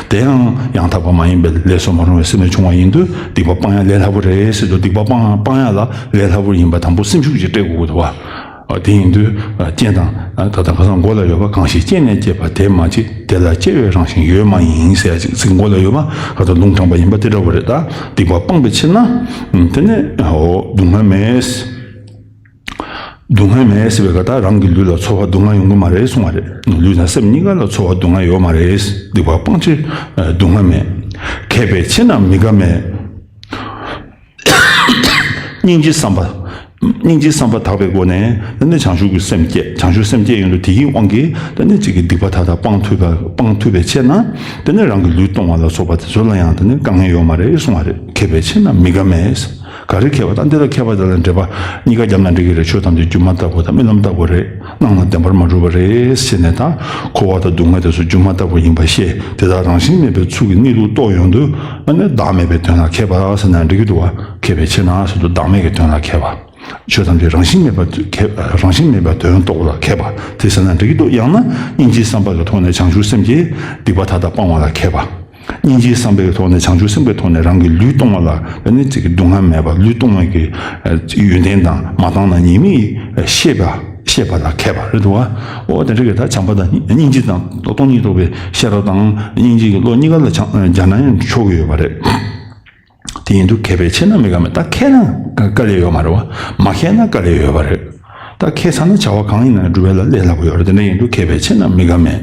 དེ་ཡང་ཡང་དག་པ་མ་ཡིན་པའི་ལས་སུ་མ་རུང་བའི་སེམས་ནས་བྱུང་བ་ཡིན་དུས་སྡིག་པ་སྤང་ཡ་ལས་སླ་པོ་རེད་ཟེར་དུས་སྡིག་པ་སྤང་སྤང་ཡ་ལ་ལས་སླ་པོ་ཡིན་པ་དང་པོ་སེམས་ཤུགས་ཀྱིས་སྤྲད་དགོས་ཀྱི་འདུག་བ། དེ་ཡིན་དུས་རྐྱེན་དང་ད་ལྟ་ཁ་སང་མགོ་ལ་ཡོད་པ་གང་ཞིག་རྐྱེན་ནས་སྐྱེས་པ་དེ་མ་བྱེད། དེ་ལ་སྐྱེ་བའི་རང་བཞིན་ཡོད་མ་ཡིན་ཟེར་ཡ་ཅིག་ཚིག་མགོ་ལ་ཡོད་པ་ཁ་སང་ལུང་དྲངས་པ་ཡིན་པ་དེ་འདྲ་བོ་རེད། ད་སྡིག་པ་སྤངས་པའི་ཕྱིར་ན་དེ་ནས་འོ་སྡུག་བསྔལ་མེད། སྡུག་བསྔལ་མེད་ཟེར་བའི་སྐབས་ད་རང་གི་ལུས་ལ་ཚོར་བ་སྡུག་བསྔལ་ཡོང་གི་མ་རེད་གསུངས་པ་རེད། ལུས་དང་སེམས་གཉིས་ཀ་ལ་ཚོར་བ་སྡུག་བསྔལ་ཡོད་མ་རེད། སྡིག་པ་སྤང་ཕྱིར་སྡུག་བསྔལ་མེད། མཁས་པའི་ཕྱིར་ན་མི་དགའ་མེད། སྙིང་རྗེ་བསམ་པ། སྙིང་རྗེ་བསམ་པ་དག་པའི་སྒོ་ནས་དེ་ནས་བྱང་ཆུབ་ཀྱི་སེམས་བསྐྱེད། བྱང་ཆུབ་སེམས་བསྐྱེད་ཡོང་དུས་དེ་ཡི་དབང་གིས་དེ་ནས་གཅིག་གི་སྡིག་པ་མཐའ་དག་སྤང་ཐུབ་པ་སྤང་ཐུབ་པའི་ཕྱིར་ན་དེ་ནས་རང་གི་ལུས་གཏོང་བ་ལ་སོགས་པ་དེ་ཚོ་ལ་ཡང་དེ་ནས་དཀའ་ངལ་ཡོད་མ་རེད་གསུངས་པ་རེད། མཁས་པའི་ཕྱིར་ན་མི་དགའ་མེད། ག་རེ་མཁས་པ་དང་འདི་ལ་མཁས་པ་དེ་ལ་འགྲེལ་པ་གཉིས་ཀ་རྒྱབ་ན་འགྲིག་གི་རེད། ཆོས་ཐམས་ཅད་སྒྱུ་མ་ལྟ་བུ་དང་རྨི་ལམ་ལྟ་བུ་རེད། སྣང་ལ་བདེན་པར་མ་གྲུབ་པ་རེད་ཟེར་ནས་ད་འཁོར་བ་དང་སྡུག་བསྔལ་དེ་ཚོ་སྒྱུ་མ་ལྟ་བུ་ཡིན་པ་ཤེས། དེ་དག་རང་བཞིན་མེད་པའི་ཚུལ་གྱིས་གནས་ལུགས་རྟོགས་ཡོང་དུས་ཨ་ནི་བདག་མེད་པའི་དོན་ལ་མཁས་པ་ཟེར་ན་འགྲིག་གི་འདུག་བ། མཁས་པའི་ཕྱིར་ན་ཟེར་དུས་བདག་མེད་ཀྱི་དོན་ལ་མཁས་པ། ཆོས་ཐམས་ཅད་རང་བཞིན་མེད་པ་མཁས་རང་བཞིན་མེད་པའི་དོན་རྟོགས་ལ་མཁས་པ་དེ་ཟེར་ན་འགྲིག་གི་འདུག་ཡང་ན་སྙིང་རྗེའི་བསམ་པ་གི་ཐོག་ནས་བྱང་ཆུབ་སེམས་ཀྱིས་སྡིག་པ་མཐའ་དག་སྤང་བ་ལ་མཁས་པ། སྙིང་རྗེའི་བསམ་པའི་ཐོག་ནས་བྱང་ཆུབ་སེམས་ཀྱི་ཐོག་ནས་རང་གི་ལུས་གཏོང་བ་ལ་ཨ་ནི་ཅིག་གི་སྡུག་བསྔལ་མེད་པ། ལུས་གཏོང་བའི་གི་ཡོན་ཏན་དང་མ་བཏང་ན་ཉེས་དམིགས་ཤེས་པ་ཤེས་པ་ལ་མཁས་པ་རེད་འདུག་བ། འོ་དེ་འདྲ་གི་ད་བྱམས་པ་དང་སྙིང་རྗེ་དང་སྟོང་ཉིད་རྟོགས་པའི་ཤེས་རབ་དང་སྙིང་རྗེ་གི་བློ་གཉིས་ཀ་ལ་སྦྱར་ན་ཡང་ཆོག་གི་ཡོད་པ་རེད། ཡིན་དུས་མཁས་པས་ཆེ་ན་མི་དགའ་མེད། ད་མཁས་ན་དཀའ་ལས་ཡོད་མ་རེད་བ། མ་མཁས་ན་དཀའ་ལས་ཡོད་པ་རེད། ད་མཁས་ཚར་ན་བྱ་བ་གང་ཡིན་ན་འགྲུབ་པ་ལ་ལས་སླ་པོ་ཡོད་རེད། དེ་འདྲ་ཡིན་དུས་མཁས་པས་ཆེ་ན་མི་དགའ་མེད།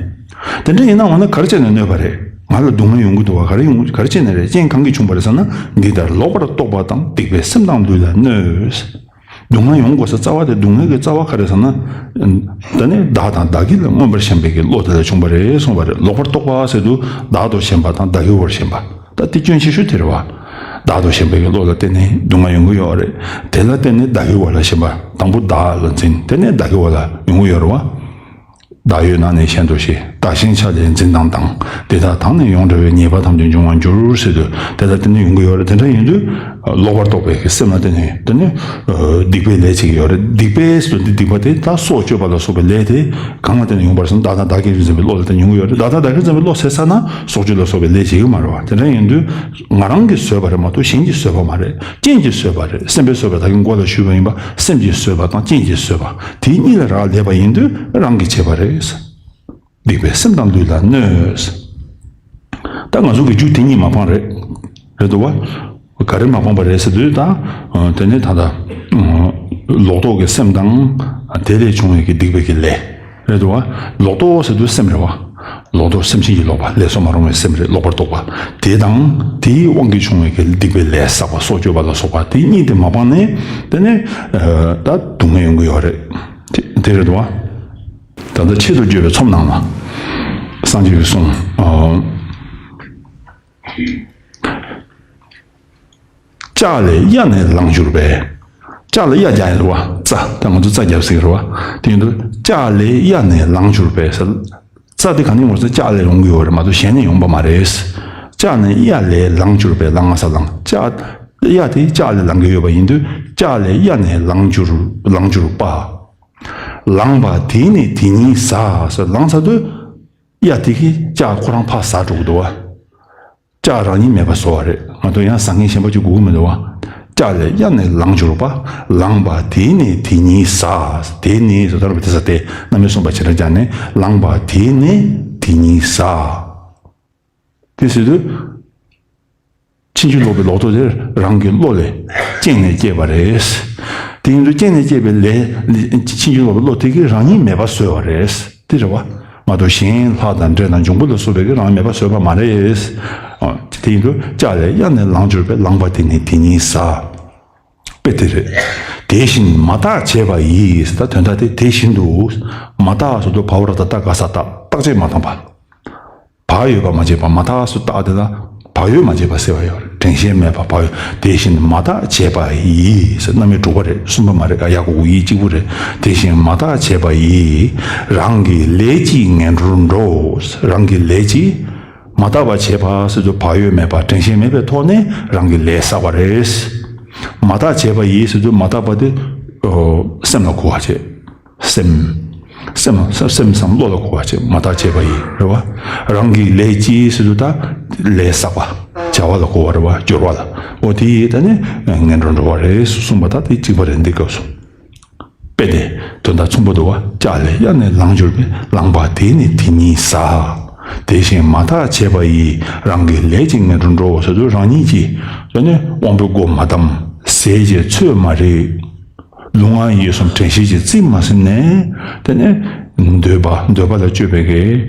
དེ་འདྲ་ཡིན་ན་འོ་ན་ག་རེ་བྱས་ནས་གནོད་པ་རེད། ང་ལ་སྡུག་བསྔལ་ཡོང་གི་འདུག་བ། ག་རེ་ཡོང་ག་རེ་བྱས་ནས་རེད། རྐྱེན་གང་གིས་བྱུང་བ་རེད་ཟེར་ན། འདི་ལྟར་ལོག་པར་རྟོག་པ་དང་། སྡིག་པས་སེམས་དང་ལུས་ལ་གནོད། སྡུག་བསྔལ་ཡོང་དགོས་ས་རྩ་བ་དེ་སྡུག་བསྔལ་གྱི་རྩ་བ་ག་རེ་ཟེར་ན། ད་ནི་བདག་དང་བདག་གི་ལ་མངོན་པར་ཞེན་པའི་གི་བློ་དེ་ལ་བྱུང་བ་རེད་གསུངས་པ་རེད། ལོག་པར་རྟོག་པ་ཟེར་དུས་བདག་ཏུ་ཞེན་པ་དང་བདག་གི་བར་ཞེན་པ། ད་དེ་སྐྱོན་ཆེ་ཤོས་དེ་རེད་བ། བདག་ཏུ་ཞེན་པའི་གི་བློ་ལ་བརྟེན་ནས་སྡུག་བསྔལ་ཡོང་གི་ཡོད་རེད། དེ་ལ་བརྟེན་ནས་བདག་གི་བར་ལ་ཞེན་པ། དང་པོ་བདག་ལ་འཛིན། དེ་ནས་བདག་གི་བར་ལ་ཡོང་གི་ཡོད་རེད་བ། བདག་ཡོད་ན་ནི་གཞན་དུ་ཞེན། བདག་གཞན་ཆ་ལས་འཛིན་དང་སྡང་། འདི་དག་དང་ནི་ཡོངས་བྲལ་བའི། ཉེས་པ་ཐམས་ཅད་འབྱུང་བར་འགྱུར་ཟེར་དུས་དེ་ལ་བརྟེན་ནས་ཡོང་གི་ཡོད་རེད། དེ་འདྲ་ཡིན་དུས་ལོག་པར་རྟོག་པའི་གི་སེམས་ལ་བརྟེན་ནས་དེ་ནི་སྡིག་པའི་ལས་བྱེད་ཀྱི་ཡོད་རེད། སྡིག་པའི་སྡིག་པ་དེ་ད་སྲོག་གཅོད་པ་ལ་སོགས་པའི་ལས་དེ་གང་ལ་བརྟེན་ནས་ཡོང་བར་སོང་། བདག་དང་བདག་གིར་འཛིན་པའི་བློ་ལ་བརྟེན་ནས་ཡོང་གི་ཡོད་རེད། བདག་དང་བདག་གིར་འཛིན་པའི་བློ་ཟད་ཚར་ན་སྲོག་གཅོད་ལ་སོགས་པའི་ལས་བྱེད་ཀྱི་མ་རེད་བ། དེ་འདྲ་ཡིན་དུས་ང་རང་གིས་བཟོས་པ་རེད་མ་གཏོགས་གཞན་གྱིས་བཟོས་པ་མ་རེད། རྐྱེན་གྱིས་བཟོས་པ་རེད། སེམས་པས་བཟོས་པ་ད་གིན་མགོ་ལ་ཞུས་པ་ཡིན་པ། སེམས་ཀྱིས་བཟོས་པ་དང་རྐྱེན་གྱིས་བཟོས་པ་དེ་གཉིས་ལ་རག་ལས་པ་ཡིན་དུས་རང་གིས་བྱས་པ་རེད། སྡིག་པས་སེམས་དང་ལུས་ལ་གནོད། ད་ང་ཚོ་གི་རྒྱུ་དེ་གཉིས་མ་སྤངས་རེད། རེད་འདུག་བ། ག་རེ་མ་སྤངས་པ་རེད་ཟེར་དུས་ད། དེ་ནི་ད་ལྟ་ལོག་རྟོག་གི་སེམས་དང་། དེ་ལས་བྱུང་བའི་གི་སྡིག་པའི་གི་ལས། རེད་འདུག་བ། ལོག་རྟོག་ཟེར་དུས་སེམས་རེད་བ། ལོག་རྟོག་སེམས་ཅན་གྱི་ལོག་པ། ལས་སུ་མ་རུང་བའི་སེམས་རེད། ལོག་པར་རྟོག་པ། དེ་དང་དེའི་དབང་གིས་བྱུང་བའི་གི་སྡིག་པའི་ལས་བསགས་པ། སྲོག་གཅོད་པ་ལ་སོགས་པ་དེ་གཉིས་དེ་མ་སྤངས་ནས་དེ་ནི་ད་སྡུག་བསྔལ་ཡོང་གི་ཡོད་རེད། དེ་དེ་རེད་འདུག་བ། ད་ལྟ་ཆེད་དུ་བརྗོད་པའི་ཚོམས་ནང་ལ་སངས་རྒྱས་ཀྱིས་གསུངས། ལྕགས་ལས་གཡའ་ནས་ལངས་གྱུར་པས། ལྕགས་ལ་གཡའ་རྒྱག་ཡ་རེད་བ། རྩྭ། ད་ང་ཚོ་རྩྭ་རྒྱབ་ཟེར་གྱི་རེད་བ། དེ་ཡིན་དུས་ལྕགས་ལས་གཡའ་ནས་ལངས་གྱུར་པས་ཟེར། རྩྭ་དེ་གང་ནས་ཡོང་ཟེར། ལྕགས་ལས་ཡོང་གི་ཡོད་རེད་མ་གཏོགས་གཞན་ནས་ཡོང་པ་མ་རེད། ལྕགས་ནས་གཡའ་ལས་ལངས་གྱུར་པས། ལངས་ས་ལངས། ལྕགས། གཡའ་དེ་ལྕགས་ལས་ལངས་ཀྱི་ཡོད་པ་ཡིན་དུས་ལྕགས་ལས་གཡའ་ནས་ལངས་གྱུར། ལངས་གྱུར་པ། ལངས་པ་དེ་ནི་དེ་ཉིད་ཟ་ཟེར། ལངས་ཚར་དུས་གཡའ་དེ་གིས་ལྕགས་ཁོ་རང་ཕར་ཟ་འགྲོ་གི་འདུག་བ། ལྕགས་རང་ཉིད་མེད་པ་བཟོ་བ་རེད་མ་གཏོགས་ཡང་ཟ་མཁན་གཞན་པ་ཅིག་དགོས་ཀྱི་མི་འདུག་བ། ལྕགས་ལས་གཡའ་ནས་ལངས་གྱུར་པ། ལངས་པ་དེ་ནི་དེ་ཉིད་ཟ། དེ་ནི་ཟེར་དུས་དེ་ཟ་སྟེ་རྣམ་དབྱེ་གསུམ་པ་བྱེ་བྲག་སྦྱར་ནས། ལངས་པ་དེ་ནི་དེ་ཉིད་ཟ། དེ་ཟེར་དུས། ཕྱིན་ཅི་ལོག་པའི་ལོག་རྟོག་དེ་རང་གི་བློ་ལས་རྐྱེན་ལས་སྐྱེས་པ་རེད། དེ་ཡིན་དུས་རྐྱེན་ལས་སྐྱེས་པའི་ལས། ཕྱིན་ཅི་ལོག་པའི་བློ་དེ་གིས་རང་ཉིད་མེད་པ་བཟོས་པ་རེད། དེ་རེད་བ། མ་གཏོགས་གཞན་ལྷ་དང་འདྲེ་དང་འབྱུང་པོ་ལ་སོགས་པའི་གིས་རང་མེད་པ་བཟོས་པ་མ་རེད། ཨ། དེ་ཡིན་དུས་ལྕགས་ལས་གཡའ་ནས་ལངས་གྱུར་པས། ལངས་པ་དེ་ནི་དེ་ཉིད་ཟ། དཔེ་དེ་རེད། དེ་བཞིན་མ་བརྟགས་བྱས་པ་ཡིས། ད་དོན་དག་དེ་དེ་བཞིན་དུ། མ་བརྟགས་ཟེར་དུས་བ་འོག་ར་བཏགས་བརྟགས་ག་ས་བརྟགས། བརྟག་དཔྱད་མ་བཏང་བ། བག་ཡོད་པ་མ་བྱས་པ། མ་བརྟགས་སུ་བརྟགས་དེ་ལ་བག་ཡོད་མ་བྱས་པ་ཟེར་བ་ཡོད་རེད། དྲན་ཤེས་མེད་པ་བག་ཡོད། དེ་བཞིན་མ་བརྟགས་བྱས་པ་ཡིས་ཟེར། རྣམ་དབྱེ་དྲུག་པ་རེད། གསུམ་པ་མ་རེད། ཡ་གོ་གུ་ཡི་གཅིག་པུ་རེད། དེ་བཞིན་མ་བརྟགས་བྱས་པ་ཡིས། རང་གི་ལས་ཀྱིས་ངན་འགྲོར་འགྲོ། རང་གི་ལས་ཀྱིས། མ་བརྟགས་པ་བྱས་པ་ཟེར་དུས་བག་ཡོད་མེད་པ་དྲན་ཤེས་མེད་པའི་ཐོག་ནས་རང་གི་ལས་བསགས་པ་རེད། མ་བརྟགས་བྱས་པ་ཡིས་ཟེར་དུས་མ་བརྟགས་པ་དེ་སེམས་ལ་གོ་བ་བྱེད། སེམས། སེམས། སེམས་སམ་བློ་ལ་གོ་བ་བྱེད། མ་བརྟགས་བྱས་པ་ཡིས་རེད་བ། རང་གི་ལས་ཀྱིས་ཟེར་དུས་ད་ལས་བསགས་པ། བྱ་བ་ལ་གོ་བ་རེད་བ། སྦྱོར་བ་ལ། འོ་དེ་ཡིས་ད་ནི་ངན་འགྲོར་འགྲོ་བ་རེད་གསུངས་པ་ད་དེ་གཅིག་པ་རེད། འདི་སྐབས་སུ། དཔེ་དེ་དོན་དག་མཚུངས་པ་འདུག་བ། ལྕགས་ལས་གཡའ་ནས་ལངས་གྱུར་པས། ལངས་པ་དེ་ནི་དེ་ཉིད་ཟ། དེ་བཞིན་མ་བརྟགས་བྱས་པ་ཡིས། རང་གི་ལས་ཀྱིས་ངན་འགྲོར་འགྲོ་ཟེར་དུས་རང་ཉིད་ཀྱིས་དེ་ནི་དབང་པོའི་སྒོ་མ་བསྡམས། ཟས་བཅས་ཚོད་མ་རིག། ལུས་ངག་ཡིད་གསུམ་དྲན་ཤེས་ཀྱིས་རྩིས་མ་ཟིན་ནས་དེ་ནས་འདོད་པ། འདོད་པ་ལ་སྤྱོད་པའི་གི་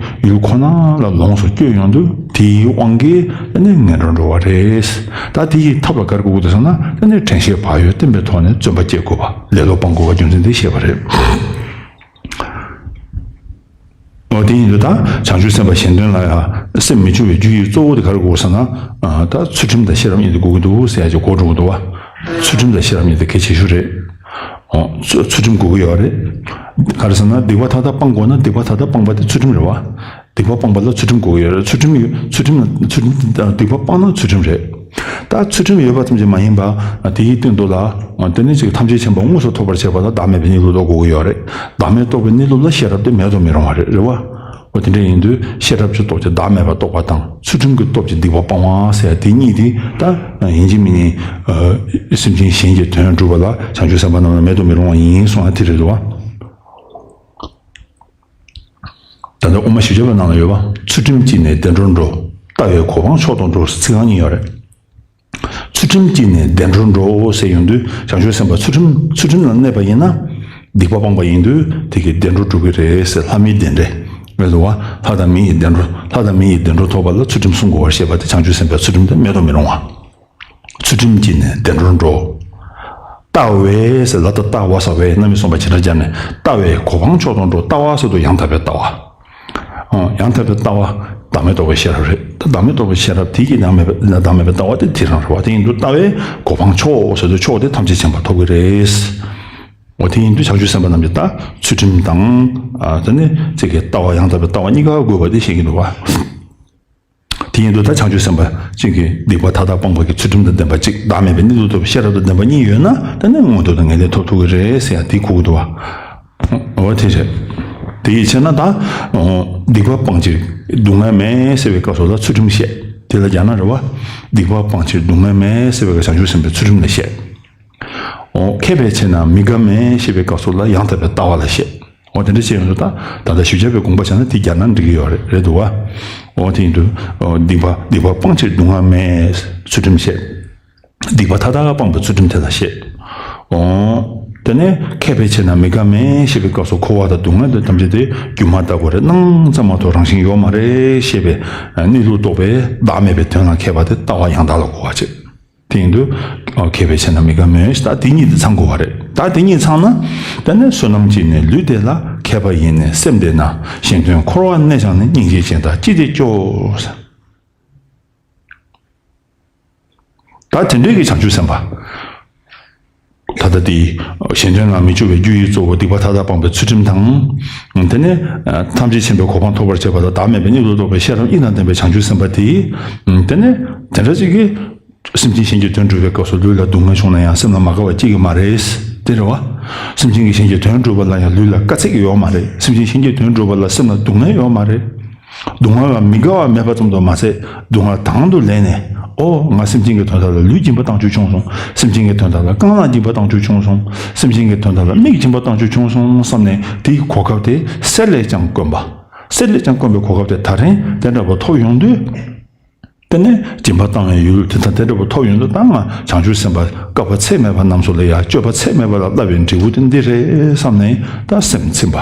ཡུལ་ཁོ་ན་ལ་ལོངས་སུ་སྤྱོད་ཡོང་དུས་དེའི་དབང་གིས་དེ་ནས་ངན་འགྲོར་འགྲོ་བ་རེད། ད་དེ་ཡི་ཐབས་ལ་ག་རེ་དགོས་ཀྱི་འདུག་ཟེར་ན། དེ་ནས་དྲན་ཤེས་བག་ཡོད་བསྟེན་པའི་ཐོག་ནས་བརྩོན་པ་བསྐྱེད་དགོས་པ། ལེ་ལོ་སྤང་དགོས་པ་རྒྱུ་མཚན་དེ་བཤད་པ་རེད། འོ་དེ་ཡིན་དུས་ད་བྱང་ཆུབ་སེམས་དཔའ་གཞན་དོན་ལ་ཡང་སེམས་མི་སྐྱོ་བའི་རྒྱུ་ཡི་གཙོ་བོ་དེ་ག་རེ་དགོས་ཟེར་ན། ཨ། ད་ཚུལ་ཁྲིམས་དང་ཤེས་རབ་གཉིས་དེ་དགོས་ཀྱི་འདུག་ཟེར་ཡ་ཅིག་གོ་འགྲོ་གི་འདུག་བ། ཚུལ་ཁྲིམས་དང་ཤེས་རབ་གཉིས་དེ་གལ་ཆེ་ཤོས་རེད། ཨོ། ཚུལ་ཚུལ་ཁྲིམས་དགོས་ཀྱི་ཡོད་རེད། ག་རེ་ཟེར་ན་སྡིག་པ་མཐའ་དག་སྤང་དགོས་ན་སྡིག་པ་མཐའ་དག་སྤངས་པ་དེ་ཚུལ་ཁྲིམས་རེད་བ། སྡིག་པ་སྤངས་པ་ལ་ཚུལ་ཁྲིམས་དགོས་ཀྱི་ཡོད་རེད། ཚུལ་ཁྲིམས་ཡོད། ཚུལ་ཁྲིམས། ཚུལ་ཁྲིམས། སྡིག་པ་སྤངས་ན་ཚུལ་ཁྲིམས་རེད། ད་ཚུལ་ཁྲིམས་ཡོད་པ་ཙམ་གྱིས་མ་ཡིན་པ། དེའི་སྟེང་དུ་ལ། དེ་ནི་ཅིག་ཐམས་ཅད་མཁྱེན་པ་དངོས་སུ་ཐོབ་པར་བྱེད་པ་ལ་བདག་མེད་པའི་གནས་ལུགས་རྟོགས་དགོས་ཀྱི་ཡོད་རེད། བདག་མེད་རྟོགས་པའི་གནས་ལུགས་ལ་ཤེས་རབ་དེ་མེད་དུ་མི་རུང་བ་རེད། རེད་བ། འོ་དེ་འདྲ་ཡིན་དུས་ཤེས་རབ་ཀྱི་སྟོབས་ཀྱིས་བདག་མེད་པ་རྟོགས་པ་དང་ཚུལ་ཁྲིམས་ཀྱི་སྟོབས་ཀྱིས་སྡིག་པ་སྤང་བ་ཟེར་ཡ་དེ་གཉིས་དེ་ད་ཡིན་གཅིག་མིན་གཉིས་སེམས་ཅན་གཞན་གྱི་དོན་སྒྲུབ་པ་ལ་བྱང་ཆུབ་སེམས་དཔའ་རྣམས་ལ་མེད་དུ་མི་རུང་བ་ཡིན་གསུང་ཡ་དེ་རེད་བ། ད་ལྟ་དབུ་མ་བཞི་བརྗོད་པའི་ནང་ལ་ཡོད་པ། ཚུལ་ཁྲིམས་གཅིག་ནས་བདེ་འགྲོར་འགྲོ། ལྟ་བའི་གོ་འཕང་མཆོག་ཏུ་འགྲོ་ཟེར་ཚིག་རྐང་གཉིས་ཡོད་རེད། ཚུལ་ ཚུལ་ཁྲིམས་ཀྱིས་ནི་བདེ་འགྲོར་འགྲོ་ཟེར་ཡོང་དུས། བྱང་ཆུབ་སེམས་དཔའ་ཚུལ་ཁྲིམས་ཚུལ་ཁྲིམས་ལ་གནས་པ་ཡིན་ན། སྡིག་པ་སྤངས་པ་ཡིན་དུས་དེ་གིས་བདེ་འགྲོར་འགྲོ་གི་རེད་ཟེར། ལྷ་མིའི་བདེ་འབྲས་རེད་འདུག་བ། ལྷ་དང་མི་ཡི་བདེ་འགྲོ། ལྷ་དང་མི་ཡི་བདེ་འགྲོ་ཐོབ་པ་ལ་ཚུལ་ཁྲིམས་བསྲུང་དགོས་པར་བཤད་པ་དེ་བྱང་ཆུབ་སེམས་དཔའི་ཚུལ་ཁྲིམས་དེ་མེད་དུ་མི་རུང་བ། ཚུལ་ཁྲིམས་ཀྱིས་ནི་བདེ་འགྲོར་འགྲོ། ལྟ་བས་ཟེར། ལ་ད་ལྟ་བ་ས་བས། རྣམ་དབྱེ་གསུམ་པ་བྱེ་བྲག་སྦྱར་ནས། ལྟ་བས་གོ་འཕང་མཆོག་ཏུ་འགྲོ། ལྟ་བ་ཟེར་དུས་ཡང་དག་པའི་ལྟ་བ། ཨོ། ཡང་དག་པའི་ལྟ་བ་བདག་མེད་རྟོགས་པའི་ཤེས་རབ་རེད། ད་བདག་མེད་རྟོགས་པའི་ཤེས་རབ་དེ་གིས་བདག་མེད་པའི་བདག་མེད་པའི་ལྟ་བ་དེ་དེ་རང་རེད་བ། དེ་ཡིན་དུས་ལྟ་བས་གོ་འཕང་མཆོག་ཟེར་དུས་མཆོག་དེ་ཐམས་ཅད་མཁྱེན་པ་ཐོབ་ཀྱི་རེད། འོ། དེ་ཡིན་དུས་བྱང་ཆུབ་སེམས་དཔའ་རྣམས་ཀྱིས་ད་ཚུལ་ཁྲིམས་དང་། ཨ། དེ་ནས་ཅིག་གི་ལྟ་བ་ཡང་དག་པའི་ལྟ་བ་གཉིས་ཀ་དགོས་པ་དེ་བཤད་ཀྱི་འདུག་བ། དེ་ཡིན་དུས་ད་བྱང་ཆུབ་སེམས་དཔའ་གཅིག་གིས་སྡིག་པ་མཐའ་དག་སྤངས་པ་གི་ཚུལ་ཁྲིམས་དང་ལྡན་པ་གཅིག། བདག་མེད་པའི་གནས་ལུགས་རྟོགས་པའི་ཤེས་རབ་དང་ལྡན་པ་གཉིས་ཡོད་ན། དེ་ནས་མངོན་མཐོ་དང་ངེས་གཏན་ཐོབ་ཐུབ་ཀྱི་རེད་ཟེར་ཡ་དེ་གོ་གི་འདུག་བ། འོ། དེ་རེད། དེ་ཡི་ཕྱིར་ན་ད། ཨོ། སྡིག་པ་སྤང་ཕྱིར་སྡུག་བསྔལ་མེད་ཟེར་བའི་སྐབས་སུ་ལ་ཚུལ་ཁྲིམས་བཤད། དེ་ལ་སྦྱར་ན་རེད་བ། སྡིག་པ་སྤང་ཕྱིར་སྡུག་བསྔལ་མེད་ཟེར་བའི་སྐབས་བྱང་ཆུབ་སེམས་དཔའི་ཚུལ་ཁྲིམས་ལ་བཤད། འོ། མཁས་པས་ཆེས་ན་མི་དགའ་མེད་ཞེས་པའི་སྐབས་སུ་ལ་ཡང་དག་པའི་ལྟ་བ་ལ་བཤད། འོ། དེ་འདྲ་བྱས་ཡོང་དུས་ད་ད་ལྟ་ཞུ་བྱ་བའི་དགོངས་པ་བྱས་ན་དེ་སྦྱར་ན་འགྲིག་གི་ཡོད་རེད། རེད་འདུག་བ། འོ། དེ་ཡིན་དུས། འོ། སྡིག་པ་སྡིག་པ་སྤང་ཕྱིར་སྡུག་བསྔལ་མེད་ཚུལ་ཁྲིམས་བཤད། སྡིག་པ་མཐའ་དག་སྤངས་པའི་ཚུལ་ཁྲིམས་དེ་ལ་བཤད། འོ། དེ་ནས་མཁས་པས་ཆེས་ན་མི་དགའ་མེད་ཞེས་པའི་སྐབས་སུ་འཁོར་བ་དང་སྡུག་བསྔལ་དང་ཐམས་ཅད་དེ་སྒྱུ་མ་ལྟ་བུ་རེད། སྣང་ཙམ་མ་གཏོགས་རང་བཞིན་ཡོད་མ་རེད་ཞེས་པའི་གནས་ལུགས་རྟོགས་པའི་བདག་མེད་པའི་དོན་ལ་མཁས་པ་དེ་ལྟ་བ་ཡང་དག་ལ་གོ་བ་བྱེད། དེ་ཡིན་དུས། ཨ། མཁས་པས་ཆེས་ན་མི་དགའ་མོད། ད་དེ་གཉིས་དེ་ཚང་དགོས་པ་རེད། ད་དེ་གཉིས་ཚང་ན། དེ་ནས་བསོད་ནམས་ཀྱིས་ནི་ལུས་བདེ་ལ། མཁས་པ་ཡིས་ནི་སེམས་བདེ་ན། གཞན་དོན་འཁོར་བར་གནས་ཀྱང་ནི། སྙིང་རྗེ་ཅན་དག་ཅི་སྟེ་སྐྱོ། ད་དེ་འདྲའི་གི་བྱང་ཆུབ་སེམས་དཔའ། ད་ལྟ་དེ་གཞན་དོན་ལ་མི་སྤྱོད་པའི་རྒྱུ་ཡི་གཙོ་བོ་སྡིག་པ་མཐའ་དག་སྤངས་པའི་ཚུལ་ཁྲིམས་དང་། དེ་ནས་ཐམས་ཅད་མཁྱེན་པའི་གོ་འཕང་ཐོབ་པར་བྱེད་པ་དང་བདག་མེད་པའི་གནས་ལུགས་རྟོགས་པའི་ཤེས་རབ་གཉིས་དང་ལྡན་པའི་བྱང་ཆུབ་སེམས་དཔའ་དེ། དེ་ནས་དེ་འདྲ་ཅིག་གིས། སེམས་ཅན་གཞན་གྱི་དོན་སྒྲུབ་པའི་སྐབས་སུ་ལུས་ལ་སྡུག་བསྔལ་བྱུང་ན་ཡང་སེམས་ལ་མ་དགའ་བ་སྐྱེ་གི་མ་རེད། དེ་རེད་བ། སེམས་ཅན་གྱི་གཞན་གྱི་དོན་སྒྲུབ་པ་ལ་ཡང་ལུས་ལ་དཀའ་ཚེགས་ཡོད་མ་རེད། སེམས་ཅན་གཞན་གྱི་དོན་སྒྲུབ་པ་ལ་སེམས་ལ་སྡུག་བསྔལ་ཡོད་མ་རེད། སྡུག་བསྔལ་ལ་མི་དགའ་བ་མེད་པ་ཙམ་དུ་མ་ཟད། སྡུག་བསྔལ་དང་དུ་ལེན་ནས། ཨོ། ང་སེམས་ཅན་གྱི་དོན་དག་ལ་ལུས་སྦྱིན་པ་བཏང་རྒྱུ་བྱུང་སོང་། སེམས་ཅན་གྱི་དོན་དག་ལ་རྐང་ལག་སྦྱིན་པ་བཏང་རྒྱུ་བྱུང་སོང་། སེམས་ཅན་གྱི་དོན་དག་ལ་མིག་སྦྱིན་པ་བཏང་རྒྱུ་བྱུང་སོང་བསམ་ནས་དེའི་གོ་སྐབས་དེ་གསེར་ལས་ཀྱང་དཀོན་པ། གསེར་ལས་ཀྱང་དཀོན་པའི་གོ་སྐབས་དེ་ད་རིང་དེ་འདྲ་པོ་ཐོབ་ཡོང་དུས། དེ་ནས་སྦྱིན་པ་བཏང་བའི་ཡུལ་དེ་དང་དེ་འདྲ་པོ་ཐོབ་ཡོང་དུས། ད་ང་བྱང་ཆུབ་སེམས་དཔའ་བསྐལ་པ་ཚད་མེད་པ་རྣམས་སུ་ལ་ཡང་སྤྱོད་པ་ཚད་མེད་པ་ལ་བསླབ་པའི་འབྲས་བུ་དེ་འདི་རེད་བསམ་ནས་ད་སེམས་ཚིམ་པ།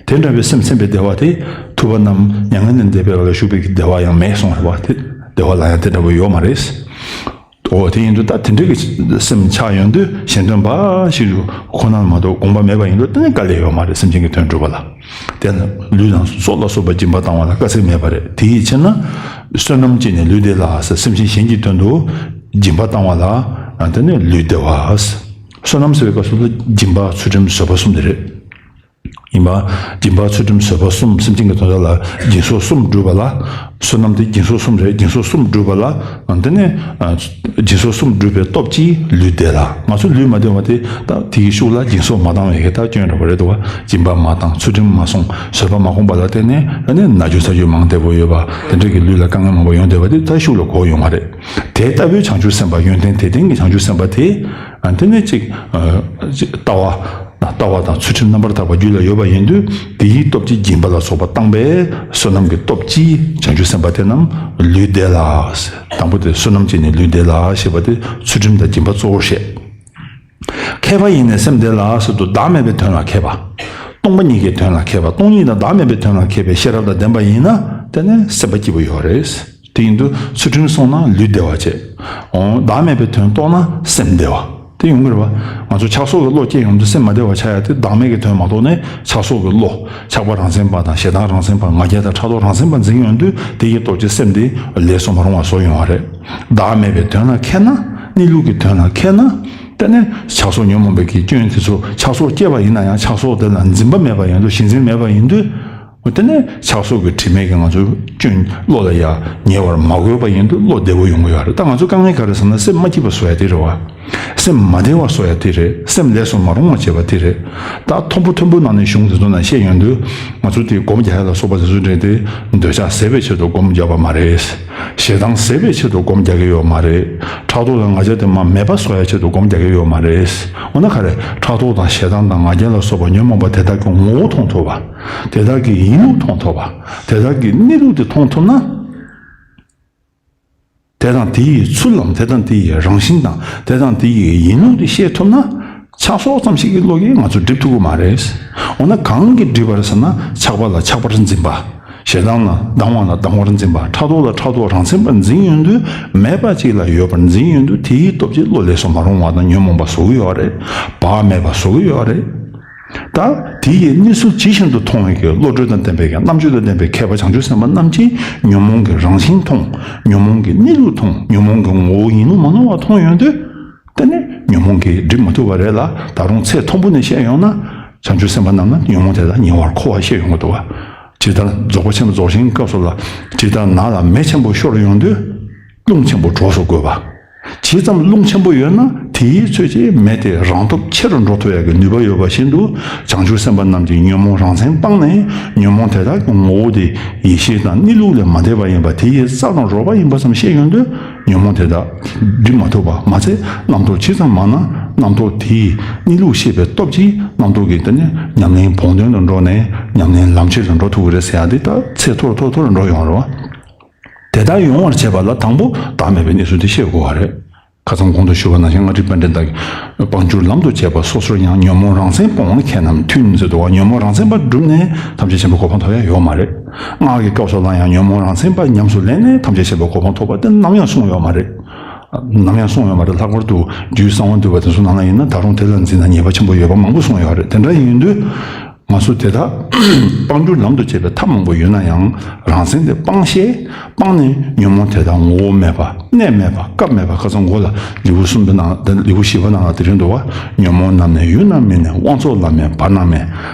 དེ་འདྲ་བའི་སེམས་ཚིམ་པའི་བདེ་བ་དེ་ཐུབ་པ་རྣམས་མྱ་ངན་ལས་འདས་པའི་ར་ལ་ཞུགས་པའི་གི་བདེ་བ་ཡང་མེད་གསུངས་རེད་བ། དེ་བདེ་བ་ལ་ཡང་དེ་འདྲ་པོ་ཡོད་མ་རེད། འོ། དེ་ཡིན་དུས་ད་དེ་འདྲ་གི་སེམས་ཆགས་ཡོང་དུས་གཞན་དོན་འབའ་ཞིག་ཏུ་ཁོ་ན་མ་གཏོགས་དགོངས་པ་མེད་པ་ཡིན་དུས་དེ་ནི་དཀའ་ལས་ཡོད་མ་རེད། སེམས་ཅན་གྱི་དོན་སྒྲུབ་པ་ལ། དེ་ལ་ལུས་དང་སྲོག་ལ་སོགས་པ་སྦྱིན་པ་བཏང་བ་ལ་དཀའ་ཚེགས་མེད་པ་རེད། དེ་ཡི་ཕྱིར་ན། བསོད་ནམས་ཀྱིས་ནི་ལུས་བདེ་ལ་ཟེར། སེམས་ཅན་གཞན་གྱི་དོན་དུ་སྦྱིན་པ་བཏང་བ་ལ་དེ་ནི་ལུས་བདེ་བ། བསོད་ནམས་ཟེར་བའི་སྐབས་སུ་ལ་སྦྱིན་པ་ཚུལ་ཁྲིམས་བཟོད་པ་གསུམ་དེ་རེད། ཡིན་པ། སྦྱིན་པ་ཚུལ་ཁྲིམས་བཟོད་པ་གསུམ། སེམས་ཅན་གྱི་དོན་དག་ལ་སྦྱིན་སོགས་གསུམ་བསྒྲུབ་པ་ལ། བསོད་ནམས་དེ་སྦྱིན་སོགས་གསུམ་རེད། སྦྱིན་སོགས་གསུམ་བསྒྲུབ་པ་ལ། དེ་ནས་སྦྱིན་སོགས་གསུམ་བསྒྲུབ་པའི་སྟོབས་ཀྱིས་ལུས་བདེ་ལ། ང་ཚོ་ལུས་མ་བདེ་བ་དེ་ད་དེ་གི་ཤུགས་ལ་སྦྱིན་སོགས་མ་བཏང་བའི་གི་ད་སྐྱོན་འདྲ་པོ་རེད་འདུག་བ། སྦྱིན་པ་མ་བཏང་། ཚུལ་ཁྲིམས་མ་བསྲུང་། བཟོད་པ་མ་བསྒོམས་པ་ལ་བརྟེན་ནས་ཨ་ནི་ན་རྒྱུ་ཚ་རྒྱུ་མང་དེ་པོ་ཡོད་པ་དེ་འདྲ་གི་ལུས་ལ་དཀའ་ངལ་མང་པོ་ཡོང་བསྡད་པ་དེ་ད་ཤུགས་ལ་གོ་ཡོང་བ་རེད། དེ་ལྟ་བུའི་བྱང་ཆུབ་སེམས་དཔའ་ཡོན་ཏན་དེ་ལྡན་གྱི་བྱང་ཆུབ་སེམས་དཔའ་དེ། དེ་ནས་ཅིག་ལྟ་བ། ལྟ་བ་དང་ཚུལ་ཁྲིམས་རྣམ་པར་དག་པ་རྒྱུད་ལ་ཡོད་པ་ཡིན་དུས། དེའི་སྟོབས་ཀྱིས་སྦྱིན་པ་ལ་སོགས་པ་བཏང་པས་བསོད་ནམས་ཀྱི་སྟོབས་ཀྱིས་བྱང་ཆུབ་སེམས་དཔའ་དེ་རྣམས་ལུས་བདེ་ལ། དང་པོ་དེ་བསོད་ནམས་ཀྱིས་ནི་ལུས་བདེ་ལ་ཞེས་པ་དེ་ཚུལ་ཁྲིམས་དང་སྦྱིན་པ་གཙོ་བོར་བཤད། མཁས་པ་ཡིས་ནི་སེམས་བདེ་ལ་ཟེར་དུས་བདག་མེད་པའི་དོན་ལ་མཁས་པ། སྟོང་པ་ཉིད་ཀྱི་དོན་ལ་མཁས་པ། སྟོང་ཉིད་དང་བདག་མེད་པའི་དོན་ལ་མཁས་པའི་ཤེས་རབ་དང་ལྡན་པ་ཡིན་ན་དེ་ནི་སེམས་པ་སྐྱིད་པོ་ཡོད་རེད། དེ་ཡིན་དུས་ཚུལ་ཁྲིམས་བསྲུངས་ན་ལུས་བདེ་བ་བྱེད། འོ། བདག་མེད་པའི་དོན་རྟོགས་ན་སེམས་བདེ་བ། དེ་ཡོང་གི་རེད་བ། ང་ཚོ་ཆགས་སོགས་ཀྱི་བློ་སྐྱེས་ཡོང་དུས་སེམས་མ་བདེ་བ་ཆགས་ཡ་དེ་བདག་མེད་ཀྱི་དོན་མ་རྟོགས་ནས་ཆགས་སོགས་ཀྱི་བློ། ཆགས་པ་རང་མཚན་པ་དང་ཞེ་སྡང་རང་མཚན་པ། ང་རྒྱལ་དང་ཕྲག་དོག་རང་མཚན་པ་འཛིན་ཡོང་དུས་དེ་ཡི་སྟོབས་ཀྱིས་སེམས་དེ་ལས་སུ་མ་རུང་བ་བཟོ་ཡོང་བ་རེད། བདག་མེད་པའི་དོན་ལ་མཁས་ན། གནས་ལུགས་ཀྱི་དོན་ལ་མཁས་ན། དེ་ནས་ཆགས་སོགས་ཉོན་མོངས་པའི་གི་སྐྱོན་དེ་ཚོ། ཆགས་སོགས་སྐྱེས་པ་ཡིན་ན་ཡང་ཆགས་སོགས་དེ་ལ་འཛིན་པ་མེད་པ་ཡིན་དུས། གཞི་འཛིན་མེད་པ་ཡིན་དུས། དེ་ནས་ཆགས་སོགས་ཀྱི་དྲི་མས་ཀྱི་ང་ཚོའི་སྐྱོན་བློ་ལ་ཡ་ཉེ་བར་མ་གོས་པ་ཡིན་དུས་བློ་བདེ་པོ་ཡོང་གི་ཡོད་རེད། ད་ང་ཚོ་དཀའ་ངལ་ག་རེ་ཟེར་ན་སེམས་མ་སྐྱིད་པ་བཟོ་ཡ་དེ་རེད་བ། སེམས་མ་བདེ་བ་བཟོ་ཡ་དེ་རེད། སེམས་ལས་སུ་མ་རུང་བ་བྱེད་པ་དེ་རེད། ད་མཐོན་པོ་མཐོན་པོ་ནང་ནས་གཞུང་དེ་ཚོ་ནང་བཤད་ཡོང་དུས། ང་ཚོ་དེ་སྒོམ་རྒྱག་ཡ་ལ་སོགས་པ་དེ་ཚོ་འདྲེན་ཏེ། འདོད་ཆགས་ཟད་པའི་ཆེད་དུ་སྒོམ་རྒྱག་པ་མ་རེད། ཞེ་སྡང་ཟད་པའི་ཆེད་དུ་སྒོམ་རྒྱག་གི་ཡོད་མ་རེད། ཕྲག་དོག་དང་ང་རྒྱལ་དེ་མ་མེད་པ་བཟོ་ཡ་ཆེད་དུ་སྒོམ་རྒྱག་གི་ཡོད་མ་རེད། འོ་ན་ག་རེ། ཕྲག་དོག་དང་ཞེ་སྡང་དང་ང་རྒྱལ་ལ་སོགས་པ་ཉོན་མོངས་པ་དེ་དག་གི་ངོ་བོ་མཐོང་ཐུབ་པ། དེ་དག་གི་ཡིན་ལུགས་མཐོང་ཐུབ་པ། དེ་དག་གི་གནས་ལུགས་དེ་མཐོང་ཐུབ་ན། དེ་དང་དེ་ཡི་ཚུལ་ལམ། དེ་དང་དེ་ཡི་རང་བཞིན་དང་། དེ་དང་དེ་ཡི་ཡིན་ལུགས་དེ་ཤེས་ཐུབ་ན། ཆགས་སོགས་ཙམ་ཞིག་གི་བློ་གིས་ང་ཚོ་སྒྲིབ་ཐུབ་ཀྱི་མ་རེད། འོ་ན་གང་གིས་སྒྲིབ་པ་རེད་ཟེར་ན། ཆགས་པ་ལ་ཆགས་པར་འཛིན་པ། ཞེ་སྡང་ལ་སྡང་བ་ལ་སྡང་བར་འཛིན་པ། ཕྲག་དོག་ལ་ཕྲག་དོག་རང་མཚན་པར་འཛིན་ཡོང་དུས། མེད་པ་ཅིག་ལ་ཡོད་པར་འཛིན་ཡོང་དུས། དེའི་སྟོབས་ཀྱིས་བློ་ལས་སུ་མ་རུང་བ་དང་ཉོན་མོངས་པ་བཟོ་གི་ཡོད་རེད། བག་མེད་པ་བཟོ་གི་ཡོད་རེད། ད་དེ་ཡི་གནས་ཚུལ་ཇི་བཞིན་དུ་མཐོང་བའི་གི་བློ་གྲོས་དང་ལྡན་པའི་གི་རྣམ་དཔྱོད་དང་ལྡན་པའི་མཁས་པ་བྱང་ཆུབ་སེམས་དཔའ་རྣམས་ཀྱིས་ཉོན་མོངས་ཀྱི་རང་བཞིན་མཐོང་། ཉོན་མོངས་ཀྱི་གནས་ལུགས་མཐོང་། ཉོན་མོངས་ཀྱི་ངོ་བོ་ཡིན་ལུགས་མ་ནོར་བ་མཐོང་ཡོང་དུས། དེ་ནི་ཉོན་མོངས་ཀྱིས་སྒྲིབ་མ་ཐུབ་པ་རེད་ལ། ད་རུང་ཚད་མཐོན་པོ་ནས་བཤད་ཡོང་ན། བྱང་ཆུབ་སེམས་དཔའ་རྣམས་ནི་ཉོན་མོངས་དེ་དག་ཉེ་བར་མཁོ་བ་ཤེས་ཡོང་གི་འདུག་བ། ཇི་ལྟར་རྫོགས་པ་ཆེན་པོ་རྫོགས་ཆེན་གྱི་སྐབས་སུ་ལ། ཇི་ལྟར་ནགས་ལ་མེ་ཆེན་པོ་ཤོར་ཡོང་དུས། རླུང་ཆེན་པོ་གྲོགས་སུ་དགོས་པ། ཇི་ཙམ་རླུང་ཆེན་པོ་ཡོད་ན། དེའི་ཚོད་ཀྱིས་མེ་དེ་རང་སྟོབས་ཆེ་རུ་འགྲོ་ཐུབ་ཡག་གི་ནུས་པ་ཡོད་པ་བཞིན་དུ། བྱང་ཆུབ་སེམས་དཔའ་རྣམས་ཀྱིས་ཉོན་མོངས་རང་མཚན་སྤངས་ནས། ཉོན་མོངས་དེ་དག་གི་ངོ་བོ་དེ་ཡེ་ཤེས་དང་གནས་ལུགས་ལས་མ་འདས་པ་ཡིན་པ། དེ་ཡི་རྩལ་དང་རོལ་པ་ཡིན་པ་ཙམ་ཤེས་ཡོང་དུས། ཉོན་མོངས་དེ་དག་སྒྲིབ་མ་ཐུབ་པ་མ་ཚད། རྣམ་རྟོག་ཇི་ཙམ་མང་ན། རྣམ་རྟོག་དེའི་གནས་ལུགས་ཤེས་པའི་སྟོབས་ཀྱིས་རྣམ་རྟོག་གི་དེ་ནི་ཉམས་ལེན་བོགས་འདོན་དུ་འགྲོ་ནས། ཉམས་ལེན་ལམ་ཆེན་དུ་འགྲོ་ཐུབ་ཀྱི་རེད་ཟེར་ཡག་དེ། ད་ཚད་མཐོ་རུ་མཐོ་རུ་མཐོ་རུ་འགྲོ་ཡོང་རེད་བ། དེ་ལྟར་ཡོང་བར་བྱེད་པ་ལ་དང་པོ་བདག་མེད་པའི་གནས་ཚུལ་དེ་ཤེས་དགོས་པ་རེད། ཁ་སང་གོང་དུ་ཞུས་པ་ནང་བཞིན། ལྔ་སྒྲིབ་དཔལ་ལྡན་དག་གིས། སྤང་བསྒྱུར་ལམ་དུ་བྱེད་པ་སོ་སོར་ཡང་། ཉོན་མོངས་རང་མཚན་སྤོང་བ་མཁས་རྣམས་མཐུན་ཟེར་འདུག་བ། ཉོན་མོངས་རང་མཚན་པ་བསྒྲུབས་ནས་ཐམས་ཅད་མཁྱེན་པའི་གོ་འཕང་ཐོབ་ཡ་ཡོད་མ་རེད། སྔགས་ཀྱི་སྐབས་སུ་ལ་ཡང་ཉོན་མོངས་རང་མཚན་པ་ཉམས་སུ་ལེན་ནས་ཐམས་ཅད་མཁྱེན་པའི་གོ་འཕང་ཐོབ་པ་དེ་ནམ་ཡང་གསུངས་ཡོད་མ་རེད། ནམ་ཡང་གསུངས་ཡོད་མ་རེད། ལྷག་པར་དུ་རྒྱུད་གསང་བ་འདུས་པ་དེ་ཚོ་ནང་ལ་ཡིན་ན། ད་རུང་དེ་ལ་འཛིན་ན་ཉེས་པ་ཆེན་པོ་ཡོད་པ་མང་པོ་གསུངས་ཡོད་རེད། དེ་འདྲ་ཡིན་དུས། ང་ཚོ་དེ་དག་སྤང་བསྒྱུར་ལམ་དུ་བྱེད་པའི་ཐབས་མང་པོ་ཡོད་ན་ཡང་། རང་མཚན་དེ་སྤང་ཤེས། སྤངས་ནས་ཉོན་མོངས་དེ་དག་ངོ་བོ་མེད་པ། གནས་མེད་པ། སྐབས་མེད་པ། ཁ་སང་འགོ་ལ་ལེའུ་གསུམ་པའི་ནང་། ལེའུ་བཞི་པའི་ནང་ལ་དེ་རིང་འདུག་བ། ཉོན་མོངས་རྣམས་ནི་ཡུལ་ན་མེད་ནས། དབང་མཚོ་ལ་མེད་བར་ན་མེད།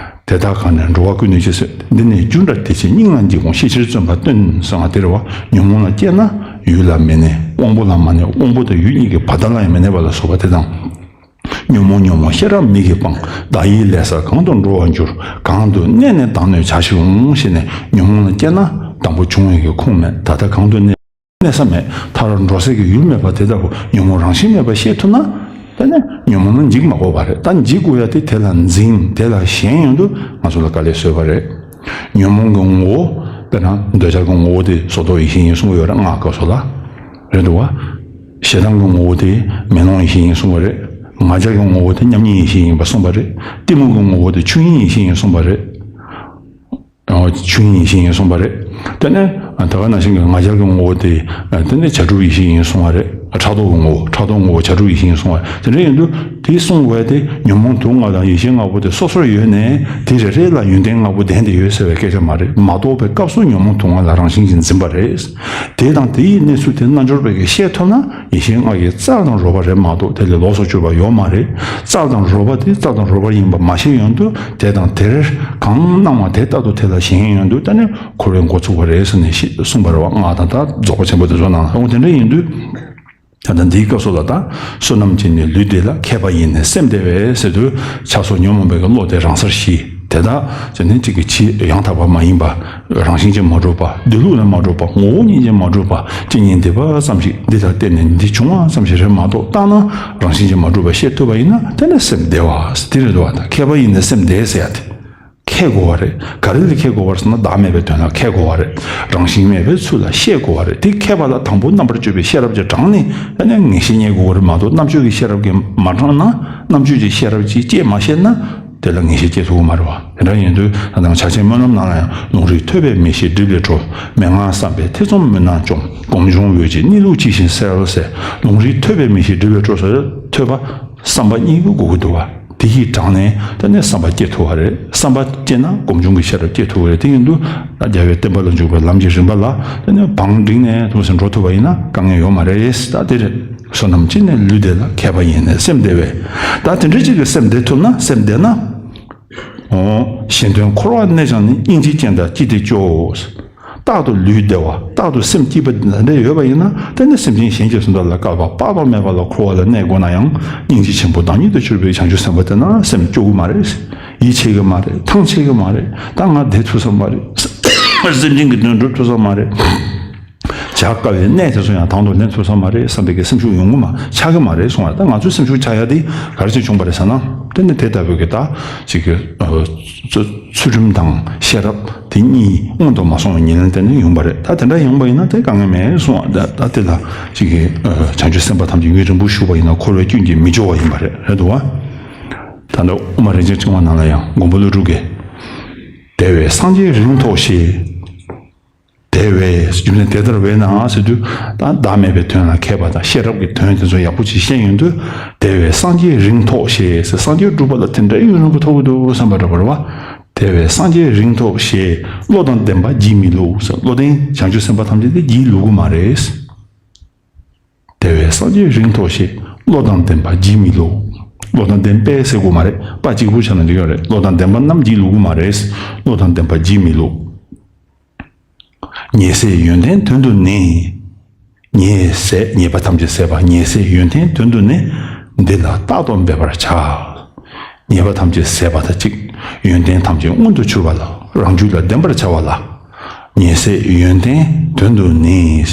དེ་དག་གང་ནས་འགྲོ་བ་ཀུན་ནས་ཤེས་ཟེར། འདི་ནི་རྒྱུ་འབྲས་དེ་ཕྱིར་སྙིང་ལ་འཇིགས་འོང་། ཤེས་ཕྱིར་བརྩོན་པ་སྟོན་གསུངས་པ་དེ་རེད་བ། ཉོན་མོངས་ལ་སྐྱེས་ན་ཡུལ་ལ་མི་གནས། དབང་པོ་ལ་མ་གནས། དབང་པོ་དང་ཡུལ་གཉིས་ཀྱི་བར་མཐའ་ལ་ཡང་མི་གནས་པ་ལ་སོགས་པ་དེ་དང་། ཉོན་མོངས་ཉོན་མོངས་ཤེས་རབ་མིག་གིས་སྤང་། བདག་ཡིད་ལས་སར་གང་དུ་འགྲོ་བར་འགྱུར། གང་དུ་གནས་ནས་བདག་གནོད་བྱ་ཞིག་འོང་ཞེས་ནས། ཉོན་མོངས་ལ་སྐྱེས་ན་དང་པོ་བྱུང་བའི་གི་ཁུངས་མེད། ད་ལྟ་གང་དུ་གནས། གནས་ས་མེད། མཐར་འགྲོ་སའི་གི་ཡུལ་མེད་པ་དེ་ལྟ་བུ་ཉོན་མོངས་རང་བཞིན་མེད་པ་ཤེས་ཐུབ་ན། དེ་ནས་ཉོན་མོངས་ལ་འཇིགས་མ་དགོས་པ་རེད། ད་འཇིགས་དགོས་ཡ་དེ་དེ་ལ་འཛིན། དེ་ལ་ཞེན་ཡོང་དུས་ང་ཚོ་ལ་དཀའ་ལས་བཟོས་པ་རེད། ཉོན་མོངས་ཀྱི་ངོ་བོ། དཔེར་ན་འདོད་ཆགས་ཀྱི་ངོ་བོ་དེ་སོར་རྟོག་ཡིད་ཤེས་ཡིན་གསུང་གི་ཡོད་རེད། སྔགས་སྐབས་སུ་ལ། རེད་འདུག་བ། ཞེ་སྡང་གི་ངོ་བོ་དེ་མེ་ལོང་ཡིད་ཤེས་ཡིན་གསུངས་པ་རེད། ང་རྒྱལ་གྱི་ངོ་བོ་དེ་མཉམ་ཉིད་ཡིད་ཤེས་ཡིན་པ་གསུངས་པ་རེད། གཏི་མུག་གི་ངོ་བོ་དེ་ཆོས་དབྱིངས་ཡིད་ཤེས་ཡིན་གསུངས་པ་རེད། ཨོ། ཆོས་དབྱིངས་ཡིད་ཤེས་ཡིན་གསུངས་པ་རེད། དེ་ནས་ད་ག་ནང་བཞིན་གྱི་ང་རྒྱལ་གྱི་ངོ་བོ་དེ། དེ་ནས་བྱ་གྲུབ་ཡིད་ཤེས་ཡིན་གསུངས་པ་རེད། ཕྲག་དོག་གི་ངོ་བོ། ཕྲག་དོག་ངོ་བོ་བྱ་གྲུབ་ཡིད་ཤེས་ཡིན་གསུངས་པ་རེད། དེ་འདྲ་ཡིན་དུས་དེ་གསུངས་པ་དེ་ཉོན་མོངས་དུག་ལྔ་དང་ཡེ་ཤེས་ལྔ་པོ་དེ་སོ་སོར་ཡོད་ནས། དེ་རེ་རེ་ལ་ཡོན་ཏན་ལྔ་པོ་ལྡན་ཏེ་ཡོད་ཟེར་བའི་སྐད་ཆ་མ་རེད། མ་རྟོགས་པའི་སྐབས་སུ་ཉོན་མོངས་དུག་ལྔ་ལ་རང་བཞིན་གྱིས་འཛིན་པ་རེད། དེ་དང་དེ་ཡི་གནས་ཚུལ་དེ་རྣལ་འབྱོར་པས་ཀྱིས་ཤེས་ཐུབ་ན། ཡེ་ཤེས་ལྔ་ཡི་རྩལ་དང་རོལ་པ་རེད་མ་གཏོགས་དེ་ལས་ལོགས་སུ་གྱུར་པ་ཡོད་མ་རེད། རྩལ་དང་རོལ་པ་དེ་རྩལ་དང་རོལ་པ་ཡིན་པ་མ་ཤེས་ཡོང་དུས། དེ་དང་དེར་གང་སྣང་བ་དེ་ལྟར་དུ་དེ་ལ་ཞེན་ཡོང་དུས། ད་ནི་འཁོར་བའི་མགོ་ཚུགས་པ་རེད་ཟེར་ནས་ཤེས་གསུངས་པ་རེད་བ། སྔགས་དང་ད་རྫོགས་པ་ཆེན་པོ་དེ་ཚོ་ནང་ལ། འོ་དེ་འདྲ་ཡིན་དུས། ད་ལྟ་འདིའི་སྐབས་སུ་ལ་ད། བསོད་ནམས་ཀྱིས་ནི་ལུས་བདེ་ལ། མཁས་པ་ཡིས་ནི་སེམས་བདེ་བས་ཟེར་དུས། ཆགས་སོགས་ཉོན་མོངས་པའི་གི་བློ་དེ་རང་སར་ཞི། དེ་དག་ཟེར་ནས་གཅིག་གི་ཕྱི་ཡང་དག་པ་མ་ཡིན་པ། རང་བཞིན་གྱིས་མ་གྲུབ་པ། སྡོད་ལུགས་ལས་མ་གྲུབ་པ། ངོ་བོ་ཉིད་ཀྱིས་མ་གྲུབ་པ། ཇི་སྙེད་འདས་པ་ཙམ་ཞིག་འདི་ལ་བརྟེན་ནས་འདི་བྱུང་བ་ཙམ་ཞིག་རེད་མ་གཏོགས། བརྟགས་ན་རང་བཞིན་གྱིས་མ་གྲུབ་པ་ཤེས་ཐུབ་པ་ཡིན་ན། དེ་ནི་སེམས་བདེ་བ་དེ་རེད་འདུག་བ། ད་མཁས་པ་ཡིས་ནི་སེམས་བདེ་ཟེར་ཡ་དེ། མཁས་དགོས་པ་རེད། ག་རེ་ལ་མཁས་དགོས་པ་རེད་ཟེར་ན། བདག་མེད་པའི་དོན་ལ་མཁས་དགོས་པ་རེད། རང་བཞིན་མེད་པའི་ཚུལ་ལ་ཤེས་དགོས་པ་རེད། དེ་མཁས་པ་ལ་དང་པོ་རྣམ་པར་དཔྱོད་པའི་ཤེས་རབ་ཀྱིས་དྲངས་ནས། ཨ་ནི་ངེས་ཤེས་རྙེད་དགོས་པ་རེད་མ་གཏོགས། རྣམ་དཔྱོད་ཀྱི་ཤེས་རབ་ཀྱིས་མ་དྲངས་ན། རྣམ་དཔྱོད་ཀྱི་ཤེས་རབ་ཀྱིས་དཔྱད་མ་ཤེས་ན། དེ་ལ་ངེས་ཤེས་སྐྱེ་ཐུབ་ཀྱི་མ་རེད་བ། དེ་འདྲ་ཡིན་དུས་ད་དུང་ཕྱག་ཆེན་སྨོན་ལམ་ནང་ལ་ཡང་། ལུང་རིགས་ཐོས་པས་མི་ཤེས་སྒྲིབ་ལས་གྲོལ། མན་ངག་བསམ་པས་ཐེ་ཚོམ་སྨོན་ལམ་སྐྱོང་། སྒོམ་བྱུང་འོད་ཀྱི་གནས་ལུགས་ཇི་བཞིན་གསལ་ཟེར། ལུང་རིགས་ཐོས་པས་མི་ཤེས་སྒྲིབ་ལས་གྲོལ་ཟེར། ཐོས་པ། བསམ་པ་གཉིས་ཀྱི་དགོས་ཀྱི་འདུག་བ། དེ་ཡིས་དྲངས་ནས་དེ་ནས་བསམ་པ་སྐྱེ་ཐུབ་པ་རེད། བསམ་པ་སྐྱེས་ན་སྒོམ་བྱུང་གི་ཤེས་རབ་སྐྱེ་ཐུབ་པ་རེད། དེ་ཡིན་དུས་ད་རྒྱལ་བའི་བསྟན་པ་ལ་འཇུག་པའི་ལམ་གྱི་རིམ་པ་ལ་དེ་ནས་བང་བསྒྲིགས་ནས་ཐུགས་སུ་འགྲོ་ཐུབ་པ་ཡིན་ན་དཀའ་ངལ་ཡོད་མ་རེད། ད་དེ་རེད། བསོད་ནམས་ཀྱིས་ནི་ལུས་བདེ་ལ། མཁས་པ་ཡིས་ནི་སེམས་བདེ་བས། ད་དེ་འདྲ་ཅིག་གིས་སེམས་བདེ་ཐུབ་ན། སེམས་བདེ་ན། ཨོ། གཞན་དོན་འཁོར་བར་གནས་ཀྱང་ནི། སྙིང་རྗེའི་སྤྱན་དང་ཅི་སྟེ་སྐྱོ། རྟག་ཏུ་ལུས་བདེ་བ། རྟག་ཏུ་སེམས་སྐྱིད་པ་འདི་འདྲ་ཡོད་པ་ཡིན་ན། དེ་ནི་སེམས་ཅན་གཞན་གྱི་བསོད་ནམས་ལ་བསྐལ་པ་དཔག་ཏུ་མེད་པ་ལ་འཁོར་བ་ལ་གནས་དགོས་ན་ཡང་། སྙིང་རྗེ་ཆེན་པོ་བདག་ཉིད་དུ་གྱུར་པའི་བྱང་ཆུབ་སེམས་དཔའ་དེ་ན་སེམས་སྐྱོ་གི་མ་རེད། ཡིད་ཆེས་གི་མ་རེད། ཐང་ཆད་གི་མ་རེད། ད་ང་བདེ་ཐུབ་ས་མ་རེད། སེམས་ཅན་གྱི་དོན་སྒྲུབ་ཐུབ་ས་མ་རེད། བྱ་དཀའ་བའི་གནས་དེ་ཚོ་ཡང་དང་དུ་ལེན་ཐུབ་ས་མ་རེད་བསམ་པའི་གི་སེམས་ཤུགས་ཡོང་གི་མ་ཆགས་ཀྱི་མ་རེད་གསུང་བ། ད་ང་ཚོའི་སེམས་ཤུགས་ཆག་ཡ་དེ་ག་རེ་བྱས་བྱུང་བ་རེད་ཟེར་ན། དེ་ནི་དེ་ལྟ་བུའི་གི་ད་ཅིག་གི་ཨ་ཚུལ་ཁྲིམས་དང་ཤེས་རབ་དེ་གཉིས་སྔོན་དུ་མ་སོང་བའི་ཉེར་ལེན་དེ་ནི་ཡོང་བ་རེད། ད་དེ་འདྲ་ཡོང་བ་ཡིན་ན་དེ་དཀའ་ངལ་མེད་གསུང་བ། ད་ད་དེ་ལ་ཅིག་གི་ཨ་བྱང་ཆུབ་སེམས་དཔའ་ཐམས་ཅད་ཡུན་རིང་པོ་བཞུགས་པ་ཡིན་ན་འཁོར་བའི་སྐྱོན་གྱིས་མི་སྐྱོ་བ་ཡིན་པ་རེད། རེད་འདུག་བ། ད་ལྟ་དབུ་མ་རིན་ཆེན་ཕྲེང་བ་ནང་ལ་ཡང་མགོན་པོ་ཀླུ་སྒྲུབ་ཀྱིས། དེ་བས་སངས་རྒྱས་རིང་ཐོགས་ཞེས། དེ་བས་རྒྱུ་མཚན་དེ་ལྟར་བས་ན་ཟེར་དུས། ད་བདག་མེད་པའི་དོན་ལ་མཁས་པ་དང་ཤེས་རབ་ཀྱི་དོན་དེ་ཚོ་ཡག་པོ་ཅིག་ཤེས་ཡོང་དུས། དེ་བས་སངས་རྒྱས་རིང་ཐོགས་ཞེས་ཟེར། སངས་རྒྱས་སྒྲུབ་པ་ལ་དེ་འདྲའི་ཡུན་རིང་པོ་ཐོགས་ཀྱི་འདུག་བསམ་པ་འདྲ་པོ་རེད་བ། དེ་བས་སངས་རྒྱས་རིང་ཐོགས་ཞེས། བློ་དང་ལྡན་པ་བགྱིད་མི་བླུག་ཟེར། བློ་ལྡན་བྱང་ཆུབ་སེམས་དཔའ་ཐམས་ཅད་དེ་བགྱིད་བླུག་གི་མ་རེད། དེ་བས་སངས་རྒྱས་རིང་ཐོགས་ཞེས། བློ་དང་ལྡན་པ་བགྱིད་མི་བླུག་བློ་དང་ལྡན་པས་ཟེར་དགོས་མ་རེད། པ་གཅིག་པུ་ཆ་ན་འགྲིག་ཡོད་རེད། བློ་དང་ལྡན་པ་རྣམས་བགྱིད་བླུག་གི་མ་རེད། བློ་དང་ལྡན་པ་བགྱིད་མི་བླུག་ཉེ་སྲས་ཡོན་ཏན་དོན་དུ་ནི། ཉེ་སྲས་ཉེས་པ་ཐམས་ཅད་ཟད་པ། ཉེ་སྲས་ཡོན་ཏན་དོན་དུ་ནི། འདི་ལ་རྟག་ཏུ་འབད་པར་བྱ། ཉེས་པ་ཐམས་ཅད་ཟད་པ་དང་གཅིག་ཡོན་ཏན་ཐམས་ཅད་མངོན་དུ་གྱུར་པ་ལ་རང་རྒྱུད་ལ་ལྡན་པར་བྱ་བ་ལ། ཉེ་སྲས་ཡོན་ཏན་དོན་དུ་ནི།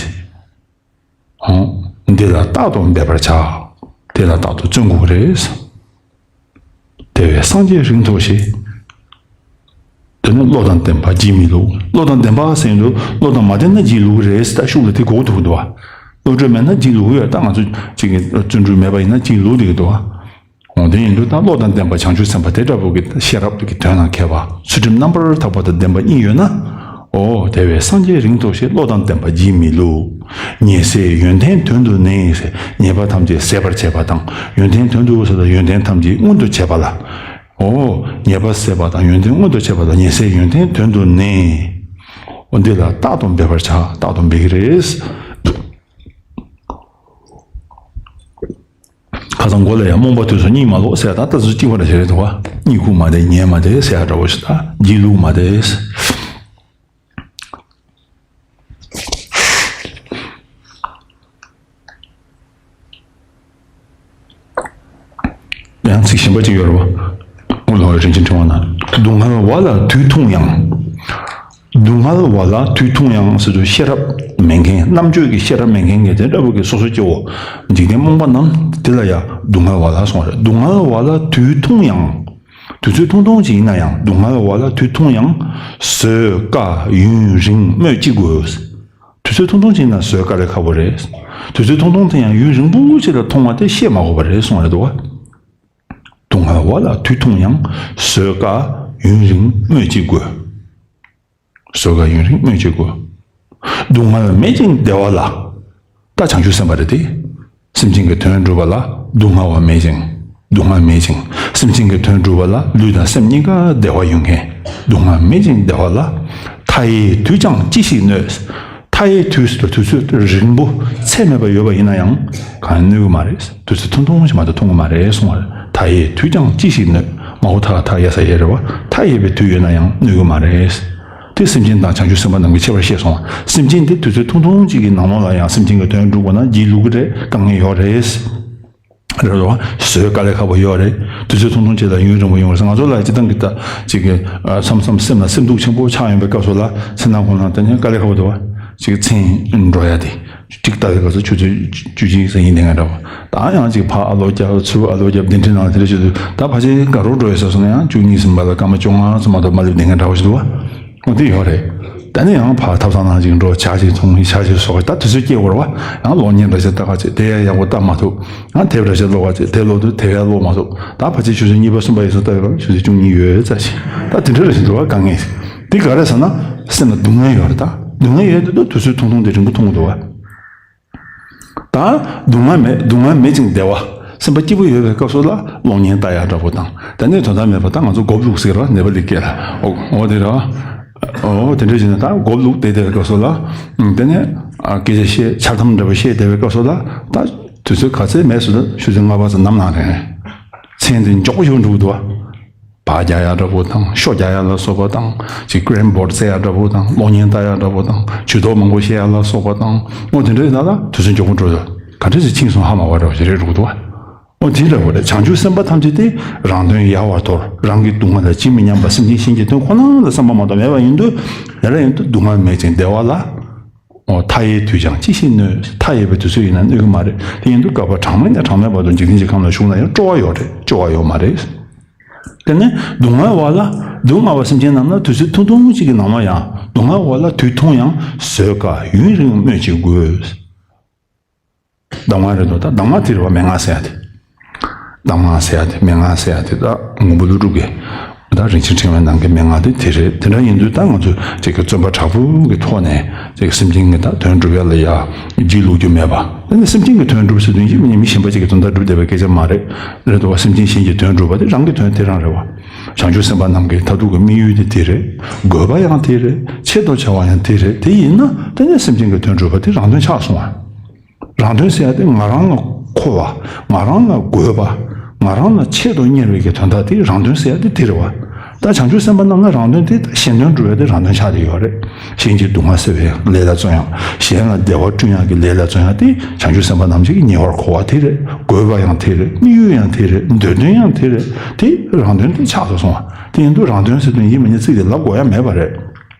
འོ། འདི་ལ་རྟག་ཏུ་འབད་པར་བྱ། དེ་ལ་རྟག་ཏུ་བརྩོན་དགོས་རེད། དེ་བས་སངས་རྒྱས་རིང་ཐོགས་ཞེས། དེ་ནི་བློ་དང་ལྡན་པ་བགྱིད་མི་བླུག་བློ་དང་ལྡན་པ་ཟེར་དུས་བློ་དང་མ་ལྡན་ན་བགྱིད་བླུག་རེད་ཟེར། ད་ཤུགས་ལ་དེ་གོ་ཐུབ་འདུག་བ། བློ་གྲོས་མེད་ན་བགྱིད་བླུག་ཡོད། ད་ང་ཚོ་གཅིག་གི་བརྩོན་འགྲུས་མེད་པ་ཡིན་ན་བགྱིད་བླུག་བསྡད་ཀྱི་འདུག་བ། འོ་དེ་ཡིན་དུས་ད་བློ་དང་ལྡན་པ་བྱང་ཆུབ་སེམས་དཔའ་དེ་འདྲ་པོ་གི་ཤེས་རབ་ཀྱི་དོན་ལ་མཁས་པ། ཚུལ་ཁྲིམས་རྣམ་པར་དག་པ་དང་ལྡན་པ་གཉིས་ཡོད་ན། འོ་དེ་བས་སངས་རྒྱས་རིང་ཐོགས་ཞེས། བློ་དང་ལྡན་པ་བགྱིད་མི་བླུག་ཉེ་སྲས་ཡོན་ཏན་དོན་དུ་ནི་ཟེར། ཉེས་པ་ཐམས་ཅད་ཟད་པར་བྱེད་པ་དང་། ཡོན་ཏན་དོན་དུ་ཟེར་ལ་ཡོན་ཏན་ཐམས་ཅད་མངོན་དུ་བྱེད་པ་ལ། འོ་ཉེས་པ་ཟད་པ་དང་ཡོན་ཏན་མངོན་དུ་བྱེད་པ་ལ་ཉེ་སྲས་ཡོན་ཏན་དོན་དུ་ནི། འོ་འདི་ལ་རྟག་ཏུ་འབད་པར་བྱ། རྟག་ཏུ་འབད་ཀྱི་རེད། ཁ་སང་མགོ་ལ་ཡང་རྨོངས་པ་དུས་སུ་གཉིད་མ་ལོག་ཟེར། ད་ལྟ་ཚུལ་གཅིག་པ་འདྲ་ཞིག་རེད་འདུག་བ། གཉིད་ཁུག་མ་བདེ་ཉལ་མ་བདེ་ཟེར་ཡ་འདྲ་བོ་ཞིག་ད་བགྱིད་ལུགས་མ་བདེ། ཡང་ཚིག་གཞན་པ་གཅིག་ཡོད་རེད་བ། དབུ་ལོ་རིན་ཆེན་ཕྲེང་བ་ན། སྡུག་བསྔལ་བ་ལ་དུས་ཐུང་ཡང་། སྡུག་བསྔལ་བ་ལ་དུས་ཐུང་ཡང་ཟེར་དུས་ཤེས་རབ་མེད་མཁན། རྣམ་དཔྱོད་ཀྱི་ཤེས་རབ་མེད་མཁན་གྱི་དེ་འདྲ་བོ་གི་སོ་སོ་སྐྱེ་བོ། འཇིག་རྟེན་རྨོངས་པ་རྣམས་དེ་ལ་ཡང་སྡུག་བསྔལ་བ་ལ་གསུངས་པ་རེད། སྡུག་བསྔལ་བ་ལ་དུས་ཐུང་ཡང་། དུས་ཚོད་ཐུང་ཐུང་ཅིག་ཡིན་ན་ཡང་། སྡུག་བསྔལ་བ་ལ་དུས་ཐུང་ཡང་། བཟོད་དཀའ་ཡུན་རིང་སྨོས་ཅི་དགོས། དུས་ཚོད་ཐུང་ཐུང་ཅིག་ཡིན་ན་བཟོད་དཀའ་ལས་ཁག་པོ་རེད། དུས་ཚོད་ཐུང་ཐུང་དེ་ཡང་ཡུན་རིང་པོ་ཅིག་ལ་ཐུང་བ་དེ་བཤད་མ་དགོས་པ་རེད་གསུངས་རེད་འདུག་བ། སྡུག་བསྔལ་བ་ལ་དུས་ཐུང་ཡང་། བཟོད་དཀའ་ཡུན་རིང་སྨོས་ཅི་དགོས། བཟོད་དཀའ་ཡུན་རིང་སྨོས་ཅི་དགོས། སྡུག་བསྔལ་མེད་ཅིང་བདེ་བ་ལ། ད་བྱང་ཆུབ་སེམས་དཔའ་རེད་དེ། སེམས་ཅན་གྱི་དོན་སྒྲུབ་པ་ལ་སྡུག་བསྔལ་བ་མེད་ཅིང་། སྡུག་བསྔལ་མེད་ཅིང་། སེམས་ཅན་གྱི་དོན་སྒྲུབ་པ་ལ་ལུས་དང་སེམས་གཉིས་ཀ་བདེ་བ་ཡོད་མཁན། སྡུག་བསྔལ་མེད་ཅིང་བདེ་བ་ལ། མཐའ་ཡས་དུས་ཀྱང་ཅི་ཞིག་གནོད། མཐའ་ཡས་དུས་སུ་དུས་ཚོད་རིང་པོ་ཚད་མེད་པ་ཡོད་པ་ཡིན་ན་ཡང་གང་ཡང་གནོད་ཀྱི་མ་རེད། དུས་ཚོད་ཐུང་ཐུང་ཞིག་མ་གཏོགས་ཐུང་གི་མ་རེད་གསུངས་པ་རེད། མཐའ་ཡས་དུས་ཀྱང་ཅི་ཞིག་གནོད། མ་འོངས་མཐའ་མཐའ་ཡས་ས་ཡས་རེད་བ། མཐའ་ཡས་པའི་དུས་ཡོད་ན་ཡང་གནོད་ཀྱི་མ་རེད། དེ་སེམས་ཅན་དང་བྱང་ཆུབ་སེམས་དཔའ་རྣམས་ཀྱི་ཁྱད་པར་བཤད་སོང་བ། སེམས་ཅན་དེ་དུས་ཚོད་ཐུང་ཐུང་ཅིག་གི་ནང་ལོགས་ལ་ཡང་སེམས་ཅན་གྱི་དོན་སྒྲུབ་དགོས་ན་བགྱིད་ལུགས་ཀྱི་རེད། དཀའ་ངལ་ཡོད་རེད། རེད་བ། བཟོད་དཀའ་ལས་ཁག་པོ་ཡོད་རེད། དུས་ཚོད་ཐུང་ཐུང་ཅིག་ལ་ཡུན་རིང་པོ་ཡོང་བ་རེད། ང་ཚོ་ལ་སྤྱིར་བཏང་གི་ད་ཅིག་གི་ཨ་མཚམས་མཚམས་སེམས་ལ་སེམས་སྡུག་ཆེན་པོ་ཆགས་ཡོང་པའི་སྐབས་སུ་ལ་མཚན་ནག་ཁོང་ལ་དེ་ནས་དཀའ་ལས་ཁག་པོ་འདུག་བ། ཅིག་མཚན་འགྲོ་ཡ་དེ། གཅིག་ལྟ་བའི་སྐབས་སུ་ཆུ་ཚོད་བཅུ་གཅིག་ཙམ་ཡིན་དེ་ང་འདྲ་བ། ད་ཡང་ཅིག་ཕར་ཨ་ལོ་རྒྱབ་ཚུར་ཨ་ལོ་རྒྱབ་བདེ་འགྲིག་ནང་དེ་འདྲ་བྱེད་དུས་ད་ཕལ་ཆེར་དགའ་རོགས་འགྲོ་ཡོད་ས་སོང་ན་ཡང་བཅུ་གཉིས་ཟིན་པ་ལ་སྐར་མ་བཅོ་ལྔ་ཙམ་མ་གཏོགས་མ་སླེབས་དེ་ང་འདྲ་བ་ཞིག་འདུག་བ། འོ་དེ་ཡོད་རེད། ད་ནི་ཡང་ཕར་ཐབ་ཚང་ནང་ཅིག་འགྲོ་ཇ་ཅིག་འཐུང་ཇ་ཅིག་ཟོ་ག་ད་དུས་ཚོད་སྐྱེལ་དགོས་རེད་བ། ཡང་གློག་བརྙན་འདྲ་ཅིག་ལྟ་ག་ཅིག་དེ་ཡང་ཡག་པོ་ལྟ་མ་ཐུབ། ཡང་དེབ་འདྲ་ཅིག་ཀློག་ག་ཅིག་དེ་ཀློག་དུས་དེབ་ཡང་ཀློག་མ་ཐུབ། ད་ཕལ་ཆེར་ཆུ་ཚོད་གཉིས་པ་གསུམ་པ་ཡིན་སོང་ལྟ་ཡོད་པ་ཆུ་ཚོད་བཅུ་གཉིས་ཡོད་ཙང་ཞིག་ད་དེ་འདྲ་རེད་ཞིག་འདུག་བ། དཀའ་ངལ་དེ་ག་རེ་ཟེར་ན་སེམས་ལ་སྡུག་བསྔལ་ཡོད་རེད། ད་སྡུག་བསྔལ་ཡོད་དུས་དུས་ཚོད་ཐུང་ཐུང་དེ་རིང་པོ་ཐུང་གི་འདུག་བ། ད་སྡུག་བསྔལ་མེད་སྡུག་བསྔལ་མེད་ཅིང་བདེ་བ། སེམས་པ་སྐྱིད་པོ་ཡོད་པའི་སྐབས་སུ་ལ་གློག་བརྙན་ལྟ་ཡག་འདྲ་པོ་དང་། དེ་ནས་དོན་དག་མེད་པ་ད་ང་ཚོ་སྒོབ་ལུག་ཟེར་བ་ནེ་པ་ལི་སྐད་ལ་འོ་འོ་དེ་རེད་བ། འོ་དེ་འདྲ་བྱས་ནས་ད་སྒོབ་ལུག་བསྡད་བསྡད་པའི་སྐབས་སུ་ལ། དེ་ནས་ཨ་སྐད་ཆ་བཤད་འཆལ་གཏམ་འདྲ་པོ་བཤད་བསྡད་པའི་སྐབས་སུ་ལ་ད་དུས་ཚོད་ག་ཚད་མེད་སུ་ད་ཆུ་ཚོད་ལྔ་པ་ཙམ་ནམ་ལངས་རེད། མཚན་དེ་མགྱོགས་པོ་ཞིག་འགྲོ་གི་འདུག་བ། བག་རྒྱག་ཡག་འདྲ་པོ་དང་ཤོ་རྒྱག་ཡག་ལ་སོགས་པ་དང་ཅིག་ཀེ་རེམ་བོར་རྩེ་ཡག་འདྲ་པོ་དང་གློག་བརྙན་ལྟ་ཡག་འདྲ་པོ་དང་ཇུས་གཏོགས་མང་པོ་བཤད་ཡག་ལ་སོགས་པ་དང་འོ་དེ་འདྲ་ཡིན་ན་ད་དུས་ཚོད་མགྱོགས་པོ་འགྲོ་ཡོད། ག་འདྲ་ཞིག་ཕྱིན་སོང་ཧ་མ་གོ་འདྲ་བ་ཞིག་རེད་འགྲོ་གི་འདུག་བ། འོ་དེ་འདྲ་བོ་རེད། བྱང་ཆུབ་སེམས་དཔའ་ཐམས་ཅད་དེ་རང་དོན་ཡལ་བར་དོར། རང་གི་སྡུག་བསྔལ་ལ་ཇི་མི་སྙམ་པ་སེམས་ཅན་གཞན་གྱི་དོན་ཁོ་ན་ལ་བསམ་པ་མ་གཏོགས་མེད་པ་ཡིན་དུས་ཡ་ར་ཡིན་དུས་སྡུག་བསྔལ་མེད་ཅིང་བདེ་བ་ལ། འོ། མཐའ་ཡས་དུས་ཀྱང་ཅི་ཞིག་གནོད། མཐའ་ཡས་པའི་དུས་ཚོད་ཡིན་ན་གནོད་ཀྱི་མ་རེད། དེ་ཡིན་དུས་བསྐལ་པ་གྲངས་མེད་ནས་གྲངས་མེད་བར་དུ་འཇིག་རྟེན་གྱི་ཁམས་ལ་བཞུགས་ན་ཡང་སྤྲོ་བ་ཡོད་རེད། སྐྱོ་བ་ཡོད་མ་རེད། དེ་ནས་སྡུག་བསྔལ་བ་ལ། སྡུག་བསྔལ་བ་སེམས་ཅན་རྣམས་ལ་དུས་ཚོད་ཐུང་ཐུང་གཅིག་གི་ནང་ལ་ཡང་། སྡུག་བསྔལ་བ་ལ་དུས་ཐུང་ཡང་བཟོད་དཀའ་ཡུན་རིང་སྨོས་ཅི་དགོས། གདམས་ངག་རེད་འདུག་ད་གདམས་ངག་དེ་རེད་བ། མན་ངག་ཟེར་ཡ་དེ། གདམས་ངག་ཟེར་ཡ་དེ། མན་ངག་ཟེར་ཡ་དེ་ད་མགོན་པོ་ཀླུ་སྒྲུབ་ཀྱི་ད་རིན་ཆེན་ཕྲེང་བའི་ནང་གི་མན་ངག་དེ་དེ་རེད། དེ་འདྲ་ཡིན་དུས་ད་ང་ཚོས་ཅིག་གི་བརྩོན་པ་དྲག་པོ་གི་ཐོག་ནས་ཅིག་གི་སེམས་ཅན་གྱི་ད་དོན་སྒྲུབ་ཡ་ལ་ཡ་རྗེས་ལུས་རྒྱུ་མེད་པ། དེ་ནི་སེམས་ཅན་གྱི་དོན་སྒྲུབ་ཟེར་དུས་ཡིན་གཅིག་མིན་གཉིས་མི་གཞན་པ་ཅིག་གི་དོན་དག་སྒྲུབ་བསྡད་པའི་སྐད་ཆ་མ་རེད། རེད་འདུག་བ། སེམས་ཅན་གཞན་གྱི་དོན་སྒྲུབ་པ་དེ་རང་གི་དོན་དེ་རང་རེད་བ། བྱང་ཆུབ་སེམས་དཔའ་རྣམས་ཀྱི་མཐར་ཐུག་གི་དམིགས་ཡུལ་དེ་དེ་རེད། དགོས་པ་ཡང་དེ་རེད། ཆེད་དུ་བྱ་བ་ཡང་དེ་རེད། དེ་ཡིན་ན་དེ་ནི་སེམས་ཅན་གྱི་དོན་སྒྲུབ་པ་དེ་རང་དོན་ཆགས་སོང་བ། རང་དོན་ཟེར་ཡ་དེ་ང་རང་ལ་མཁོ་བ། ང་རང་ལ་དགོས་པ། ང་རང་ལ་ཆེད་དུ་གཉེར་བའི་གི་དོན་དག་དེ་རང་དོན་ཟེར་ཡ་དེ་དེ་རེད་བ། ད་བྱང་ཆུབ་སེམས་དཔའ་རྣམས་ལ་རང་དོན་དེ་གཞན་དོན་སྒྲུབ་ཡ་དེ་རང་དོན་ཆགས་བསྡད་ཡོད་རེད། གཞན་གྱི་སྡུག་བསྔལ་སེལ་བའི་ལས་ལ་བརྩོན་ཡ། གཞན་ལ་བདེ་བ་བསྐྲུན་ཡ་གི་ལས་ལ་བརྩོན་ཡ་དེ་བྱང་ཆུབ་སེམས་དཔའ་རྣམས་ཀྱི་ཉེ་བར་མཁོ་བ་དེ་རེད། དགོས་པ་ཡང་དེ་རེད། དམིགས་ཡུལ་ཡང་དེ་རེད། འདོད་དོན་ཡང་དེ་རེད། དེ་རང་དོན་དེ་ཆགས་སུ་སོང་བ། དེ་ཡིན་དུས་རང་དོན་ཟེར་དོན་ཡིན་མིན་གྱི་ཚིག་དེ་ལབ་དགོས་ཡ་མེད་པ་རེད།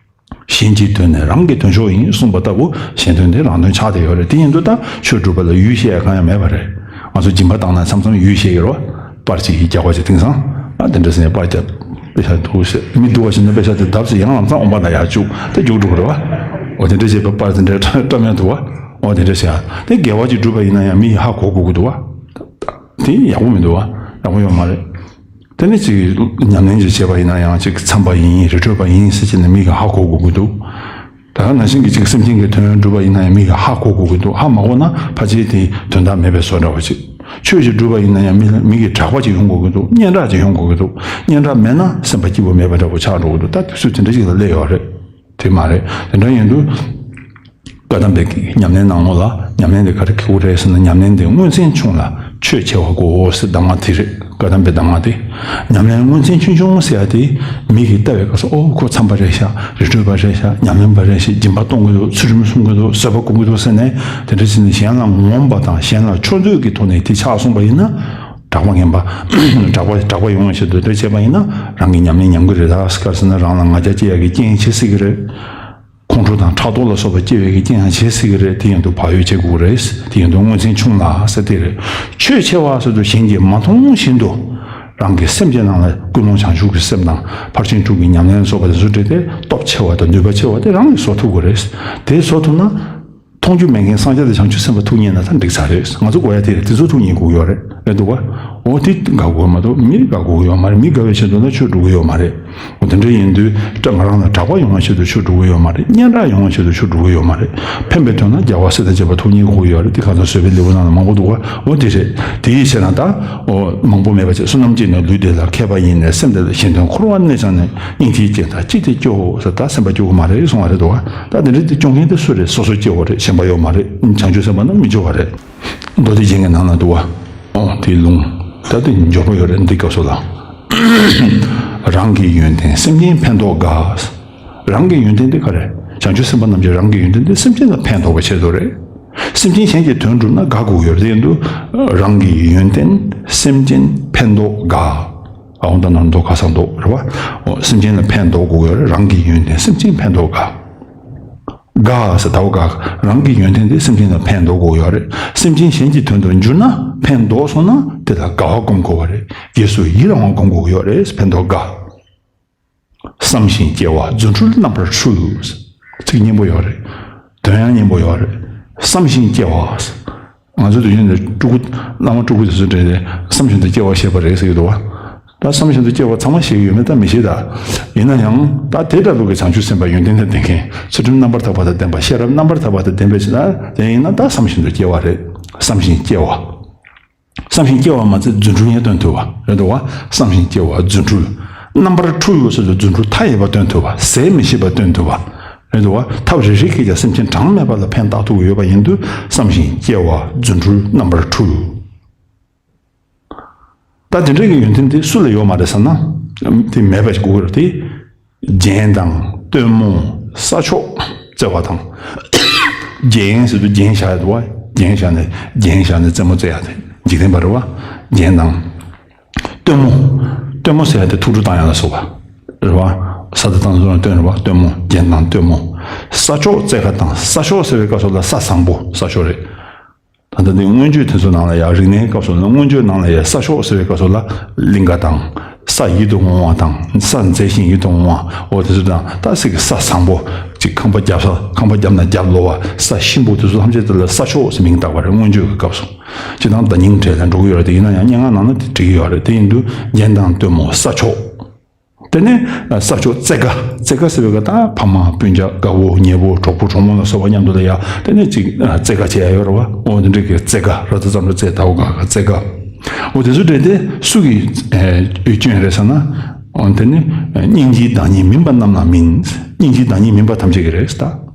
གཞན་གྱི་དོན་ནི་རང་གི་དོན་མཆོག་ཡིན་གསུངས་པ་ལྟ་བུ་གཞན་དོན་དེ་རང་དོན་ཆགས་བསྡད་ཡོད་རེད། དེ་ཡིན་དུས་ད་ཆོས་སྒྲུབ་པ་ལ་ཡུལ་བཤད་ཡ་གང་ཡང་མེད་པ་རེད། ང་ཚོ་སྦྱིན་པ་བཏང་ན་མཚམས་མཚམས་ཡུལ་བཤད་ཀྱི་རེད་བ། པར་གཅིག་གིས་རྒྱག་པ་ཅིག་དེང་སང་ཨ་དེ་འདྲ་ཟེར་ནས་པར་རྒྱབ། པེ་ཤག་འདུག་ཟེར། མི་འདུག་བ་ཞིག་ན་པེ་ཤག་དེ་བརྡབ་ཟེར། ཡང་ལམ་སང་འོང་པ་ན་ཡར་བཅུག་དེ་རྒྱུགས་འགྲོ་གི་རེད་བ། འོ་དེ་འདྲ་བྱས་པའི་པར་དེ་འདྲ་བཀྲམ་ཡ་འདུག་བ། འོ་དེ་འདྲ་བྱས། དེ་དགེ་བ་ཅིག་བསྒྲུབས་པ་ཡིན་ན་ཡང་མི་ཡིས་ཧ་གོ་དགོས་ཀྱི་འདུག་བ། དེ་ཡག་པོ་མི་འདུག་བ། ཡག་པོ་ཡོད་མ་རེད། དེ་ནི་ཅིག་ཉམས་ལེན་ཅིག་བྱས་པ་ཡིན་ན་ཡང་ཅིག་འཚམས་པ་ཡིན། རི་ཁྲོད་པ་ཡིན་ཟེར་བྱས་ནས་མི་གིས་ཧ་གོ་དགོས་ཀྱི་འདུག་ད་ག་ནང་བཞིན་གྱི་ཅིག་སེམས་ཅན་གྱི་དོན་སྒྲུབ་པ་ཡིན་ན་ཡང་མི་གིས་ཧ་གོ་དགོས་ཀྱི་འདུག་ཧ་མ་གོ་ན་ཕལ་ཆེར་དེ་དོན་དག་མེད་པའི་བཟོ་འདྲ་བ་ཅིག་ཆོས་ཅིག་སྒྲུབ་པ་ཡིན་ན་ཡང་མི་མི་གིས་གྲགས་པ་ཅིག་ཡོང་དགོས་ཀྱི་འདུག་སྙན་གྲགས་ཅིག་ཡོང་དགོས་ཀྱི་འདུག་སྙན་གྲགས་མེད་ན་སེམས་པ་སྐྱིད་པོ་མེད་པ་འདྲ་པོ་ཆགས་འགྲོ་གི་འདུག་ད་དུས་ཚོད་དེ་འདྲ་ཞིག་ལ་སླེབས་ཡོད་རེད། དེ་མ་རེད། དེ་འདྲ་ཡིན་དུས། བཀའ་གདམས་པའི་ཉམས་ལེན་ནང་ལོགས་ལ་ཉམས་ལེན་དེ་ག་རེ་ཁེགས་རེད་ཟེར་ན། ཉམས་ལེན་དེ་དངོས་ཚན་ཆུང་ལ་ཆོས་ཆེ་བ་དགོས་ཟེར་གདམས་ངག་དེ་རེད། བཀའ་གདམས་པའི་གདམས་ངག་དེ། ཉམས་ལེན་དངོས་ཚན་ཆུང་ཆུང་ཟེར་ཡ་དེ་མི་གིས་ལྟ་བའི་སྐབས་སུ། ཨོ་ཁོ་འཚམས་པ་རེད་ཤག་རི་ཁྲོད་པ་རེད་ཤག་ཉམས་ལེན་པ་རེད་ཤག་སྦྱིན་པ་གཏོང་གི་འདུག་ཚུལ་ཁྲིམས་སྲུང་གི་འདུག་བཟོད་པ་སྒོམ་གི་འདུག་ཟེར་ནས། དེ་འདྲ་བྱས་ནས་གཞན་ལ་ངོམས་པ་དང་གཞན་ལ་ཕྱོགས་མཛོད་ཀྱི་ཐོག་ནས་དེ་ཆགས་སོང་པ་ཡིན་ན། གྲགས་པ་ངན་པ། གྲགས་པ་གྲགས་པ་ཡོང་བའི་ཆེད་དུ་དེ་བྱས་པ་ཡིན་ན་རང་གི་ཉམས་ལེན་ཉམས་ཀྱི་རེད། ད་ག་རེ་ཟེར་ན་རང་ལ་ང་རྒྱལ་སྐྱེ་ཡ་གི་རྐྱེན་བྱེད་སྲིད་ཀྱི་རེད། ཁོང་ཁྲོ་དང་ཕྲག་དོག་ལ་སོགས་པ་སྐྱེ་བའི་གི་རྐྱེན་ཡང་བྱེད་སྲིད་ཀྱི་རེད། དེ་ཡིན་དུས་བག་ཡོད་བྱེད་དགོས་རེད། དེ་ཡིན་དུས་དངོས་ཚན་ཆུང་ལ་ཟེར་དེ་རེད། ཆོས་ཆེ་བ་ཟེར་དུས་གཞན་གྱིས་མ་མཐོང་བཞིན་དུ་རང་གི་སེམས་ཀྱི་ནང་ལ་ཀུན་སློང་བྱང་ཆུབ་ཀྱི་སེམས་དང་ཕར་ཕྱིན་དྲུག་གི་ཉམས་ལེན་སོགས་པ་དེ་ཚོ་སྤྲད་དེ་སྟོབས་ཆེ་བ་དང་ནུས་པ་ཆེ་བ་དེ་རང་གིས་བཟོ་ཐུབ་དགོས་རེད། དེ་བཟོ་ཐུབ་ན། མཐོང་རྒྱུ་མེད་མཁན་སངས་རྒྱས་དང་བྱང་ཆུབ་སེམས་དཔའ་ཐུགས་མཉེས་ན་ད་འགྲིག་ཚར་རེད། ང་ཚོ་དགོས་ཡ་དེ་རེད། དེ་ཚོ་ཐུགས་མཉེས་དགོས་ཡོད་རེད། རེད་འདུག་བ། འོ་དེ་དགའ་དགོས་མ་གཏོགས་མི་དགའ་དགོས་ཡོད་མ་རེད། མི་དགའ་བའི་ཆེད་དུ་ན་ཆོས་སྒྲུབ་ཀྱི་ཡོད་མ་རེད། འོ་དེ་འདྲ་ཡིན་དུས་ད་ང་རང་ལ་གྲགས་པ་ཡོང་བའི་ཆེད་དུ་ཆོས་སྒྲུབ་ཀྱི་ཡོད་མ་རེད། སྙན་གྲགས་ཡོང་བའི་ཆེད་དུ་ཆོས་སྒྲུབ་ཀྱི་ཡོད་མ་རེད། ཕན་པའི་དོན་ན་རྒྱལ་བ་སྲས་དང་བཅས་པ་ཐུགས་མཉེས་དགོས་ཀྱི་ཡོད་རེད། དེ་གང་ལྟར་བཟོད་པའི་ལེའུ་ནང་ལ་མང་པོ་འདུག་བ། འོ་དེ་རེད། དེ་ཡི་ཕྱིར་ན་ད། འོ་མང་པོ་མེད་པ་བྱས། བསོད་ནམས་ཀྱིས་ནི་ལུས་བདེ་ལ། མཁས་པ་ཡིས་ནི་སེམས་བདེ་ལ། གཞན་དོན་འཁོར་བར་གནས་ཀྱང་ནི། སྙིང་རྗེའི་རྐྱེན་དང་ཅི་སྟེ་སྐྱོ་བོ་ཟེར། ད་སེམས་པ་སྐྱོ་གི་མ་རེད་གསུང་བ་རེད་འདུག་བ། ད་དེ་འདྲ་དེ་སྐྱོ་མཁན་དེ་སུ་རེད། སོ་སོ་སྐྱེ་བོ་རེད། གཞན་པ་ཡོད་མ་རེད། བྱང་ཆུབ་སེམས་དཔའ་རྣམས་མི་སྐྱོ་བ་རེད། མདོ་སྡེ་རྒྱན་གྱི་ནང་ན་འདུག་བ། ཨོ་དེའི་ལུང་། ད་དེ་འབྱོར་པ་ཡོད་རེད། འདི་སྐབས་སུ་ལ། རང་གི་ཡོན་ཏན་སེམས་ཅན་ཕན་འདོགས་དགའ། རང་གི་ཡོན་ཏན་དེ་ག་རེ། བྱང་ཆུབ་སེམས་དཔའ་རྣམས་ཀྱི་རང་གི་ཡོན་ཏན་དེ་སེམས་ཅན་ལ་ཕན་འདོགས་པའི་ཆེད་དུ་རེད། སེམས་ཅན་གཞན་གྱི་དོན་སྒྲུབ་ན་དགའ་དགོས་ཡོད་རེད། དེ་ཡིན་དུས་རང་གི་ཡོན་ཏན་སེམས་ཅན་ཕན་འདོགས་དགའ། ཨའོ་ད་ནང་དོ་ཁ་སང་དོ་རེད་བ། ཨོ་སེམས་ཅན་ལ་ཕན་འདོགས་དགོས་ཡོད་རེད། རང་གི་ཡོན་ཏན་སེམས་ཅན་ཕན་འདོགས་དགའ། དགའ་ཟེར་ད་བོ་དགའ། རང་གི་ཡོན་ཏན་དེ་སེམས་ཅན་ལ་ཕན་འདོགས་དགོས་ཡོད་རེད། སེམས་ཅན་གཞན་གྱི་དོན་དུ་འགྱུར་ན་ཕན་འདོགས་སོང་ན་དེ་ལ་དགའ་བ་སྒོམ་དགོས་པ་རེད། རྗེས་སུ་ཡི་རང་བ་སྒོམ་དགོས་ཡོད་རེད། ཕན་འདོགས་དགའ། བསམ་ཞིང་སྐྱེ་བ་རྫུ་འཕྲུལ་རྣམ་པར་འཕྲུལ། ཚིག་སྙན་པོ་ཡོད་རེད། དོན་ཡང་སྙན་པོ་ཡོད་རེད། བསམ་ཞིང་སྐྱེ་བ། ང་ཚོ་དུས་རྒྱུན་དུ་སྤྲུལ་སྐུ་བླ་མ་སྤྲུལ་སྐུ་དེ་ཚོ་འདྲ་རེད། བསམ་བཞིན་དུ་སྐྱེ་བ་བཞེས་པ་རེད་ཟེར་གྱི་འདུག་བ། ད་བསམ་བཞིན་དུ་སྐྱེ་བ་ཚང་མ་བཞེས་ཀྱི་ཡོད་མེད་ད་མི་ཤེས་ད། ཡིན་ན་ཡང་ད་དེ་ལྟ་བུ་གི་བྱང་ཆུབ་སེམས་དཔའ་ཡོན་ཏན་དང་ལྡན་མཁན། ཚུལ་ཁྲིམས་རྣམ་པར་དག་པ་དང་ལྡན་པ། ཤེས་རབ་རྣམ་པར་དག་པ་དང་ལྡན་པའི་ཕྱིར་ན་དེ་ཡིན་ན་ད་བསམ་བཞིན་དུ་སྐྱེ་བ་རེད། བསམ་བཞིན་སྐྱེ་བ། བསམ་བཞིན་སྐྱེ་བ་མ་ཚད་རྫུ་འཕྲུལ་ཡང་སྟོན་ཐུབ་པ་རེད་འདུག་བ། བསམ་བཞིན་སྐྱེ་བ་རྫུ་འཕྲུལ། རྣམ་པར་འཕྲུལ་ཡོད་ཟེར་དུས་རྫུ་འཕྲུལ་མཐའ་ཡས་པ་སྟོན་ཐུབ་པ། ཟད་མི་ཤེས་པ་སྟོན་ཐུབ་པ་རེད་འདུག་བ། ཐབས་རེ་རེ་གིས་ཀྱང་སེམས་ཅན་གྲངས་མེད་པ་ལ་ཕན་བཏགས་ཐུབ་ཀྱི་ཡོད་པ་ཡིན་དུས་བསམ་བཞིན་སྐྱེ་བ་རྫུ་འཕྲུལ་རྣམ་པར་འཕྲུལ། ད་དེ་འདྲ་གི་ཡོན་ཏན་དེ་སུ་ལ་ཡོད་མ་རེད་ཟེར་ན། དེ་མེད་པ་ཞིག་དགོས་ཀྱི་རེད་དེ། རྒྱན་དང་སྟོན་མོ་ས་ཕྱོགས་བརྩེ་བ་དང་། རྒྱན་ཟེར་དུས་རྒྱན་བཞག་ཡ་འདུག་བ། རྒྱན་བཞག་ནས་རྒྱན་བཞག་ནས་རྩེད་མོ་རྩེ་ཡ་དེ་འཇིག་རྟེན་པ་རེད་བ། རྒྱན་དང་། སྟོན་མོ། སྟོན་མོ་ཟེར་ཡ་དེ་ཐུགས་སྤྲོ་བཏང་ཡ་ལ་སོགས་པ་རེད་བ། ས་དེ་དང་སོགས་ལ་སྟོན་རེད་བ། སྟོན་མོ། རྒྱན་དང་སྟོན་མོ། ས་ཕྱོགས་བརྩེགས་ཀ་དང་ས་ཕྱོགས་ཟེར་བའི་སྐབས་སུ་ལ་ས་བཟང་པོ་ས་ཕྱོགས་རེད། ད་ལྟ་འདི་མངོན་བརྗོད་དེ་ཚོ་ནང་ལ་ཡང་རིག་གནས་སྐབས་སུ་ལ་མངོན་བརྗོད་ནང་ལ་ཡང་ས་ཕྱོགས་ཟེར་བའི་སྐབས་སུ་ལ་གླིང་ག་དང་ས་ཡིད་དུ་འོང་བ་དང་ས་མཛེས་ཤིང་ཡིད་དུ་འོང་བ་འོ་དེ་ཚོ་དང་ད་སྲིད་ཀྱི་ས་བཟང་པོ་ཅིག་ཁང་པ་རྒྱབ་ས་ཁང་པ་རྒྱབ་ན་རྒྱབ་ལོ་བ་ས་གཤིན་པོ་དེ་ཚོ་ཐམས་ཅད་དེ་ལ་ས་ཕྱོགས་ཟེར་མིང་བཏགས་པ་རེད། མངོན་བརྗོད་ཀྱི་སྐབས་སུ་སྤྱིར་བཏང་བརྡ་རྙིང་གྲས་ལ་འགྲོ་གི་ཡོད་རེད། དེ་ཡིན་ན་ཡང་སྙན་ངག་ནང་ན་དེ་འགྲིག་གི་ཡོད་རེད། དེ་ཡིན་དུས་རྒྱན་དང་སྟོན་མོ་ས་ཕྱོགས། དེ་ནས་ས་ཕྱོགས་བརྩེགས་ཀ་བརྩེགས་ཀ་ཟེར་བའི་སྐབས་ད་ཕ་མ་སྤུན་ཀྱག་དགའ་བོ་ཉེ་བོ་གྲོགས་པོ་གྲོགས་མོ་ལ་སོགས་པ་མཉམ་དུ་ལ་ཡ་དེ་ནས་ཅིག་བརྩེགས་ཀ་བྱེད་ཡ་ཡོད་རེད་བ། འོ་དེ་འདྲ་གི་བརྩེགས་ཀ་ར་ཏ་ཙམ་ར་བརྩེགས་ད་འོ་ག་ག་བརྩེགས་ཀ་འོ་དེ་ཚོ་འདྲ་དེ་སུ་གི་སྐྱོན་རེད་ཟེར་ན། འོ་དེ་ནི་སྙིང་རྗེའི་བདག་ཉིད་མིན་པ་རྣམས་ལ་མིན། སྙིང་རྗེའི་བདག་ཉིད་མིན་པ་ཐམས་ཅད་ཀྱི་རེད་ད།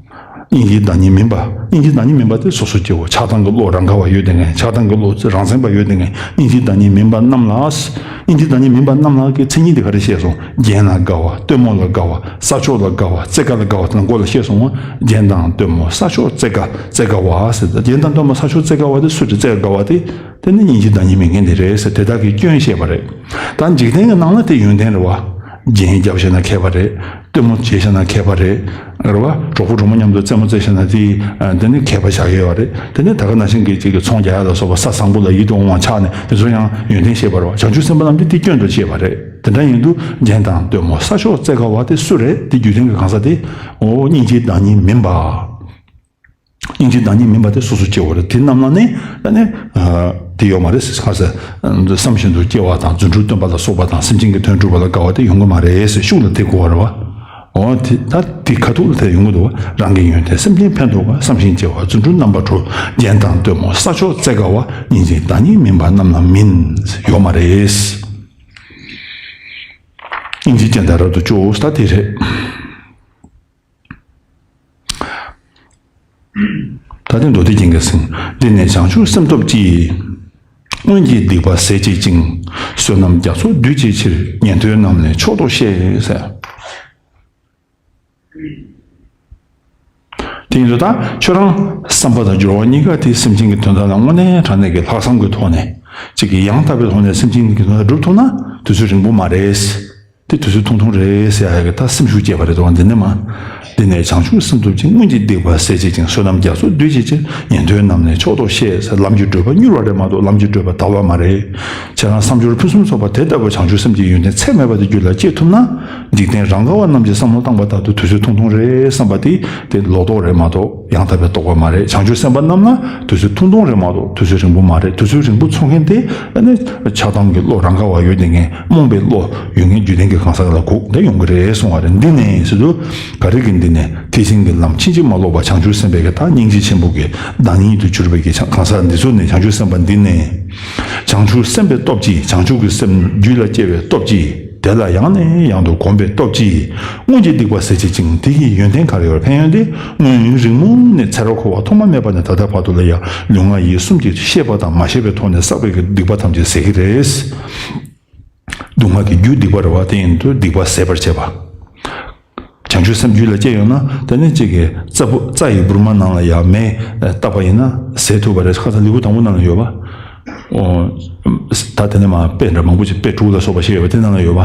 སྙིང་རྗེའི་བདག་ཉིད་མིན་པ། སྙིང་རྗེའི་བདག་ཉིད་མིན་པ་དེ་སོ་སོ་སྐྱེ་བོ་ཆགས་སྡང་གི་བློ་རང་ག་བ་ཡོད་དེ་ངས་ཆགས་སྡང་གི་བློ་རང་མཚན་པ་ཡོད་དེ་ངས་སྙིང་རྗེའི་བདག་ཉིད་མིན་པ་རྣམས་ལ། སྙིང་རྗེའི་བདག་ཉིད་མིན་པ་རྣམས་ལ་གི་མཚན་ཉིད་དེ་ག་རེ་བཤད་སོང་། རྒྱན་ལ་དགའ་བ་སྟོན་མོ་ལ་དགའ་བ་ས་ཕྱོགས་ལ་དགའ་བ་བརྩེགས་ཀ་ལ་དགའ་བ་དེ་ལ་མགོ་ལ་བཤད་སོང་བ། རྒྱན་དང་སྟོན་མོ་ས་ཕྱོགས་བརྩེགས་ཀ་བརྩེགས་ཀ་བ་ཟེར་ད་རྒྱན་དང་སྟོན་མོ་ས་ཕྱོགས་བརྩེགས་ཀ་བ་དེ་སུ་དེ་བརྩེགས་ཀ་དགའ་བ་དེ། དེ་ནི་སྙིང་རྗེའི་བདག་ཉིད་མེད་མཁན་དེ་རེད་ཟེར་དེ་དག་གི་སྐྱོན་བཤད་པ་རེད། ད་འཇིག་རྟེན་གྱི་ནང་ན་དེ་ཡོན་ཏན་རེད་བ། རྒྱན་རྒྱབ་བྱས་ན་མཁས་པ་རེད། སྟོན་མོ་བྱས་བྱས་ན་མཁས་པ་རེད། རེད་བ། གྲོགས་པོ་གྲོགས་མོ་མཉམ་དུ་རྩེད་མོ་རྩེ་བྱས་ན་དེ་དེ་ནི་མཁས་པ་བཞག་ཡོད་པ་རེད། དེ་ནི་ད་ག་ནང་བཞིན་གྱི་ཅིག་གི་ཚོང་རྒྱག་ཡ་ལ་སོགས་པ་ས་བཟང་པོ་ལ་ཡིད་དུ་འོང་བ་ཆགས་ནས་དེ་ཚོ་ཡང་ཡོན་ཏན་བཤད་པ་རེད་བ། བྱང་ཆུབ་སེམས་དཔའ་རྣམས་དེ་དེ་སྐྱོན་དུ་བཤད་པ་རེད། དེ་འདྲ་ཡིན་དུས་རྒྱན་དང་སྟོན་མོ་ས་ཕྱོགས་བརྩེགས་ཀ་བ་དེ་སུ་རེད། དེ་རྒྱུད་ལྡན་གྱི་གང་ཟག་དེ་འོ་སྙིང་རྗེའི་བདག་ཉིད་མིན་པ། སྙིང་རྗེའི་བདག་ཉིད་མིན་པ་དེ་སོ་སོ་སྐྱེ་བོ་རེད། དེ་རྣམས་ལ་ནི་ཨ་ནི་དེ་ཡོད་མ་རེད་ཟེར་ཁ་ཟེར། བསམ་བཞིན་དུ་སྐྱེ་བ་དང་རྫུ་འཕྲུལ་སྟོན་པ་ལ་སོགས་པ་དང་སེམས་ཅན་གྱི་དོན་སྒྲུབ་པ་ལ་དགའ་བ་དེ་ཡོང་གི་མ་རེད་ཟེར་ཤུགས་ལ་དེ་གོ་བ་རེད་བ། འོ་དེ་ད་དེ་ཁ་ཐུག་ལ་དེ་ཡོང་གི་འདུག་བ། རང་གི་ཡོན་ཏན་སེམས་ཅན་ཕན་འདོགས་པ་བསམ་བཞིན་སྐྱེ་བ་རྫུ་འཕྲུལ་རྣམ་པར་གྲོལ་རྒྱན་དང་སྟོན་མོ་ས་ཕྱོགས་བརྩེགས་ཀ་བ་སྙིང་རྗེའི་བདག་ཉིད་མིན་པ་རྣམས་ལ་མིན་ཟེར་ཡོད་མ་རེད། སྙིང་རྗེ་ཅན་དང་རབ་ཏུ་བཅོས་ད་དེ་རེད། ད་ཐེངས་མདོ་སྡེ་རྒྱན་གྱིས་ཟིན། འདི་ནས་བྱང་ཆུབ་སེམས་སྟོབས་ཀྱིས། སྔོན་གྱི་སྡིག་པ་ཟད་བྱེད་ཅིང་། བསོད་ནམས་རྒྱ་མཚོ་སྡུད་བྱེད་ཕྱིར། ཉན་ཐོས་རྣམས་ལས་མཆོག་ཏུ་གཤེགས་ཟེར། དེ་ཡིན་དུས་ད་ཁྱོད་རང་བསམ་པ་དང་སྦྱོར་བ་གཉིས་ཀ་དེ་སེམས་ཅན་གྱི་དོན་དག་ལ་དངོས་གནས་དྲང་གནས་ཀྱི་ལྷག་བསམ་གྱི་ཐོག་ནས་གཅིག་གིས་ཡང་དག་པའི་ཐོག་ནས་སེམས་ཅན་གྱི་དོན་དག་སྒྲུབ་ཐུབ་ན་དུས་ཚོད་རིང་པོ་མ་རེད། དེ་དུས་ཚོད་ཐུང་ཐུང་རེད་ཟེར་ཡ་གི་ད་སེམས་ཤུགས་སྐྱེས་པ་རེད་དོ། འདི་ནས་མ། འདི་ནས་བྱང་ཆུབ་སེམས་སྟོབས་ཀྱིས། སྔོན་གྱི་སྡིག་པ་ཟད་བྱེད་ཅིང་། བསོད་ནམས་རྒྱ་མཚོ་སྡུད་བྱེད་ཕྱིར། ཉན་ཐོས་རྣམས་ལས་མཆོག་ཏུ་གཤེགས་ཟེར། ལམ་གྱི་བགྲོད་པ་མྱུར་བ་རེད་མ་གཏོགས་ལམ་གྱི་བགྲོད་པ་དལ་བ་མ་རེད། ཁྱེད་རང་བསམ་སྦྱོར་ཕུན་སུམ་ཚོགས་པ་དེ་ལྟ་བུ་བྱང་ཆུབ་སེམས་ཀྱི་ཡོན་ཏན་ཚད་མེད་པ་དེ་རྒྱུད་ལ་སྐྱེ་ཐུབ་ན། འཇིག་རྟེན་རང་ག་བ་རྣམས་ཀྱིས་བསམ་བློ་བཏང་པ་ལྟར་དུ་དུས་ཚོད་ཐུང་ཐུང་རེད་བསམ་པ་དེ་དེ་ལོག་རྟོག་རེད་མ་གཏོགས་ཡང་དག་པའི་རྟོག་པ་མ་རེད། བྱང་ཆུབ་སེམས་དཔའ་རྣམས་ལ་དུས་ཚོད་ཐུང་ཐུང་རེད་མ་གཏོགས་དུས་ཚོད་རིང་པོ་མ་རེད། དུས་ཚོད་རིང་པོ་འཚོ་མཁན་དེ་ཨ་ནི་ཆགས་སྡང་གི་བློ་རང་ག་བ་ཡོད་དེ་ངན་རྨོངས་པའི་བློ་ཡོད་ངན་རྒྱུད་ལྡན་གྱི་གང་ཟག་ལ་གོ་དེ་ཡོང་གི་རེད་གསུང་བ་རེད། འདི་ནས་ཟེར་དུས་ག་རེ་གི་འདི་ནས་ཐེག་ཆེན་གྱི་ལམ་ཕྱིན་ཅི་མ་ལོག་པ་བྱང་ཆུབ་སེམས་དཔའི་གི་ད་སྙིང་རྗེ་ཆེན་པོ་གི་བདག་ཉིད་དུ་གྱུར་པའི་གི་གང་ཟག་འདི་ཚོ་ནས་བྱང་ཆུབ་སེམས་དཔའ་འདི་ནས་བྱང་ཆུབ་སེམས་དཔའི་སྟོབས་ཀྱིས་བྱང་ཆུབ་ཀྱི་སེམས་རྒྱུད་ལ་སྐྱེ་བའི་སྟོབས་ཀྱིས། དེ་ལ་ཡང་ནས་ཡང་དུ་གོམས་པའི་སྟོབས་ཀྱིས་སྔོན་གྱི་སྡིག་པ་ཟད་བྱེད་ཅིང་། དེ་ཡི་ཡོན་ཏན་ག་རེ་ཡོད། ཕན་ཡོན་དེ་སྔོན་རིང་མོ་ནས་ཚེ་རབས་འཁོར་བ་ཐོག་མ་མེད་པ་ནས་ད་ལྟ་བར་དུ་ལ་ཡང་ལུས་ངག་ཡིད་གསུམ་གྱི་ཤེས་པ་དང་མ་ཤེས་པའི་ཐོག་ནས་བསགས་པའི་སྡིག་པ་ཐམས་ཅད་ཟད་ཀྱི་རེད། སྡུག་བསྔལ་གྱི་རྒྱུ་སྡིག་པ་རེད་བ། དེ་ཡིན་དུས་སྡིག་པ་ཟད་པར་བྱེད་པ། བྱང་ཆུབ་སེམས་རྒྱུད་ལ་སྐྱེས་ཡོད་ན་དེ་ནི་གཅིག་གི་རྩྭ་བུ་རྩྭ་ཡི་བུར་མ་ནང་ལ་ཡང་མེ་བཏབ་པ་ཡིན་ན་ཟད་ཐུབ་པ་རེད། ཁ་སང་ལེའུ་དང་པོ་ནང་ལ་ཡོད་པ། ཨོ། ད་དེ་ནས་མ་དཔེ་འདྲ་མང་པོ་ཅིག་དཔེ་དྲུག་ལ་སོགས་པ་བཤད་ཡོད་པ་དེ་ནང་ལ་ཡོད་པ།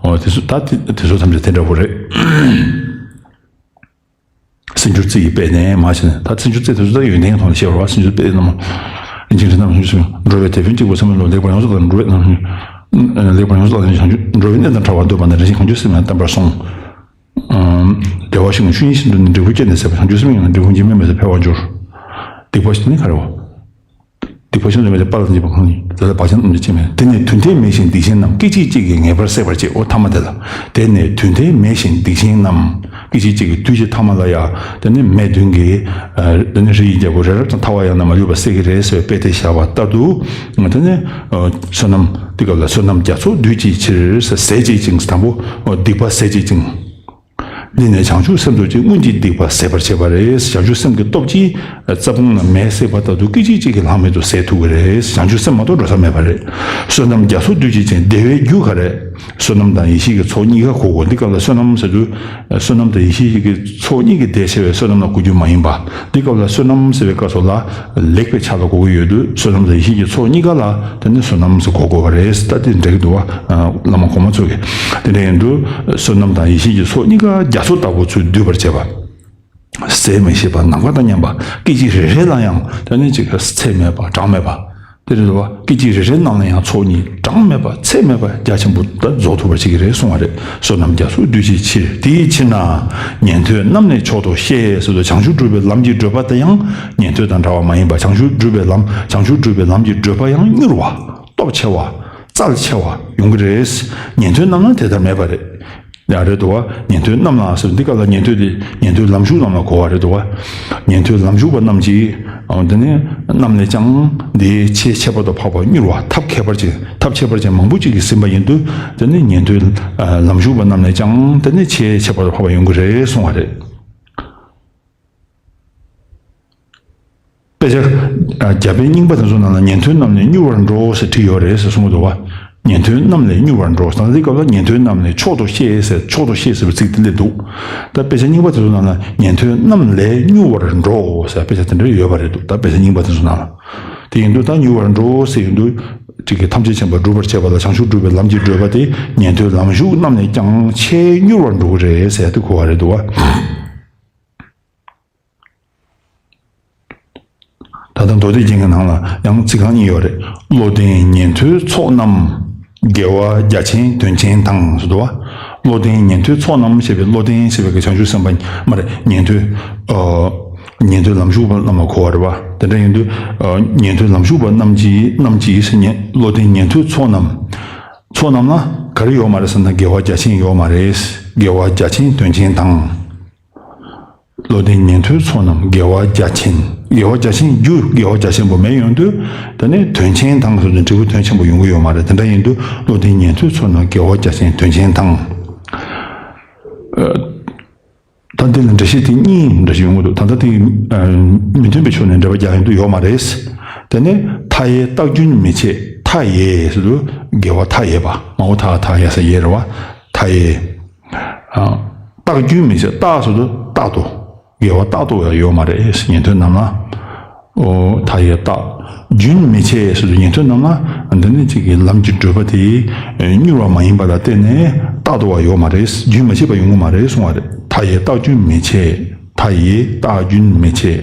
ཨོ་དེ་ཚོ་ད་དེ་དེ་ཚོ་ཐམས་ཅད་དེ་འདྲ་པོ་རེད། སེམས་སྦྱོར་རྩེ་ཡི་དཔེ་ནས་མ་བྱས་ནས་ད་སེམས་སྦྱོར་རྩེ་དེ་ཚོ་ད་ཡོན་ཏན་ཐོག་ནས་བཤད་པ་རེད་བ། སེམས་སྦྱོར་དཔེ་རྣམས། རིན་ཆེན་རིན་ཐང་སེམས་སྦྱོར་འགྲོ་བའི་དེད་དཔོན་གཅིག་པུ་ཚད་མེད་བློ། ལེགས་པར་ཡོངས་སུ་བརྟགས་ནས་འགྲོ་བའི་རྣམ་སྨིན། ལེགས་པར་ཡོངས་སུ་བརྟགས་ནས་བྱང་ཆུབ་འགྲོ་བའི་གནས་དང་བྲལ་བར་འདོད་པ་ནི་རིན་ཆེན་གང་འདུལ་སེམས་ཡང་བརྟན་པར་གསུངས། བདེ་བར་གཤེགས་ནས་ཆོས་ཉིད་བཞིན་དུ་ནི། འབྲས་བུ་སྐྱེས་ནས་ཟད་པ་བྱང་ཆུབ་སེམས་ཡིན་ན། འབྲས་བུ་འབྱིན་པའི་མི་ཚེ་འཕེལ་བར་འགྱུར། སྡིག་པ་ཞིག་ནི་ག་རེ་བ། སྡིག་པ་ཞིག་ནི་མི་ཚེ་དཔའ་ལ་འཇིགས་པ་གང་ཡིན་དེ་ལ་བག་ཆགས་རྣམས་ཀྱིས་སྐྱེ་མེད། དེ་ནས་དུས་མཐའི་མེད་བཞིན་སྡིག་ཆེན་རྣམས། སྐད་ཅིག་གཅིག་གིས་ངེས་པར་སྲེག་པར་བྱེད། འོ་ཐ་མ་དེ་ལ། དེ་ནས་དུས་མཐའི་མེད་བཞིན་སྡིག་ཆེན་རྣམས། སྐད་ཅིག་གཅིག་གིས་དུས་ཀྱི་ཐ་མ་ལ་ཡང་དེ་ནི་མེ་བདུན་གྱིས་དེ་ནི་རི་ཡི་རྒྱལ་པོ་རི་རབ་དང་ཐ་བ་ཡང་ན་མ་ལུས་པ་སྲེག་གི་རེད་ཟེར་བའི་དཔེ་དེ་བཞག་པ་ལྟར་དུ། དེ་ནི་བསོད་ནམས་དེ་སྐབས་ལ་བསོད་ནམས་རྒྱ་མཚོ་སྡུད་བྱེད་ཕྱིར་ཟད་བྱེད་ཅིང་། དང་པོ་སྡིག་པ་ཟད་བྱེད་ཅིང་། འདི་ནས་བྱང་ཆུབ་སེམས་སྟོབས་ཀྱིས། སྔོན་གྱི་སྡིག་པ་ཟད་པར་བྱེད་པ་རེད། བྱང་ཆུབ་སེམས་ཀྱི་སྟོབས་ཀྱིས་རྩྭ་ཕུང་ལ་མེ་བསྲེགས་པ་ལྟར་དུ་སྐད་ཅིག་གཅིག་གིས་ལྷག་མེད་དུ་ཟད་ཐུབ་ཀྱི་རེད། བྱང་ཆུབ་སེམས་མ་གཏོགས་འགྲོ་ས་མེད་པ་རེད། བསོད་ནམས་རྒྱ་མཚོ་སྡུད་བྱེད་ཅིང་། བདེ་བའི་རྒྱུ་ག་རེ། བསོད་ནམས་དང་ཡེ་ཤེས་ཀྱི་ཚོགས་གཉིས་ཀ་གོ་དགོས། འདི་སྐབས་ལ་བསོད་ནམས་ཟེར་དུས་བསོད་ནམས་དང་ཡེ་ཤེས་ཀྱི་ཚོགས་གཉིས་ཀྱི་ཟླས་ཕྱེ་བའི་བསོད་ནམས་ལ་གོ་རྒྱུ་མ་ཡིན་པ། འདི་སྐབས་ལ་བསོད་ནམས་ཟེར་བའི་སྐབས་སུ་ལ་ལེགས་པའི་ཆ་ལ་གོ་གི་ཡོད་དུས་བསོད་ནམས་དང་ཡེ་ཤེས་ཀྱི་ཚོགས་གཉིས་ཀ་ལ་དེ་ནི་བསོད་ནམས་ཟེར་གོ་དགོས་པ་རེད། ད་དེ་འགྲིག་གི་འདུག་བ། བླ་མ་གོང་མ་ཚོ་གིས། དེ་འདྲ་ཡིན་དུས་བསོད་ནམས་དང་ཡེ་ཤེས་ཀྱི་ཚོགས་གཉིས་ཀ་རྒྱ་མཚོ་ལྟ་བུ་ཚུར་སྡུད་པར་བྱེད་པ། ཟད་མི་ཤེས་པ། ནམ་མཁའ་དང་མཉམ་པ། སྐད་ཅིག་རེ་རེ་ལ་ཡང་དེ་ནི་ཅིག་ཚད་མེད་པ་གྲངས་མེད་པ། དེ་རེད་བ། སྐད་ཅིག་རེ་རེ་རྣམས་ལ་ཡང་ཚོགས་གཉིས་གྲངས་མེད་པ་ཚད་མེད་པ་རྒྱ་ཆེན་པོ་ད་རྫོགས་ཐུབ་པར་བྱེད་ཀྱི་རེད་གསུང་བ་རེད། བསོད་ནམས་རྒྱ་མཚོ་བསྡུས་ཀྱི་ཕྱིར། དེའི་ཕྱིར་ན་ཉན་ཐོས་རྣམས་ནི་མཆོག་ཏུ་ཤེས་ཟེར་དུས་བྱང་ཆུབ་སྒྲུབ་པའི་ལམ་གྱི་བགྲོད་པ་དེ་ཡང་ཉན་ཐོས་དང་འདྲ་བ་མ་ཡིན་པ། བྱང་ཆུབ་སྒྲུབ་པའི་ལམ། བྱང་ཆུབ་སྒྲུབ་པའི་ལམ་གྱི་བགྲོད་པ་ཡང་མྱུར་བ། སྟོབས་ཆེ་བ། རྩལ་ཆེ་བ་ཡོང་གི་རེད། ཉན་ཐོས་རྣམས་ལ་དེ་ལྟར་མེད་པ་རེད། ཡ་རེད་འདུག་བ། ཉན་ཐོས་རྣམས་ལ་ཟེར་འདི་ག་ལ་ཉན་ཐོས་དེ་ཉན་ཐོས་ལམ་ཞུགས་རྣམས་ལ་གོ་བ་རེད་འདུག་བ། ཉན་ཐོས་ལམ་ཞུགས་པ་རྣམས་ཀྱིས་འོ་དེ་ནི་རྣམས་ལས་ཀྱང་འདི་ཆེས་ཁྱད་པར་དུ་འཕགས་པ་མྱུར་བ་ཐབས་ཁྱད་པར་ཅན་ཐབས་ཁྱད་པར་ཅན་མང་པོ་ཅིག་གིས་ཟིན་པ་ཡིན་དུས་དེ་ནི་ཉན་ཐོས་ལམ་ཞུགས་པ་རྣམས་ལས་ཀྱང་དེ་ནི་ཆེས་ཁྱད་པར་དུ་འཕགས་པ་ཡོང་གི་རེད་གསུང་བ་རེད། དཔེ་ཆ་རྒྱ་དཔེ་རྙིང་པ་དེ་ཚོ་ནང་ལ་ཉན་ཐོས་རྣམས་ལས་མྱུར་བར་འགྲོ་ཟེར་བྲིས་ཡོད་རེད་ཟེར་གསུངས་འདུག་བ། ཉན་ཐོས་རྣམས་ལས་མྱུར་བར་འགྲོ་ཟེར་ན་འདི་སྐབས་ལ་ཉན་ཐོས་རྣམས་ལས་མཆོག་ཏུ་ཤེས་ཟེར་མཆོག་ཏུ་ཤེས་ཟེར་བའི་ཚིག་དེ་སླེབས་འདུག་ད་དཔེ་ཆ་རྙིང་པ་དེ་ཚོ་ནང་ལ་ཉན་ཐོས་རྣམས་ལས་མྱུར་བར་འགྲོ་ཟེར་དཔེ་ཆ་དེ་འདྲ་ཡོད་པ་རེད་འདུག་ད་དཔེ་ཆ་རྙིང་པ་དེ་ཚོ་ནང་ལ། དེ་ཡིན་དུས་ད་མྱུར་བར་འགྲོ་ཟེར་ཡོང་དུས་ཅིག་གིས་ཐམས་ཅད་མཁྱེན་པ་སྒྲུབ་པར་བྱེད་པ་ལ་བྱང་ཆུབ་སྒྲུབ་པའི་ལམ་གྱི་བགྲོད་པ་དེ་ཉན་ཐོས་ལམ་ཞུགས་རྣམས་ལས་ཀྱང་ཆེས་མྱུར་བར་འགྲོ་གི་རེད་ཟེར་དུས་གོ་བ་རེད་འདུག་བ། ད་ལྟ་མདོ་སྡེ་རྒྱན་གྱི་ནང་ལ་ཡང་ཚིག་རྐང་གཉིས་ཡོད་རེད། བློ་ལྡན་ཉན་ཐོས་ཚོགས་རྣམས་དགེ་བ་རྒྱ་ཆེན་དོན་ཆེན་དང་ཟེར་འདུག་བ། བློ་ལྡན་ཉན་ཐོས་ཚོགས་རྣམས་ཞེས་པའི་བློ་ལྡན་ཞེས་པའི་གི་བྱང་ཆུབ་སེམས་དཔའ་མ་རེད། ཉན་ཐོས་ཨ་ཉན་ཐོས་ལམ་ཞུགས་པ་རྣམས་ལ་གོ་བ་རེད་བ། དེ་འདྲ་ཡིན་དུས་ཨ་ཉན་ཐོས་ལམ་ཞུགས་པ་རྣམས་ཀྱིས་རྣམས་ཀྱིས་ཟེར་ཉན་བློ་ལྡན་ཉན་ཐོས་ཚོགས་རྣམས་ཚོགས་རྣམས་ལ་ག་རེ་ཡོད་མ་རེད་ཟེར་ན་དགེ་བ་རྒྱ་ཆེན་ཡོད་མ་རེད། དགེ་བ་རྒྱ་ཆེན་དོན་ཆེན་དང་། བློ་ལྡན་ཉན་ཐོས་ཚོགས་རྣམས་དགེ་བ་རྒྱ་ཆེན། དགེ་བ་རྒྱ་ཆེན་རྒྱུ་དགེ་བ་རྒྱ་ཆེན་པོ་མེད་ཡོང་དུས་ད་ནི་དོན་ཆེན་དང་ཟེར་དུས་འབྲས་བུ་དོན་ཆེན་པོ་ཡོང་གི་ཡོད་མ་རེད། དེ་འདྲ་ཡིན་དུས་བློ་ལྡན་ཉན་ཐོས་ཚོགས་རྣམས་དགེ་བ་རྒྱ་ཆེན་དོན་ཆེན་དང་། ད་འདི་ལ་འགྲེལ་བཤད་དེ་གཉིས་འདྲ་ཞིག་ཡོང་གི་འདུག་ད་ལྟ་དེ་མི་མཐུན་པའི་ཕྱོགས་ནས་འགྲེལ་པ་རྒྱག་ཡོང་དུས་ཡོད་མ་རེད། དེ་ནི་མཐའ་ཡས་རྟག་རྒྱུན་མི་ཆད་མཐའ་ཡས་ཟེར་དུས་དགེ་བ་མཐའ་ཡས་པ་མ་འོངས་མཐའ་མཐའ་ཡས་ཟེར་ཡས་རེད་བ། མཐའ་ཡས། རྟག་རྒྱུན་མི་ཆད་རྟག་ཟེར་དུས་རྟག་ཏུ། དགེ་བ་རྟག་ཏུ་ཡོད་མ་རེད་ཉན་ཐོས་རྣམས་ལ། ཨོ་མཐའ་ཡས་རྟག་རྒྱུན་མི་ཆད་ཟེར་དུས་ཉན་ཐོས་རྣམས་ལ་འདི་ནི་གཅིག་གི་ལམ་གྱི་བགྲོད་པ་དེ་མྱུར་བ་མ་ཡིན་པ་ལ་བརྟེན་ནས་རྟག་ཏུ་བ་ཡོད་མ་རེད། རྒྱུན་མི་ཆད་པ་ཡོང་གི་མ་རེད་གསུང་བ་རེད། མཐའ་ཡས་རྟག་རྒྱུན་མི་ཆད་མཐའ་ཡས་རྟག་རྒྱུན་མི་ཆད།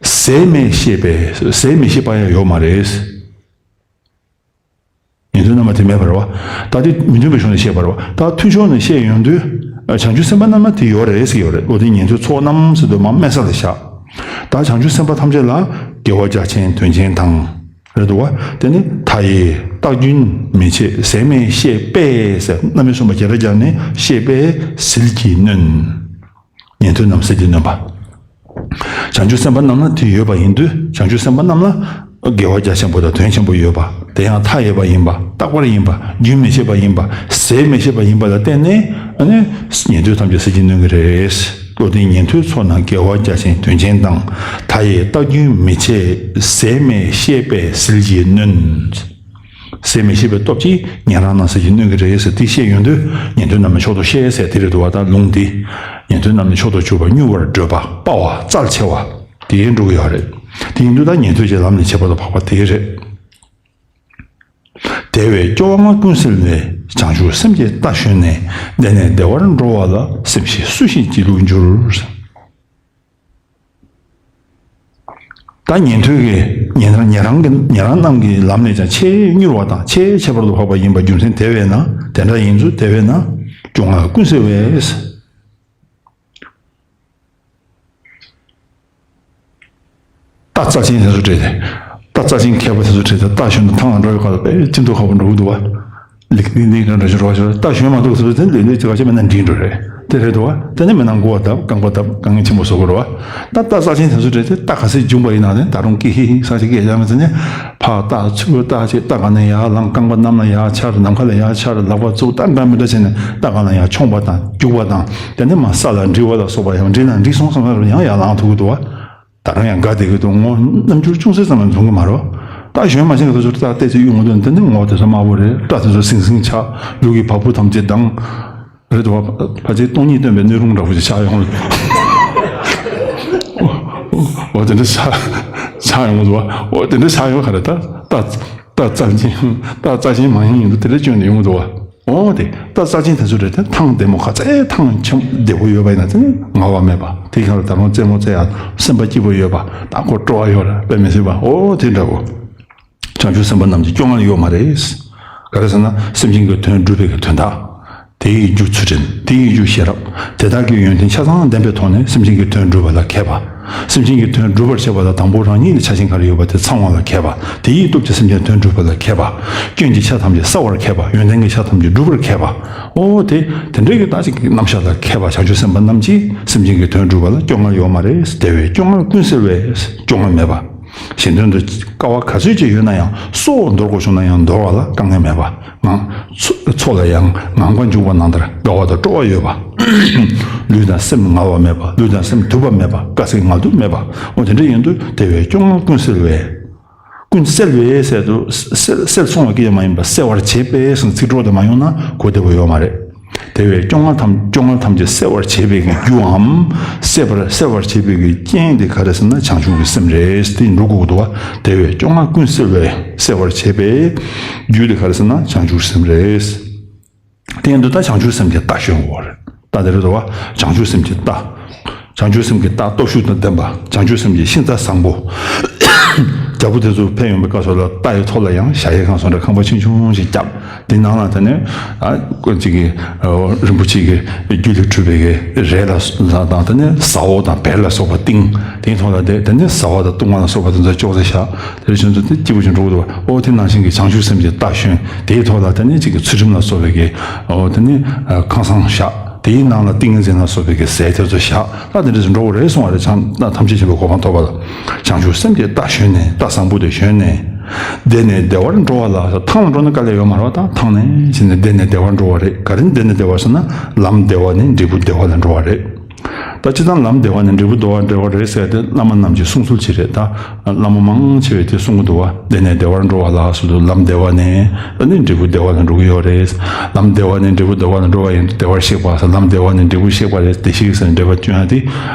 ཟད་མེད་ཤེས་པས་ཟད་མི་ཤེས་པ་ཡང་ཡོད་མ་རེད། ཉན་ཐོས་རྣམས་ལ་དེ་མེད་པ་རེད་བ། ད་དེ་མི་མཐུན་པའི་ཕྱོགས་ནས་བཤད་པ་རེད་བ། ད་མཐུན་ཕྱོགས་ནས་བཤད་ཡོང་དུས་བྱང་ཆུབ་སེམས་དཔའ་རྣམས་ལ་དེ་ཡོད་རེད་ཟེར་གྱི་ཡོད་རེད། བློ་ལྡན་ཉན་ཐོས་ཚོགས་རྣམས་ཟེར་དུས་མ་དམན་ས་ལ་བཞག་ད་བྱང་ཆུབ་སེམས་དཔའ་ཐམས་ཅད་ལ་དགེ་བ་རྒྱ་ཆེན་དོན་ཆེན་དང་། རེད་འདུག་བ། དེ་ནི་མཐའ་ཡས་རྟག་རྒྱུན་མི་ཆད་ཟད་མེད་ཤེས་པས་ཟེར་རྣམ་དབྱེ་གསུམ་པ་བརྒྱ་ཕྲག་བརྒྱ་ནི་ཤེས་པས་ཟིལ་གྱིས་གནོན། ཉན་ཐོས་རྣམས་ཟིལ་གྱིས་གནོན་པ། བྱང་ཆུབ་སེམས་དཔའ་རྣམས་ལ་དེ་ཡོད་པ་ཡིན་དུས་བྱང་ཆུབ་སེམས་དཔའ་རྣམས་ལ་དགེ་བ་རྒྱ་ཆེན་པོ་དང་དོན་ཆེན་པོ་ཡོད་པ་དེ་ཡང་མཐའ་ཡས་པ་ཡིན་པ་རྟག་པར་ཡིན་པ་རྒྱུན་མི་ཆད་པ་ཡིན་པ་ཟད་མི་ཤེས་པ་ཡིན་པ་ལ་བརྟེན་ནས་ཨ་ནི་ཉན་ཐོས་ཐམས་ཅད་ཟིལ་གྱིས་གནོན་གྱི་རེད། བློ་ལྡན་ཉན་ཐོས་ཚོགས་རྣམས་དགེ་བ་རྒྱ་ཆེན་དོན་ཆེན་དང་མཐའ་ཡས་རྟག་རྒྱུན་མི་ཆད་ཟད་མེད་ཤེས་པས་ཟིལ་གྱིས་གནོན། ཟད་མི་ཤེས་པའི་སྟོབས་ཀྱིས་ཉན་རང་རྣམས་ཟིལ་གྱིས་གནོན་གྱི་རེད་ཟེར་དེ་བཤད་ཡོང་དུས་ཉན་ཐོས་རྣམས་ནི་མཆོག་ཏུ་ཤེས་ཟེར་དེ་རེད་འདུག་བ། ད་ལུང་འདི་ཉན་ཐོས་རྣམས་ནི་མཆོག་ཏུ་གྱུར་པ་མྱུར་བར་བགྲོད་པ་དཔའ་བ་རྩལ་ཆེ་བ་དེ་འགྲོ་གི་ཡོད་རེད། དེ་ཡིན་དུས་ད་ཉན་ཐོས་ཀྱི་ལམ་ནི་ཁྱད་པར་དུ་འཕགས་པ་དེ་རེད། དེ་བས་སྐྱོ་བ་ལྔ་ཀུན་སེལ་བའི་བྱང་ཆུབ་སེམས་ཀྱི་རྟ་ཞོན་ནས་བདེ་ནས་བདེ་བར་འགྲོ་བ་ལ་སེམས་ཤེས་སུ་ཞིག་སྐྱིད་ལུགས་འགྱུར། ད་ཉན་ཐོས་ཀྱི་ཉན་རང་ཉན་རང་གི་ཉན་རང་རྣམས་ཀྱི་ལམ་ལས་ཀྱང་ཆེས་མྱུར་བ་དང་ཆེས་ཁྱད་པར་དུ་འཕགས་པ་ཡིན་པ་རྒྱུ་མཚན་དེ་བས་ན་དེ་འདྲ་ཡིན་ཚུལ་དེ་བས་ན་སྐྱོ་ལྔ་ཀུན་སེལ་བས། རྟ་རྩལ་ཅན་དེ་ཚོ་བྲེལ་ཏེ། རྟ་རྩལ་ཅན་མཁས་པ་དེ་ཚོ་བྲེལ་ཏེ་རྟ་ཞོན་དུ་ཐང་ལ་འགྲོ་བའི་སྐབས་ལ་དཔེ་ཅི་འདུག་ཁ་པོ་འགྲོ་གི་འདུག་བ། ལིག་ཏིང་ཏིང་འདྲ་འདྲ་ཞིག་འགྲོ་བ་ཞིག་རེད། རྟ་ཞོན་མ་ཐུབ་ཚུལ་དེ་ལས་ལས་ཅི་ག་ཅི་མེད་ན་འགྲིག་འགྲོ་རེད། དེ་རེད་འདུག་བ། དེ་ནི་མི་ནང་མགོ་བ་བརྡབ་རྐང་པ་བརྡབ་དཀའ་ངལ་ཆེན་པོ་བཟོ་གི་རེད་བ། ད་རྟ་རྩལ་ཅན་དེ་ཚོ་བྲེལ་ཏེ་རྟ་ག་ཚོད་རྒྱུག་པ་ཡིན་ན་ནི་ད་རུང་ཀི་ཧི་ཧི་ས་ཅིག་སྐད་རྒྱག་མི་ཚེ་ནི་ཕར་རྟ་ཚུར་རྟ་ཅིག་རྟ་ག་ནས་ཡར་ལངས་རྐང་པ་གནམ་ལ་ཡར་འཕྱར་ནམ་མཁའ་ལ་ཡར་འཕྱར་ལག་པ་བཙུགས་རྟ་འདྲ་མི་འདྲ་བྱས་ནས་རྟ་ག་ལ་ཡར་མཆོངས་པ་དང་རྒྱུག་པ་དང་དེ་ནི་མ་ས་ལ་འགྲིལ་བ་ལ་སོགས་པ་ཡང་འགྲིལ་ན་འགྲིག་སོང་བསམ་ན་ཡང་ཡར་ལངས་ཐུབ་ཀྱི་འདུག་བ། ད་རུང་ཡང་དགའ་བསྡད་ཀྱི་འདུག་ངོ་རྣམ་འགྱུར་ཅུང་ཟད་ཙམ་ཡང་འཛོམས་ཀྱི་མ་རེད། ད་གཞོན་མ་ཅན་གྱི་ཚོ་ཚོ་ད་ལྟས་ཚོད་གཡུག་མི་འདུག་འདི་ནི་ངོ་དེ་ཚོ་དམར་པོ་རེད། སྐྲ་དེ་ཚོ་ཟིང་ཟིང་ཆགས། ལུག་གི་བ་སྤུ་ཐམས་ཅད་ལྡང་། རེད་འདུག་བ། ཕལ་ཆེར་སྟོང་ཉིད་སྟོན་པའི་སྣོད་རུང་འདྲ་བོ་ཞིག་ཆགས་ཡོང་། འོ་དེ་འདྲ་ཆགས་ཆགས་ཡོང་འདུག་བ། འོ་དེ་འདྲ་ཆགས་ཡོང་ག་རེད། ད་ད་ད་རྩ་ཆེན་ད་རྩ་ཆེན་མ་ཡིན་ཡིན་འདུག་དེ་འདྲ་སྐྱོན་ནས་ཡོང་འདུག་བ། འོ་དེ་ད་རྩ་ཆེན་དེ་ཚོ་རེད། དེ་ཐང་བདེ་མོ་ག་ཚད་ཐང་ཆེན་བདེ་པོ་ཡོད་པ་ཡིན་ན་དེ་ནི་ངལ་བ་མེད་པ། དེ་ག་ལ་ད་རུང་རྩེད་མོ་རྩེ་ཡ་སེམས་པ་སྐྱིད་པོ་ཡོད་པ། ད་ཁོ་སྤྲོ་བ་ཡོད་ར་དཔེ་མི་སྲིད་པ། འོ་དེ་འདྲ་བོ། བྱང་ཆུབ་སེམས་དཔའ་རྣམས་ཀྱི་སྐྱོ་ངལ་ཡོད་མ་རེད། ག་རེ་ཟེར་ན་སེམས་ཅན་གྱི་དོན་སྒྲུབ་པའི་གི་དོན་དག་དེ་ཡི་རྒྱུ་ཚུལ་ཁྲིམས། དེ་ཡི་རྒྱུ་ཤེས་རབ། དེ་དག་གི་ཡོན་ཏན་ཆ་ཚང་ལྡན་པའི་ཐོག་ནས་སེམས་ཅན་གྱི་དོན་སྒྲུབ་པ་ལ་མཁས་པ། སེམས་ཅན་གྱི་དོན་སྒྲུབ་པར་བྱེད་པ་ལ་དང་པོ་རང་ཉིད་ལ་ཆ་ཤས་ག་རེ་ཡོད་པ་དེ་ཚང་བ་ལ་མཁས་པ། དེ་ཡི་སྟོབས་ཀྱིས་སེམས་ཅན་དོན་སྒྲུབ་པ་ལ་མཁས་པ། སྐྱོན་གྱི་ཆ་ཐམས་ཅད་བསལ་བར་མཁས་པ། ཡོན་ཏན་གྱི་ཆ་ཐམས་ཅད་སྒྲུབ་པར་མཁས་པ། འོ་དེ་དེ་འདྲའི་གི་ད་ཅིག་རྣམ་གཞག་ལ་མཁས་པ་བྱང་ཆུབ་སེམས་དཔའ་རྣམས་ཀྱིས་སེམས་ཅན་གྱི་དོན་སྒྲུབ་པ་ལ་སྐྱོ་ངལ་ཡོད་མ་རེད། དེ་བས་སྐྱོ་ངལ་ཀུན་སེལ་བའི། སྐྱོ་ངལ་མེད་པ། གཞན་དོན་དུ་དཀའ་བ་ག་ཚོད་ཅིག་ཡོད་ན་ཡང་སྲོག་འདོར་དགོས་བྱུང་ན་ཡང་འདོར་བ་ལ་དཀའ་ངལ་མེད་པ། ངང་། འཚོ་འཚོ་ལ་ཡང་ངང་པ་འཇུག་པ་ནང་ལྟར་དགའ་བ་དང་སྤྲོ་བ་ཡོད་པ། ལུས་དང་སེམས་ངལ་བ་མེད་པ། ལུས་དང་སེམས་དུབ་པ་མེད་པ། དཀའ་ཚེགས་ངལ་དུབ་མེད་པ། འོ་དེ་འདྲ་ཡིན་དུས་དེ་བས་སྐྱོ་ངལ་ཀུན་སེལ་བའི། ཀུན་སེལ་བའི་ཟེར་དུས་སེལ་སེལ་སོང་བ་སྐད་ཆ་མ་ཡིན་པར་སེལ་བར་བྱེད་པའི་ཟེར་ཚིག་གྲོགས་དེ་མ་ཡོང་ན་གོ་བདེ་པོ་ཡོད་མ་རེད། དེ་བས་སྐྱོ་ངལ་ཐམས་སྐྱོ་ངལ་ཐམས་ཅད་སེལ་བར་བྱེད་པའི་གི་རྒྱུའམ། སེལ་བར་སེལ་བར་བྱེད་པའི་གི་རྐྱེན་དེ་ག་རེ་ཟེར་ན་བྱང་ཆུབ་ཀྱི་སེམས་རེད། དེ་འགྲོ་དགོས་འདུག་བ། དེ་བས་སྐྱོ་ངལ་ཀུན་སེལ་བའི་སེལ་བར་བྱེད་པའི་རྒྱུ་དེ་ག་རེ་ཟེར་ན་བྱང་ཆུབ་སེམས་རེད། དེ་ཡིན་དུས་ད་བྱང་ཆུབ་སེམས་ཀྱི་རྟ་ཞོན་དགོས་པ་རེད། རྟ་དེ་རེད་འདུག་བ། བྱང་ཆུབ་སེམས་ཀྱི་རྟ། བྱང་ཆུབ་སེམས་ཀྱི་རྟ་སྟོབས་ཤུགས་དང་ལྡན་པ། བྱང་ཆུབ་སེམས་ཀྱི་ཤིང་རྟ་བཟང་པོ། རྒྱལ་པོ་དེ་ཚོ་ཕེབས་ཡོང་པའི་སྐབས་སུ་ལ་རྟ་ཡི་ཐོག་ལ་ཡང་ཞྭ་ཡི་སྒང་སོགས་འདྲ་ཁང་པ་ཆུང་ཆུང་ཞིག་བརྒྱབ། དེ་ནང་ལ་དེ་ནས་ཨ་ཀོ་ཅིག་གི་རིན་པོ་ཆེ་གི་རྒྱུ་ལས་གྲུབ་པའི་གི་རས་ལ་དང་དེ་ནས་ཟ་འོག་དང་བལ་ལ་སོགས་པ་བཏིང་། དེའི་ཐོག་ལ་དེ་དེ་ནས་ཟ་འོག་དང་བཏུང་བ་ལ་སོགས་པ་དེ་ཚོ་ཅོག་ཙེ་བཞག་དེ་རེ་བྱུང་ཚུལ་དེ་སྐྱིད་པོ་ཞིག་འགྲོ་གི་འདུག་འོ་དེ་ནང་བཞིན་གྱི་བྱང་ཆུབ་སེམས་ཀྱི་རྟ་ཞོན། དེའི་ཐོག་ལ་དེ་ནས་ཅིག་གི་ཚུལ་ཁྲིམས་ལ་སོགས་པའི་གི་འོ་དེ་ནས་ཁང་བཟང་བཞག་དེའི་ནང་ལ་ཏིང་ངེ་འཛིན་ལ་སོགས་པའི་གི་ཟས་དེ་ཚོ་བཞག་ད་དེ་འདྲ་ཞིག་འགྲོ་དགོས་རེད་གསུང་བ་རེད། བྱང་ཐམས་ཅད་མཁྱེན་པའི་གོ་འཕང་ཐོབ་པ་ལ། བྱང་ཆུབ་སེམས་ཀྱི་རྟ་ཞོན་ནས། རྟ་བཟང་པོ་དེ་ཞོན་ནས། བདེ་ནས་བདེ་བར་འགྲོ་བ་ལ། ཐང་ལ་འགྲོ་ན་དཀའ་ལས་ཡོད་མ་རེད་བ། ད་ཐང་ནས་ཕྱིན་ནས་བདེ་ནས་བདེ་བར་འགྲོ་བ་རེད། ག་རེ་ནས་བདེ་ནས་བདེ་བར་ཟེར་ན་ལམ་བདེ་བ་ནས་འབྲས་བུ་བདེ་བ་ལ་འགྲོ་བ་རེད། ད་སྤྱིར་བཏང་ལམ་བདེ་བ་ནས་འབྲས་བུ་བདེ་བ་འགྲོ་བ་རེད་ཟེར་ཏེ་བླ་མ་རྣམས་ཀྱི་གསུང་སྲོལ་ཅིག་རེད། ད་བླ་མ་མང་ཆེ་བས་དེ་གསུང་གི་འདུག་བ། བདེ་ནས་བདེ་བར་འགྲོ་བ་ལ་ཟེར་དུས་ལམ་བདེ་བ་ནས་ཨ་ནི་འབྲས་བུ་བདེ་བ་ལ་འགྲོ་གི་ཡོད་རེད། ལམ་བདེ་བ་ནས་འབྲས་བུ་བདེ་བ་ལ་འགྲོ་བ་ཡིན་དུས་བདེ་བར་གཤེགས་པ་ཟེར། ལམ་བདེ་བ་ནས་འབྲས་བུ་གཤེགས་པ་རེད། བདེ་གཤེགས་ཟེར་འགྲེལ་པ་བསྐྱོན་ཡ་དེ་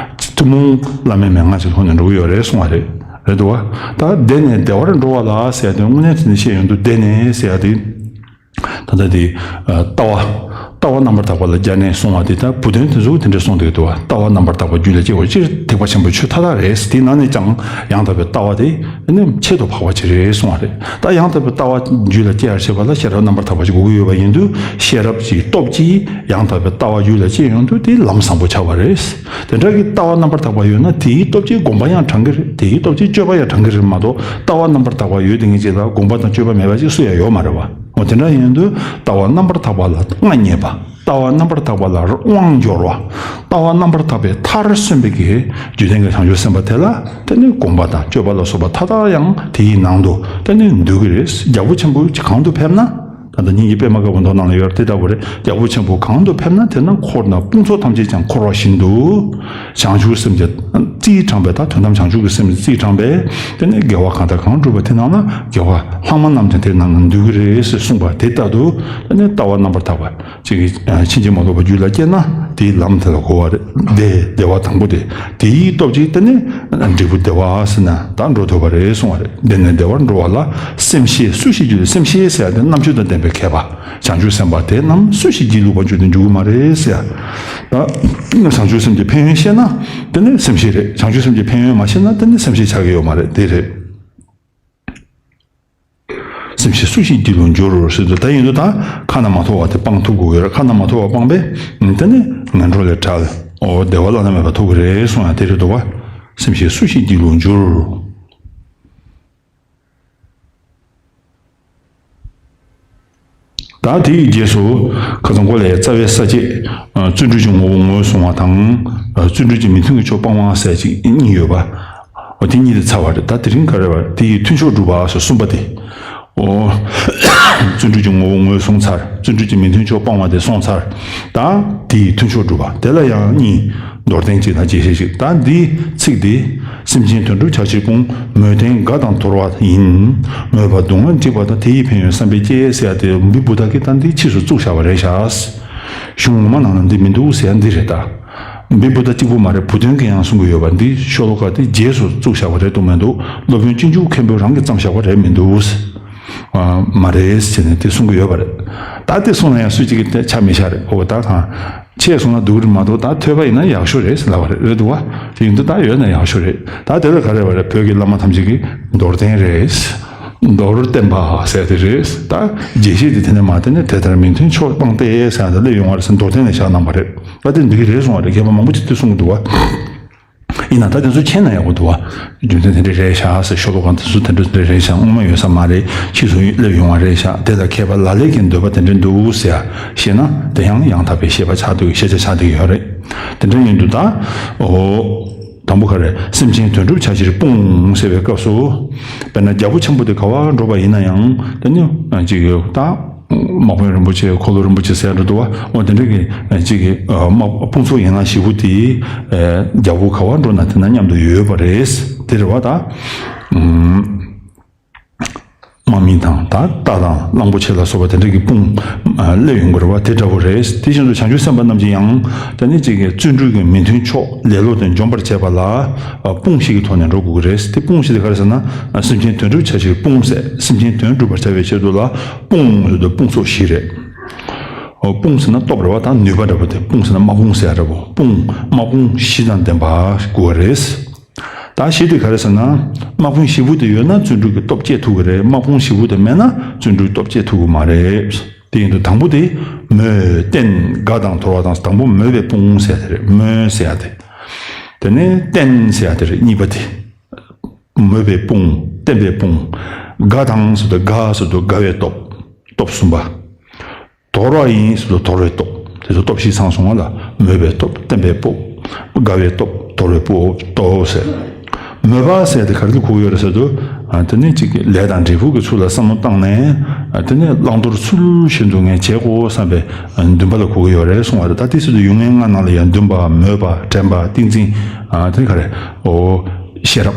ཐུན་མོང་བླ་མའི་མན་ངག་ཅིག་ཐོག་ནས་འགྲོ་གི་ཡོད་རེད་གསུང་བ་རེད། རེད་འདུག་བ། ད་བདེ་ནས་བདེ་བར་འགྲོ་བ་ལ་ཟེར་ཡ་དེ་དངོས་གནས་དེ་ནས་བཤད་ཡོང་དུས་བདེ་ནས་ཟེར་ཡ་དེ། ད་ལྟ་དེ་ལྟ་བ། ལྟ་བ་རྣམ་པར་དག་པ་ལ་སྦྱར་ནས་གསུང་བ་དེ་ལྟར་བུ་སྟོན་དེ་ཚོ་དེ་འདྲ་གསུངས་འདུག་འདུག་བ། ལྟ་བ་རྣམ་པར་དག་པ་རྒྱུད་ལ་སྐྱེ་བའི་ཕྱིར་ཐེག་པ་ཆེན་པོའི་ཆོས་མཐའ་དག་རེད། དེའི་ནང་ནས་ཀྱང་ཡང་དག་པའི་ལྟ་བ་དེ་ནི་ཆེད་དུ་འཕགས་པ་ཅིག་རེད་གསུང་བ་རེད། ད་ཡང་དག་པའི་ལྟ་བ་རྒྱུད་ལ་སྐྱེ་ཡར་བྱེད་པ་ལ་ཤེས་རབ་རྣམ་པར་དག་པ་ཅིག་དགོས་ཀྱི་ཡོད་པ་ཡིན་དུས་ཤེས་རབ་ཀྱི་སྟོབས་ཀྱིས་ཡང་དག་པའི་ལྟ་བ་རྒྱུད་ལ་སྐྱེ་ཡོང་དུས་དེ་ལམ་བཟང་པོ་ཆགས་པ་རེད། དེ་འདྲ་གི་ལྟ་བ་རྣམ་པར་དག་པ་ཡོད་ན་དེའི་སྟོབས་ཀྱིས་སྒོམ་པ་ཡང་དྲང་གི་རེད། དེའི་སྟོབས་ཀྱིས་སྤྱོད་པ་ཡང་དྲང་གི་རེད་མ་གཏོགས་ལྟ་བ་རྣམ་པར་དག་པ་ཡོད་དེ་ངེས་ཅིག་ལ་སྒོམ་པ་དང་སྤྱོད་པ་མེད་པ་ཅིག་སུ་ཡང་ཡོད་མ་རེད་བ། འོ་དེ་འདྲ་ཡིན་དུས་ལྟ་བ་རྣམ་པར་དག་པ་ལ་མངའ་བརྙེས་པ། ལྟ་བ་རྣམ་པར་དག་པ་ལ་དབང་འབྱོར་བ། ལྟ་བ་རྣམ་པར་དག་པའི་མཐར་སོན་པའི་གི་རྒྱུད་ལྡན་གྱི་བྱང་ཆུབ་སེམས་དཔའ་དེ་ལ་དེ་ནི་སྒོམ་པ་དང་སྤྱོད་པ་ལ་སོགས་པ་མཐའ་དག་ཡང་དེའི་ནང་དུ་དེ་ནི་འདུས་ཀྱི་རེད། རྒྱལ་པོ་ཆེན་པོ་གང་དུ་ཕེབས་ན། ད་ལྟ་སྙིང་རྗེ་པདྨ་དཀར་པོ་མདོ་ནང་ལ་ཡོད་རེད། དེ་ལྟ་བུ་རེད། རྒྱལ་པོ་ཆེན་པོ་གང་དུ་ཕེབས་ན་དེ་ན་འཁོར་དང་དཔུང་ཚོགས་ཐམས་ཅད་ཀྱང་འཁོར་བ་བཞིན་དུ། བྱང་ཆུབ་སེམས་ཀྱི་རྩིས་དྲངས་པའི་ད་དོན་དམ་བྱང་ཆུབ་ཀྱི་སེམས་རྩིས་དྲངས་པའི་དེ་ནས་དགེ་བ་གང་དང་གང་བསྒྲུབས་པ་དེ་རྣམས་ལ་དགེ་བ་ལྷག་མ་རྣམས་ཀྱང་དེ་རྣམས་ལ་འདུས་ཀྱི་རེད་ཟེར་གསུངས་པ་དེ་ལྟར་དུ། དེ་ནས་ལྟ་བ་རྣམ་པར་དག་པ་ཅིག་གིས་ཕྱིན་ཅི་མ་ལོག་པ་རྒྱུད་ལ་སྐྱེས་ན་དེའི་ལམ་དེ་ལ་གོ་བ་རེད། དེ་བདེ་བ་དང་པོ་དེ། དེའི་སྟོབས་ཀྱིས་དེ་ནས་འབྲས་བུ་བདེ་བ་ཟེར་ན་ད་འགྲོ་ཐུབ་པ་རེད་གསུང་བ་རེད། བདེ་ནས་བདེ་བར་འགྲོ་བ་ལ་སེམས་ཤེས་སུ་ཞིག་རྒྱུད། སེམས་ཤེས་ཟེར་ཡ་དེ་རྣམ་དཔྱོད་དང་ལྡན་པའི་མཁས་པ། བྱང་ཆུབ་སེམས་དཔའ་དེ་རྣམས་སུ་ཞིག་སྒྱིད་ལུག་པར་འགྱུར་ཏེ་འགྱུར་གྱི་མ་རེད་ཟེར་ཡ། ད་བྱང་ཆུབ་སེམས་ཀྱི་ཕན་ཡོན་ཤེས་ན་དེ་ནི་སེམས་ཤེས་རེད། བྱང་ཆུབ་སེམས་ཀྱི་ཕན་ཡོན་མ་ཤེས་ན་དེ་ནི་སེམས་ཤེས་ཆགས་ཀྱི་ཡོད་མ་རེད། དེ་རེད། སེམས་ཤེས་སུ་ཞིག་སྒྱིད་ལུག་འགྱུར་ཟེར་དུས་ད་ཡིན་དུས་ད་ཁ་ན་མ་ཐོ་བ་དེ་སྤང་ཐུབ་དགོས་ཀྱི་རེད། ཁ་ན་མ་ཐོ་བ་སྤངས་པས་དེ་ནི་ངན་འགྲོ་ལས་བྲལ། འོ་བདེ་བ་བླ་ན་མེད་པ་ཐོབ་ཀྱི་རེད་གསུང་ཡ་དེ་རེད་འདུག་བ། སེམས་ཤེས་སུ་ཞིག་སྒྱིད་ལུག་འགྱུར། ད་དེའི་རྗེས་སུ་ཁ་སང་གོ་ལའི་རྩ་བའི་ས་བཅད། བརྩོན་འགྲུས་ཀྱི་ངོ་བོ་ངོས་བཟུང་བ་དང་། བརྩོན་འགྲུས་ཀྱི་མི་མཐུན་གྱི་ཕྱོགས་སྤང་བ་ཟེར་ཅིག་གཉིས་ཡོད་པ། འོ་དེ་གཉིས་དེ་ཚར་བ་རེད། ད་དེ་རིང་ག་རེ་བ་དེ་ཡི་མཐུན་ཕྱོགས་སྒྲུབ་པ་སོགས་གསུམ་པ་དེ། འོ། བརྩོན་འགྲུས་ཀྱི་ངོ་བོ་ངོས་བཟུང་ཚར། བརྩོན་འགྲུས་ཀྱི་མི་མཐུན་ཕྱོགས་སྤང་བ་དེ་སོང་ཚར། ད་དེ་ཡི་མཐུན་ཕྱོགས་སྒྲུབ་པ་དེ་ལ་ཡང་གཉིས། མདོར་བསྟན་གཅིག་དང་རྒྱས་བཤད་གཅིག་ད་འདིའི་ཚིག་འདི། སེམས་ཅན་དོན་སྒྲུབ་བྱ་ཕྱིར་སྤོང་། མོས་ལྡན་དགའ་དང་དོར་བ་ཡིན། མོས་པ་སྡུག་བསྔལ་འཇིགས་པ་དང་། དེ་ཡི་ཕན་ཡོན་བསམ་པས་བསྐྱེད་ཟེར་ཡ་དེ་འབི་བུ་དག་གིས་ད་འདི་ཕྱིས་སུ་བཙུགས་བཞག་པ་རེད་ཤག་གཞུང་ངོ་མ་ནང་ལ་འདི་མི་འདུག་ཟེར་ཡ་འདི་རེད་ད། འབི་བུ་དག་གཅིག་པུ་མ་རེད། བུ་སྟོན་གྱིས་ཡང་གསུང་གི་ཡོད་པ་འདི་ཤོ་ལོ་ཀ་དེ་རྗེས་སུ་བཙུགས་བཞག་པ་རེད་འདུག་མི་འདུག་སློབ་དཔོན་སྤྱོད་འཇུག་མཁན་པོས་རང་གིས་བརྩམས་བཞག་པ་རེད་མི་འདུག་མ་རེད་ཟེར་ནས་དེ་གསུང་གི་ཡོད་པ་རེད། ད་དེ་གསུངས་ན་ཡང་སུ་གཅིག་གིས་དེ་ཆ་མི་བཞག་རེད། ཨོ་ད་གང་ཆེས་གསུངས་ན་སྡུག་རེད་མ་གཏོགས། ད་ཐོས་པ་ཡིན་ན་ཡག་ཤོས་རེད་ཟེར་ལབ་པ་རེད། རེད་འདུག་བ། དེ་ཡིན་དུས་ད་ཡོད་ན་ཡག་ཤོས་རེད། ད་དེ་ལ་ག་རེ་བ་རེད། བོད་ཀྱི་བླ་མ་ཐམས་ཅད་ཀྱིས་མདོར་བསྟན་རེད། མདོར་བསྟན་པ་ཟེར་དེ་རེད། ད་རྒྱས་བཤད་དེ་དེ་ནས་མ་དེ་ནས་དེ་ལྟར་མི་མཐུན་ཕྱོགས་སྤངས་ཏེ་ཟེར་ཡང་དེ་སླེབས་ཡོང་བ་རེད་ཟེར། མདོར་བསྟན་ནས་བཞག་གནང་བ་རེད། ད་དེ་འདི་གི་རེད་གསུང་བ་རེད། མཁས་པ་མང་པོ་ཅིག་དེ་གསུང་གི་འདུག་བ། ཡིན་ན་ད་དེ་ཚོ་མཁྱེན་ན་ཡག་པོ་འདུག་བ། རྒྱུ་མཚན་དེ་འདྲ་རེད་ཤག་ཟེར། ཤོ་ལོ་ཀ་དེ་ཚོ་དེ་འདྲ་དེ་འདྲ་རེད་ཤག། སྔོན་མ་ཡོད་ས་མ་རེད། ཕྱིས་སུ་སླེབས་ཡོང་བ་རེད་ཤག། དེ་ལ་མཁས་པ་ལ་ལས་ཀྱི་འདོད་པ་དེ་འདྲ་འདུག་ཟེར་ཡ་ཤེས་ན་དེ་ཡང་ཡང་དག་པའི་ཤེས་པ་ཆགས་འདུག་ཤེས་བྱ་ཆགས་འདུག་ཡོད་རེད། དེ་འདྲ་ཡིན་དུས་ད། ཨོ། དང་པོ་ག་རེ། སེམས་ཅན་དོན་སྒྲུབ་བྱ་ཕྱིར་སྤོང་ཟེར་བའི་སྐབས་སུ། དཔེར་ན་རྒྱལ་པོ་ཆེན་པོ་དེ་ག་བར་འགྲོ་བ་ཡིན་ན་ཡང་དེ་ནི་ཅིག་ད། དམག་དཔོན་རིན་པོ་ཆེ། འཁོར་ལོ་རིན་པོ་ཆེ་ཟེར་ཡ་འདྲ་འདུག་བ། འོ་དེ་འདྲ་གི་གཅིག་གི་དམག་དཔུང་ཚོགས་ཡན་ལག་བཞི་པོ་དེ་རྒྱལ་པོ་ག་བར་འགྲོ་ན་དེ་ན་མཉམ་དུ་ཡོད་པ་རེད། དེ་རེད་བ་ད། དམག་མི་དང་ད་རྟ་དང་གླང་པོ་ཆེ་ལ་སོགས་པ་དེ་འདྲ་གི་དཔུང་སླེབས་ཡོང་གི་རེད་བ། དེ་འདྲ་བོ་རེད། དེ་བཞིན་དུ་བྱང་ཆུབ་སེམས་དཔའ་རྣམས་ཀྱིས་ཡང་དེ་ནི་གཅིག་གི་བརྩོན་འགྲུས་ཀྱི་མི་མཐུན་ཕྱོགས་ལེ་ལོ་དེ་འཇོམས་པར་བྱེད་པ་ལ་དཔུང་ཞིག་གི་ཐོག་ནས་འགྲོ་དགོས་ཀྱི་རེད། དེ་དཔུང་ཞིག་དེ་ག་རེ་ཟེར་ན། སེམས་ཅན་དོན་སྒྲུབ་བྱ་ཕྱིར་སྤོང་ཟེར། སེམས་ཅན་དོན་སྒྲུབ་པར་བྱ་བའི་ཆེད་དུ་ལ། དཔུང་ཟེར་དུས་དཔུང་ཚོགས་བཞི་རེད། ཨོ་དཔུང་ཟེར་ན་སྟོབས་རེད་བ། ད་ནུས་པ་འདྲ་པོ་དེ། དཔུང་ཟེར་ན་དམག་དཔུང་ཟེར་ཡ་འདྲ་པོ། དཔུང་དམག་དཔུང་བཞི་དང་ལྡན་པ་དགོས་པ་རེད། ད་བཞི་དེ་ག་རེ་ཟེར་ན། དམག་དཔུང་བཞི་པོ་དེ་ཡོད་ན་བརྩོན་འགྲུས་ཀྱི་སྟོབས་སྐྱེད་ཐུབ་ཀྱི་རེད། དམག་དཔུང་བཞི་པོ་དེ་མེད་ན་བརྩོན་འགྲུས་སྟོབས་སྐྱེད་ཐུབ་ཀྱི་མ་རེད། དེ་ཡིན་དུས་དང་པོ་དེ། མོས་བརྟན་དགའ་དང་དོར་བ་དང་། དང་པོ་མོས་པའི་དཔུང་ཟེར་ཡ་དེ་རེད། མོས་ཟེར་ཡ་དེ། དེ་ནས་བརྟན་ཟེར་ཡ་དེ་རེད། གཉིས་པ་དེ། མོས་པའི་དཔུང་། བརྟན་པའི་དཔུང་། དགའ་དང་ཟེར་དུས་དགའ་ཟེར་དུས་དགའ་བའི་སྟོབས། སྟོབས་གསུམ་པ། དོར་བ་ཡིན་ཟེར་དུས་དོར་བའི་སྟོབས། དེ་ཚོ་སྟོབས་བཞི་ཚང་སོང་བ་ལ། མོས་པའི་སྟོབས། བརྟན་པའི་སྟོབས། དགའ་བའི་སྟོབས། དོར་བའི་སྟོབས། སྟོབས་ཟེར། མོས་པ་ཟེར་དེ་ག་རེ་ལ་གོ་གི་ཡོད་རེད་ཟེར་དུས། ཨ་དེ་ནི་གཅིག་གི་ལས་དང་འབྲས་བུ་གི་ཚུལ་ལ་བསམ་བློ་བཏང་ནས། ཨ་དེ་ནི་བླང་དོར་ཚུལ་བཞིན་དུ་ངས་བྱེད་དགོས་བསམ་པའི་འདུན་པ་ལ་གོ་གི་ཡོད་རེད་གསུང་བ་རེད། ད་དེ་ཟེར་དུས་ཡུལ་ངེས་ལྔ་ནང་ལ་ཡང་འདུན་པ། མོས་པ། དྲན་པ། ཏིང་འཛིན། ཨ་དེ་ནི་ག་རེ། ཨོ། ཤེས་རབ།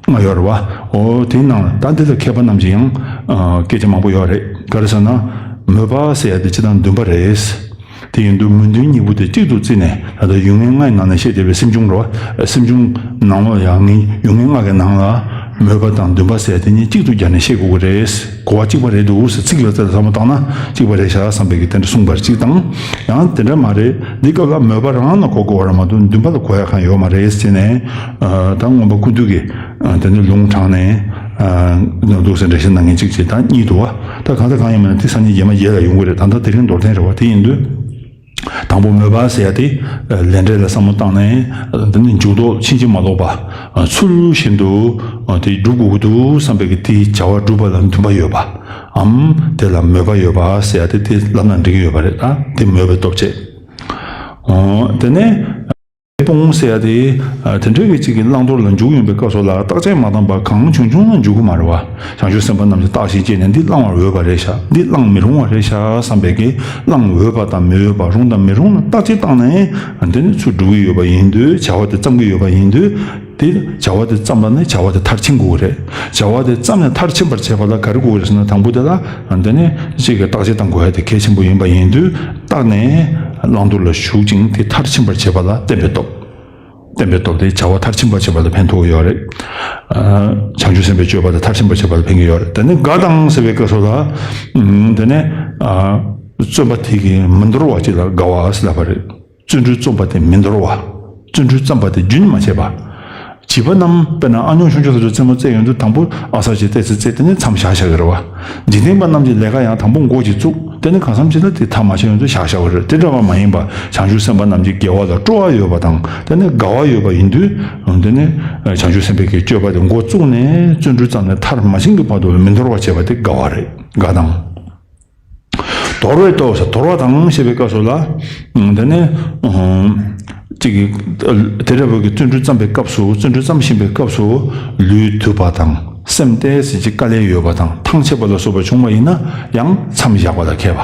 ལྔ་ཡོད་རེད་བ། འོ་དེའི་ནང་ལ་ད་འདི་ལ་མཁས་པ་རྣམས་ཀྱིས་ཡང་ཨ་སྐད་ཆ་མང་པོ་ཡོད་རེད། ག་རེ་ཟེར་ན། མོས་པ་ཟེར་ཡ་དེ་སྤྱིར་བཏང་འདུན་པ་རེད། དེ་ཡིན་དུས་མོས་འདུན་གཉིས་པོ་དེ་གཅིག་ཏུ་བརྩིས་ནས། ད་ལྟ་ཡུལ་ངེས་ལྔའི་ནང་ནས་བཤད་བསྡད་པའི་སེམས་བྱུང་རེད་བ། སེམས་བྱུང་ནང་ལོགས་ཡང་ངས་ཡུལ་ངེས་ལྔ་གི་ནང་ལ་མོས་པ་དང་འདུན་པ་ཟེར་ཡ་དེ་གཉིས་གཅིག་ཏུ་སྦྱར་ནས་བཤད་དགོས་ཀྱི་རེད། གོ་བ་གཅིག་པ་རེད་འདུག་ཟེར། ཚིག་ལ་རྩལ་ལ་བསམ་བློ་བཏང་ན་གཅིག་པ་རེད་ཤག་བསམ་པའི་གི་དེ་འདྲ་གསུངས་པར་གཅིག་དང་། ཡང་དེ་འདྲ་མ་རེད། འདི་སྐབས་ལ་མོས་པ་རང་ལ་གོ་དགོས་པ་རེད་མ་གཏོགས་འདུན་པ་ལ་གོ་ཡ་གང་ཡོད་མ་རེད་ཟེར་ནས། ཨ་ད་མངོན་པ་ཀུན་བཏུས་ཀྱི་ཨ་དེ་ནི་ལུང་དྲངས་ནས། ཨ་འདུག་ཟེར་འགྲེལ་བཤད་གནང་མཁན་གཅིག་བྱས། ད་གཉིས་འདུག་བ། ད་གང་ལྟར་གང་ཡིན་མིན་ན་དེ་སང་ཉིན་རྗེས་མ་རྗེས་ལ་ཡོང་གི་རེད། ད་ལྟ་དེ་རིང་མདོར་བསྟན་རེད་བ། དེ་ཡིན་དུས། དང་པོ་མོས་པ་ཟེར་ཡ་དེ་ལས་འབྲས་ལ་བསམ་བློ་བཏང་ནས། འདི་ནི་འཇུག་ལྡོག་ཕྱིན་ཅི་མ་ལོག་པ། ཚུལ་བཞིན་དུ་དེ་སྒྲུབ་དགོས་ཀྱི་འདུག་བསམ་པའི་གི་དེའི་བྱ་བ་སྒྲུབ་པ་ལ་འདུན་པ་ཡོད་པའམ། དེ་ལ་མོས་པ་ཡོད་པ་ཟེར་ཡ་དེ་དེ་ལབ་ན་འགྲིག་གི་ཡོད་པ་རེད། ད་དེ་མོས་པའི་སྟོབས་བྱེད། དེ་ནས། དཔུང་ཟེར་ཡ་དེ། དེ་འདྲའི་གི་གཅིག་གི་བླང་དོར་ལ་འཇུག་ཡོང་པའི་སྐབས་སུ་ལ་བརྟག་དཔྱད་མ་བཏང་པར་གང་བྱུང་བྱུང་ལ་འཇུག་གི་མ་རེད་བ། བྱང་ཆུབ་སེམས་དཔའ་རྣམས་ཀྱིས་བརྟག་ཞིབ་བྱས་ནས་འདི་བླང་བར་འོས་པ་རེད་ཤག། འདི་བླང་མི་རུང་བ་རེད་ཤག་བསམ་པའི་གི་བླང་འོས་པ་དང་མི་འོས་པ། རུང་དང་མི་རུང་ལ་བརྟག་དཔྱད་བཏང་ནས། འདི་ནི་ཚུར་འགྲོ་གི་ཡོད་པ་ཡིན་དུས། བྱ་བ་དེ་བརྩམ་གི་ཡོད་པ་ཡིན་དུས། དེ་བྱ་བ་དེ་བརྩམས་པ་ནས་བྱ་བ་དེ་མཐར་ཕྱིན་དགོས་ཀྱི་རེད། བྱ་བ་དེ་བརྩམས་ནས་མཐར་ཕྱིན་པར་བྱེད་པ་ལ་ག་རེ་དགོས་ཀྱི་རེད་ཟེར་ན། དང་པོ་དེ་ལ་འདི་ནི་གཅིག་གི་བརྟག་དཔྱད་གཏང་དགོས་ཡ་དེ་གལ་ཆེན་པོ་ཡིན་པ་ཡིན་དུས། བརྟགས་ནས་བླང་དོར་ལ་ཞུགས་ཅིང་དེ་མཐར་ཕྱིན་པར་བྱེད་པ་ལ་བརྟན་པའི་སྟོབས། བརྟན་པའི་སྟོབས་དེ་བྱ་བ་མཐར་ཕྱིན་པར་བྱེད་པ་ལ་ཕན་ཐོགས་ཡོད་རེད། ཨ་བྱང་ཆུབ་སེམས་དཔའི་སྤྱོད་པ་དེ་མཐར་ཕྱིན་པར་བྱེད་པ་ལ་ཕན་གྱི་ཡོད་རེད། དེ་ནས་དགའ་དང་ཟེར་བའི་སྐབས་སུ་ལ། ཨ་དེ་ནས་ཨ་བརྩོན་པ་དེ་གིས་མི་འདོར་བ་ཅིག་ལ་དགའ་བ་ཟེར་ལབ་པ་རེད། བརྩོན་འགྲུས་རྩོམ་པ་དེ་མི་འདོར་བ། བརྩོན་འགྲུས་བརྩམས་པ་དེ་རྒྱུན་མ་ཆད་པ། བྱིས་པ་རྣམས་དཔེར་ན་ཨ་ཉོག་ཆུང་ཆུང་ལ་ཚོ་རྩེད་མོ་རྩེ་ཡོང་དུས། དང་པོ་ཨ་ས་ཅིག་ཏོག་ཙམ་རྩེ་དེ་ནས་མཚམས་བཞག་བཞག་གི་རེད་བ། འཇིག་རྟེན་པ་རྣམས་ཀྱི་ལས་ཀ་ཡང་དང་པོ་འགོ་ཅིག་བཙུགས། དེ་ནས་གང་འཚམ་ཅིག་ལ་དེ་མཐའ་མ་ཕྱིན་ཡོང་དུས་བཞག་བཞག་གི་རེད། དེ་འདྲ་བ་མ་ཡིན་པ། བྱང་ཆུབ་སེམས་དཔའ་རྣམས་ཀྱི་དགེ་བ་ལ་སྤྲོ་བ་ཡོད་པ་དང་། དེ་ནས་དགའ་བ་ཡོད་པ་ཡིན་དུས། དེ་ནས་བྱང་ཆུབ་སེམས་དཔའི་གི་སྤྱོད་པ་དེ་འགོ་བཙུགས་ནས་བརྩོན་འགྲུས་བརྩམས་ནས་མཐར་མ་ཕྱིན་གྱི་བར་དུ་མི་འདོར་བ་བྱེད་པ་དེ་དགའ་བ་རེད། དགའ་དང་། དོར་བའི་སྟོབས་ཟེར། དོར་བ་དང་ཞེས་པའི་སྐབས་སུ་ལ། ཨང་། དེ་ནས་ཨང་། གཅིག་གིས་དེ་འདྲ་བོ་གི་བརྩོན་འགྲུས་བརྩམས་པའི་སྐབས་སུ། བརྩོན་འགྲུས་བརྩམས་བཞིན་པའི་སྐབས་སུ་ལུས་དུབ་པ་དང་། སེམས་ཏོག་ཙམ་ཅིག་དཀའ་ལས་ཡོད་པ་དང་། ཐང་ཆད་པ་ལ་སོགས་པ་བྱུང་བ་ཡིན་ན་ཡང་མཚམས་བཞག་པ་ལ་མཁས་པ།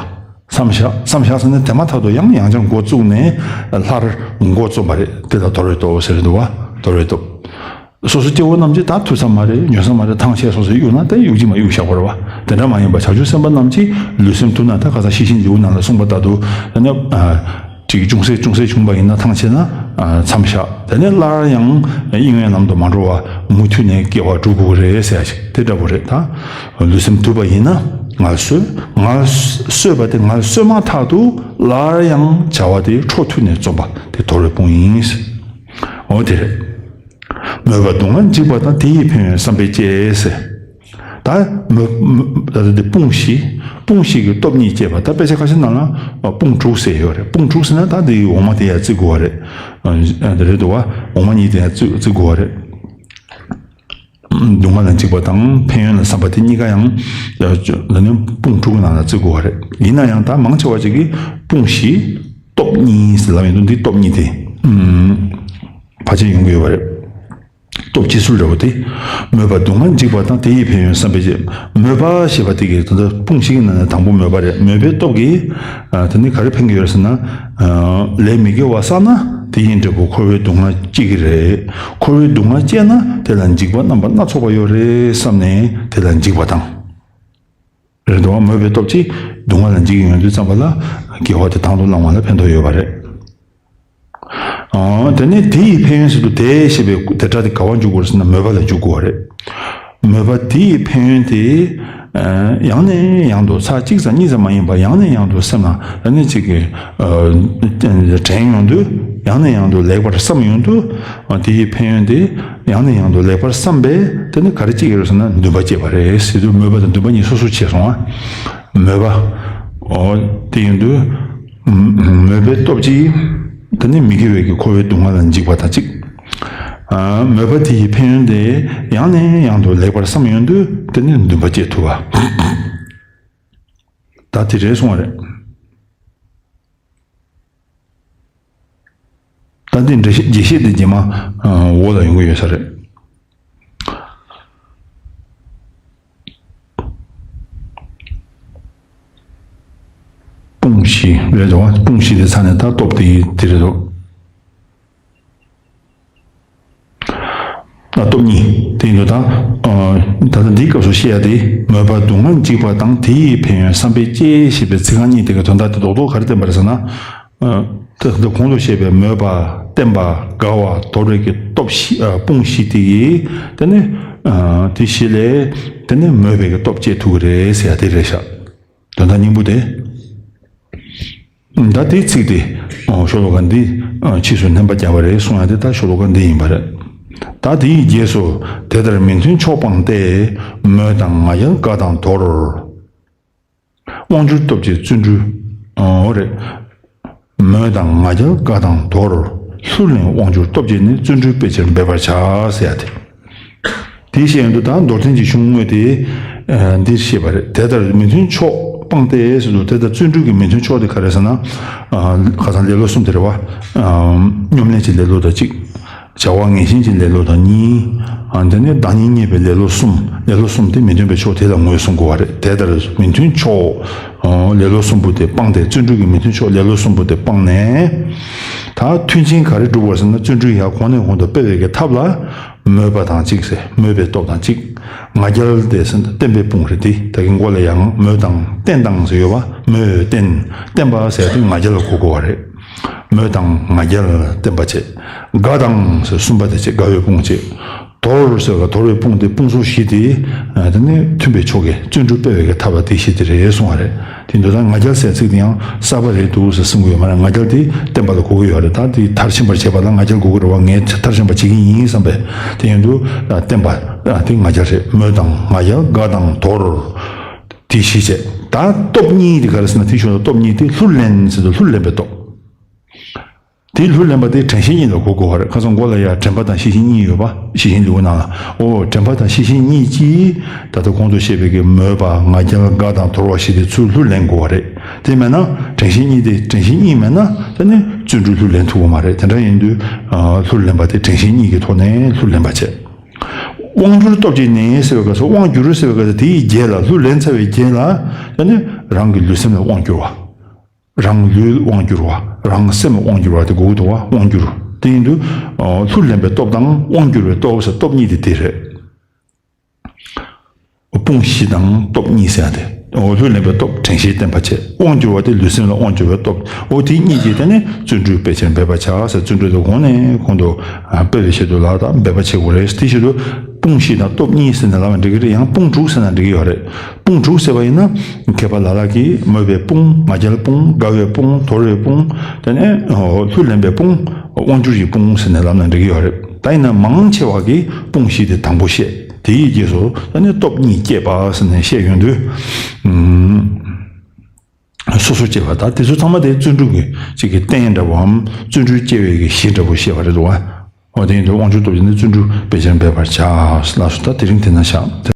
མཚམས་བཞག་མཚམས་བཞག་ཟེར་ན་དེ་མ་ཐག་ཏུ་ཡང་ཡང་བསྐྱར་འགོ་བཙུགས་ནས་སླར་འགོ་རྩོམ་པ་རེད། དེ་ལ་དོར་བའི་སྟོབས་ཟེར་གྱི་འདུག་བ། དོར་བའི་སྟོབས། སོ་སོ་སྐྱེ་བོ་རྣམས་ཀྱིས་ད་ཐུབ་ས་མ་རེད། ཉོན་ས་མ་རེད། ཐང་ཆད་སོང་ཟེར་གཡུག་ན་ད་གཡུག་གཅིག་མ་གཡུག་བཞག་པ་རེད་བ། དེ་འདྲ་མ་ཡིན་པ་བྱང་ཆུབ་སེམས་དཔའ་རྣམས་ཀྱིས་ལུས་སེམས་ཐུབ་ན། ད་ཁ་སང་ཤེས་བཞིན་ལེའུ་ནང་ལ་གསུངས་པ་ལྟར་དུ། ད་ནི་ཨ་ ཅིག་ཅུང་ཟད་ཅུང་ཟད་བྱུང་པ་ཡིན་ན་ཐང་ཆད་ན་མཚམས་བཞག་དེ་ནས་སླར་ཡང་གཡེང་བའི་ལམ་དུ་མ་འགྲོ་བར་མུ་མཐུད་ནས་དགེ་བ་སྒྲུབ་དགོས་རེད་ཟེར་ཡ་ཞིག་དེ་འདྲ་པོ་རེད་ད། ལུས་སེམས་དུབ་པ་ཡིན་ན་ངལ་གསོ། ངལ་གསོས་པ་དེ་ངལ་གསོས་མ་ཐག་ཏུ་སླར་ཡང་བྱ་བ་དེ་འཕྲོ་མཐུད་ནས་རྩོམ་པ་དེ་དོར་བའི་དཔུང་ཡིན། འོ་དེ་རེད། མོས་པ་སྡུག་བསྔལ་འཇིགས་པ་དང་དེ་ཡི་ཕན་ཡོན་བསམ་པས་བསྐྱེད་ཟེར། ད་མོས་མོས་ད་ལྟ་འདི་དཔུང་བཞི། དཔུང་བཞི་གི་སྟོབས་གཉིས་བསྐྱེད་པ་ད་དཔེ་ཆ་ཁ་ཤས་ནང་ལ་དཔུང་དྲུག་ཟེར་ཡོད་རེད། དཔུང་དྲུག་ཟེར་ན་ད་འདི་འོག་མ་དེ་ཡང་བརྩི་དགོས་པ་རེད། ཨ་འདི་རེད་འདུག་བ། འོག་མ་གཉིས་དེ་ཡང་བརྩི་བརྩི་དགོས་པ་རེད། སྡུག་བསྔལ་ལ་འཇིགས་པ་དང་ཕན་ཡོན་ལ་བསམ་པ་དེ་གཉིས་ཀ་ཡང་ད་ནི་དཔུང་དྲུག་གི་ནང་ལ་བརྩི་དགོས་པ་རེད། ཡིན་ན་ཡང་ད་མང་ཆེ་བ་ཅིག་གིས་དཔུང་བཞི་སྟོབས་གཉིས་ཟེར་ལབ་ཡོང་དུས་འདི་སྟོབས་གཉིས་དེ་ཕལ་ཆེར་ཡོང་གི་ཡོད་པ་རེད། སྟོབས་སྐྱེ་ཚུལ་འདྲ་བོ་དེ། མོས་པ་སྡུག་བསྔལ་འཇིགས་པ་དང་དེ་ཡི་ཕན་ཡོན་བསམ་པས་བསྐྱེད། མོས་པ་ཞེས་པ་དེ་གའི་ད་ལྟ་དཔུང་བཞི་གི་ནང་ནས་དང་པོ་མོས་པ་རེད། མོས་པའི་སྟོབས་ཀྱིས་ཨ་དེ་ནི་ག་རེ་ཕན་གྱི་ཡོད་ཟེར་ན། ཨ་ལས་མི་དགེ་བ་བསགས་ན་དེ་ཡི་འབྲས་བུ་འཁོར་བའི་སྡུག་བསྔལ་སྐྱེ་གི་རེད། འཁོར་བའི་སྡུག་བསྔལ་སྐྱེས་ན་དེ་ལ་འཇིགས་པ་རྣམ་པ་སྣ་ཚོགས་པ་ཡོད་རེད་བསམ་ནས་དེ་ལ་འཇིགས་པ་དང་། རེད་འདུག་བ། མོས་པའི་སྟོབས་ཀྱིས་སྡུག་བསྔལ་ལ་འཇིགས་ཡོང་དུས་ཙམ་པ་ལ་དགེ་བ་དེ་དང་དུ་བླང་བ་ལ་ཕན་ཐོགས་ཡོད་པ་རེད། ཨ་དེ་ནས་དེ་ཡི་ཕན་ཡོན་ཟེར་དུས་དེ་ཞེས་པའི་དེ་སྒྲ་དེ་ག་པར་འཇུག་དགོས་ཟེར་ན་མོས་པ་ལ་འཇུག་དགོས་པ་རེད། མོས་པ་དེ་ཡི་ཕན་ཡོན་དེ་ཨ་ཡང་ནས་ཡང་དུ་ཚར་གཅིག་ཙམ་གཉིས་ཙམ་མ་ཡིན་པར་ཡང་ནས་ཡང་དུ་སེམས་ལ་ཨ་ནི་གཅིག་གི་ཨ་དྲན་ཡོང་དུས་ཡང་ནས་ཡང་དུ་ལེགས་པར་བསམ་ཡོང་དུས་ཨ་དེ་ཡི་ཕན་ཡོན་དེ་ཡང་ནས་ཡང་དུ་ལེགས་པར་བསམ་པས་དེ་ནི་ག་རེ་སྐྱེ་གི་རེད་ཟེར་ན་འདུན་པ་སྐྱེས་པ་རེད་ཟེར་དུས་མོས་པ་དང་འདུན་པ་གཉིས་སོ་སོར་ཕྱེ་སོང་ཨ། མོས་པ། འོ་དེ་ཡིན་དུས། མོས་པའི་སྟོབས་ཀྱིས། དེ་ནི་མི་དགེ་བའི་གི་འཁོར་བའི་སྡུག་བསྔལ་ལ་འཇིགས་པ་དང་གཅིག་ཨ་མོས་པ་དེ་ཡི་ཕན་ཡོན་དེ་ཡང་ནས་ཡང་དུ་ལེགས་པར་བསམ་ཡོང་དུས་དེ་ནི་འདུན་པ་སྐྱེ་ཐུབ་པ། ད་དེ་རེད་གསུངས་པ་རེད། ད་འདི་འགྲེལ་བཤད་རྒྱས་བཤད་འདི་རྗེས་མ་འོག་ལ་ཡོང་གི་ཡོད་ས་རེད། དཔུང་བཞི་རེད་དོ། དཔུང་བཞི་དེ་ཚ་ནས་ད་སྟོབས་དེ་དེ་རེད་དོ། ཨ་སྟོབས་གཉིས་དེ་ཡིན་དུས་ད། ཨ་ད་ལྟ་འདིའི་སྐབས་སུ་བཤད་ཡ་དེ་མོས་པ་སྡུག་བསྔལ་འཇིགས་པ་དང་དེ་ཡི་ཕན་ཡོན་བསམ་པས་བསྐྱེད་ཞེས་པའི་ཚིག་རྐང་གཉིས་དེ་གའི་དོན་དག་དེ་རྡོག་རྡོག་ག་རེ་བསྟན་པ་རེད་ཟེར་ན། ཨ་ད་ལྟ་གོང་དུ་བཤད་པའི་མོས་པ་བརྟན་པ་དགའ་བ་དོར་བའི་གི་སྟོབས་བཞི་ཨ་དཔུང་བཞི་དེ་ཡིས་དེ་ནི་ཨ་དེ་བཞི་ལས་དེ་ནི་མོས་པའི་གི་སྟོབས་སྐྱེ་ཐུབ་ཀྱི་རེད་ཟེར་ཡ་དེ་རེད་ཤག་དོན་དག་སྙིང་པོ་དེ། ད་དེའི་ཚིག་དེ་ཨོ་ཤོ་ལོ་ཀ་འདི་ཨ་ཕྱིས་སུ་སྣོན་པ་བརྒྱབ་པ་རེད་གསུང་ཡ་དེ་ད་ཤོ་ལོ་ཀ་འདི་ཡིན་པ་རེད། ད་དེའི་རྗེས་སུ་དེ་ལྟར་མི་མཐུན་ཕྱོགས་སྤངས་ཏེ། མོས་དང་ང་རྒྱལ་དགའ་དང་དོར། དབང་སྒྱུར་སྟོབས་ཀྱིས་བརྩོན་འགྲུས། ཨོ་རེད། མོས་དང་ང་རྒྱལ་དགའ་དང་དོར། ལྷུར་ལེན་དབང་སྒྱུར་སྟོབས་ཀྱིས་ནི། བརྩོན་འགྲུས་སྤེལ་ཕྱིར་འབད་པར་བྱ། ཟེར་ཡ་དེ། དེའི་ཤེས་ཡོན་དུ་དང་མདོར་བསྟན་གྱི་གཞུང་དངོས་དེ་ཨ་འདིར་བཤད་པ་རེད། དེ་ལྟར་མི་མཐུན་ཕྱོགས་སྤངས་ཏེ་ཟེར་དུས་དེ་ལྟར་བརྩོན་འགྲུས་ཀྱི་མི་མཐུན་ཕྱོགས་དེ་ག་རེ་ཟེར་ན། ཨ་ཁ་སང་ལེ་ལོ་གསུམ་དེ་རེད་བ། ཨ་སྙོམ་ལེན་གྱི་ལེ་ལོ་དང་གཅིག་བྱ་བ་ངན་ཞེན་གྱི་ལེ་ལོ་དང་གཉིས། ཨ་དེ་ནས་བདག་ཉིད་བརྙས་པའི་ལེ་ལོ་གསུམ། ལེ་ལོ་གསུམ་དེ་མི་མཐུན་པའི་ཕྱོགས་དེ་ལ་ངོས་བཟུང་དགོས་པ་རེད། དེ་ལྟར་མི་མཐུན་ཕྱོགས་ཨ་ལེ་ལོ་གསུམ་པོ་དེ་སྤངས་ཏེ། བརྩོན་འགྲུས་ཀྱི་མི་མཐུན་ཕྱོགས་ལེ་ལོ་གསུམ་པོ་དེ་སྤངས་ནས། ད་མཐུན་རྐྱེན་ག་རེ་སྒྲུབ་དགོས་ཟེར་ན། བརྩོན་འགྲུས་ཡར་གོང་ནས་གོང་དུ་སྤེལ་བའི་གི་ཐབས་ལ། མོས་པ་དང་གཅིག་ཟེར། མོས་པའི་སྟོབས་དང་གཅིག་ང་རྒྱལ་དེ་ཟེར་ན་བརྟན་པའི་དཔུང་རེད་དེ། ད་གིན་མགོ་ལ་ཡང་མོས་དང་བརྟན་དང་ཟེར་ཡོད་པ། མོས་བརྟན། བརྟན་པ་ཟེར་དེ་ང་རྒྱལ་ལ་གོ་དགོས་པ་རེད། མོས་དང་ང་རྒྱལ་བརྟན་པ་བྱེད། དགའ་དང་ཟེར་གསུམ་པ་དེ་བྱེད། དགའ་བའི་དཔུང་བྱེད། དོར་ཟེར་བ་དོར་བའི་དཔུང་དེ་དཔུང་ཚོགས་བཞི་དེ་དེ་ནི་མཐུན་པའི་ཕྱོགས་ཀྱི་བརྩོན་འགྲུས་སྤེལ་བའི་གི་ཐབས་ལ་དེ་བཞི་དེ་རེད་གསུང་བ་རེད། དེ་འདུག་ད་ང་རྒྱལ་ཟེར་ཚིག་དེ་ཡང་གསར་པ་རེད་འདུག་ཟེར་གསུང་གི་ཡོད་མ་རེད། ང་རྒྱལ་དེ་བརྟན་པ་ལ་གོ་གི་ཡོད་རེད། ད་དེ་མཐར་ཕྱིན་པར་བྱེད་པ་ལ་ང་རྒྱལ་དགོས་ཀྱི་རེད་བ། ངས་མཐར་ཕྱིན་པ་བྱེད་ཀྱི་ཡིན་བསམ་པས་དེ་ཡིན་དུས་བརྟན་པ་དེ་ང་རྒྱལ་རེད། མོས་དང་ང་རྒྱལ་དགའ་དང་དོར། དེ་བཞི་བྱས། ད་སྟོབས་གཉིས་དེ་ག་རེ་ཟེར་ན། དེ་ཞོར་ལ་སྟོབས་གཉིས་དེ་ལྷུར་ལེན་ཟེར་དུས་ལྷུར་ལེན་པའི་སྟོབས། དེ་ལྷུར་ལེན་པ་དེ་དྲན་ཤེས་གཉིས་ལ་གོ་དགོས་པ་རེད། ཁ་སང་མགོ་ལ་ཡ་དྲན་པ་དང་ཤེས་བཞིན་གཉིས་ཡོད་པ། ཤེས་བཞིན་ལེའུ་ནང་ལ། ཨོ་དྲན་པ་དང་ཤེས་བཞིན་གཉིས་ཀྱིས་ད་ལྟ་གོང་དུ་བཤད་པའི་གི་མོས་པ་ང་རྒྱལ་དགའ་དང་དོར་བ་བཞི་དེ་ཚུར་ལྷུར་ལེན་དགོས་པ་རེད། དེ་མེད་ན་དྲན་ཤེས་གཉིས་དེ་དྲན་ཤེས་གཉིས་མེད་ན་དེ་ནི་བརྩོན་འགྲུས་ལྷུར་ལེན་ཐུབ་ཀྱི་མ་རེད། དེ་འདྲ་ཡིན་དུས་ཨ་ལྷུར་ལེན་པ་དེ་དྲན་ཤེས་གཉིས་ཀྱི་ཐོག་ནས་ལྷུར་ལེན་པ་བྱེད། དབང་སྒྱུར་སྟོབས་ཀྱིས་ནི་ཟེར་བའི་སྐབས་སུ་དབང་བསྒྱུར་ཟེར་བའི་སྐབས་སུ་དེའི་རྗེས་ལ་ལྷུར་ལེན་ཚར་བའི་རྗེས་ལ་དེ་ནི་རང་གི་ལུས་སེམས་ལ་དབང་བསྒྱུར་བ། རང་ལུས་དབང་བསྒྱུར་བ། རང་སེམས་དབང་བསྒྱུར་བ་དེ་དགོས་ཀྱི་འདུག་བ། དབང་བསྒྱུར། དེ་ཡིན་དུས་ཨ་ལྷུར་ལེན་པའི་སྟོབས་དང་དབང་བསྒྱུར་བའི་སྟོབས་ཟེར་སྟོབས་གཉིས་དེ་དེ་རེད། དཔུང་བཞི་དང་སྟོབས་གཉིས་ཟེར་ཡ་དེ། འོ་ལྷུར་ལེན་པའི་སྟོབས་དྲན་ཤེས་བརྟན་པ་བྱས། དབང་བསྒྱུར་བ་དེ་ལུས་སེམས་ལ་དབང་བསྒྱུར་བའི་སྟོབས། འོ་དེ་གཉིས་ཀྱིས་དེ་ནས་བརྩོན་འགྲུས་སྤེལ་ཕྱིར་འབད་པར་བྱ་ཟེར། བརྩོན་འགྲུས་དེ་གོང་ནས་གོང་དུ་སྤེལ་བའི་ཆེད་དུ་ལ་དང་འབད་པ་བྱེད་དགོས་རེད། དེ་ཆེད་དུ་དཔུང་བཞི་དང་སྟོབས་གཉིས་ཟེར་ནས་ལབ་ན་འགྲིག་གི་རེད། ཡང་དཔུང་དྲུག་ཟེར་ན་འགྲིག་གི་ཡོད་རེད། དཔུང་དྲུག་ཟེར་བ་ཡིན་ན་མཁས་པ་ལ་ལ་གིས་མོས་པའི་དཔུང་། ང་རྒྱལ་དཔུང་། དགའ་བའི་དཔུང་། དོར་བའི་དཔུང་། དེ་ནས་ལྷུར་ལེན་པའི་དཔུང་། དབང་བསྒྱུར་གྱི་དཔུང་ཟེར་ནས་ལབ་ན་འགྲིག་གི་ཡོད་རེད། ད་ཡིན་ན་མང་ཆེ་བ་གིས་དཔུང་བཞི་དེ་དང་པོ་བཤད། དེའི་རྗེས་སུ་ད་ནི་སྟོབས་གཉིས་བསྐྱེད་པ་ཟེར་ནས་བཤད་ཡོང་དུས། སོ་སོར་བསྐྱེད་པ་དང་དེ་ཚོ་ཚང་མ་དེ་བརྩོན་འགྲུས་ཀྱི་གཅིག་གི་རྟེན་འདྲ་བོའམ་བརྩོན་འགྲུས་སྐྱེ་བའི་གི་གཞི་འདྲ་བོ་བཤད་པ་རེད་འདུག་བ། འོ་དེ་ཡིན་དུས་དབང་ཕྱུག་སྟོབས་བཞི་ནི་བརྩོན་འགྲུས་སྤེལ་ཕྱིར་འབད་པར་བྱ། ལགས་སོ། ད་དེ་རིང་དེ་ན་བཞག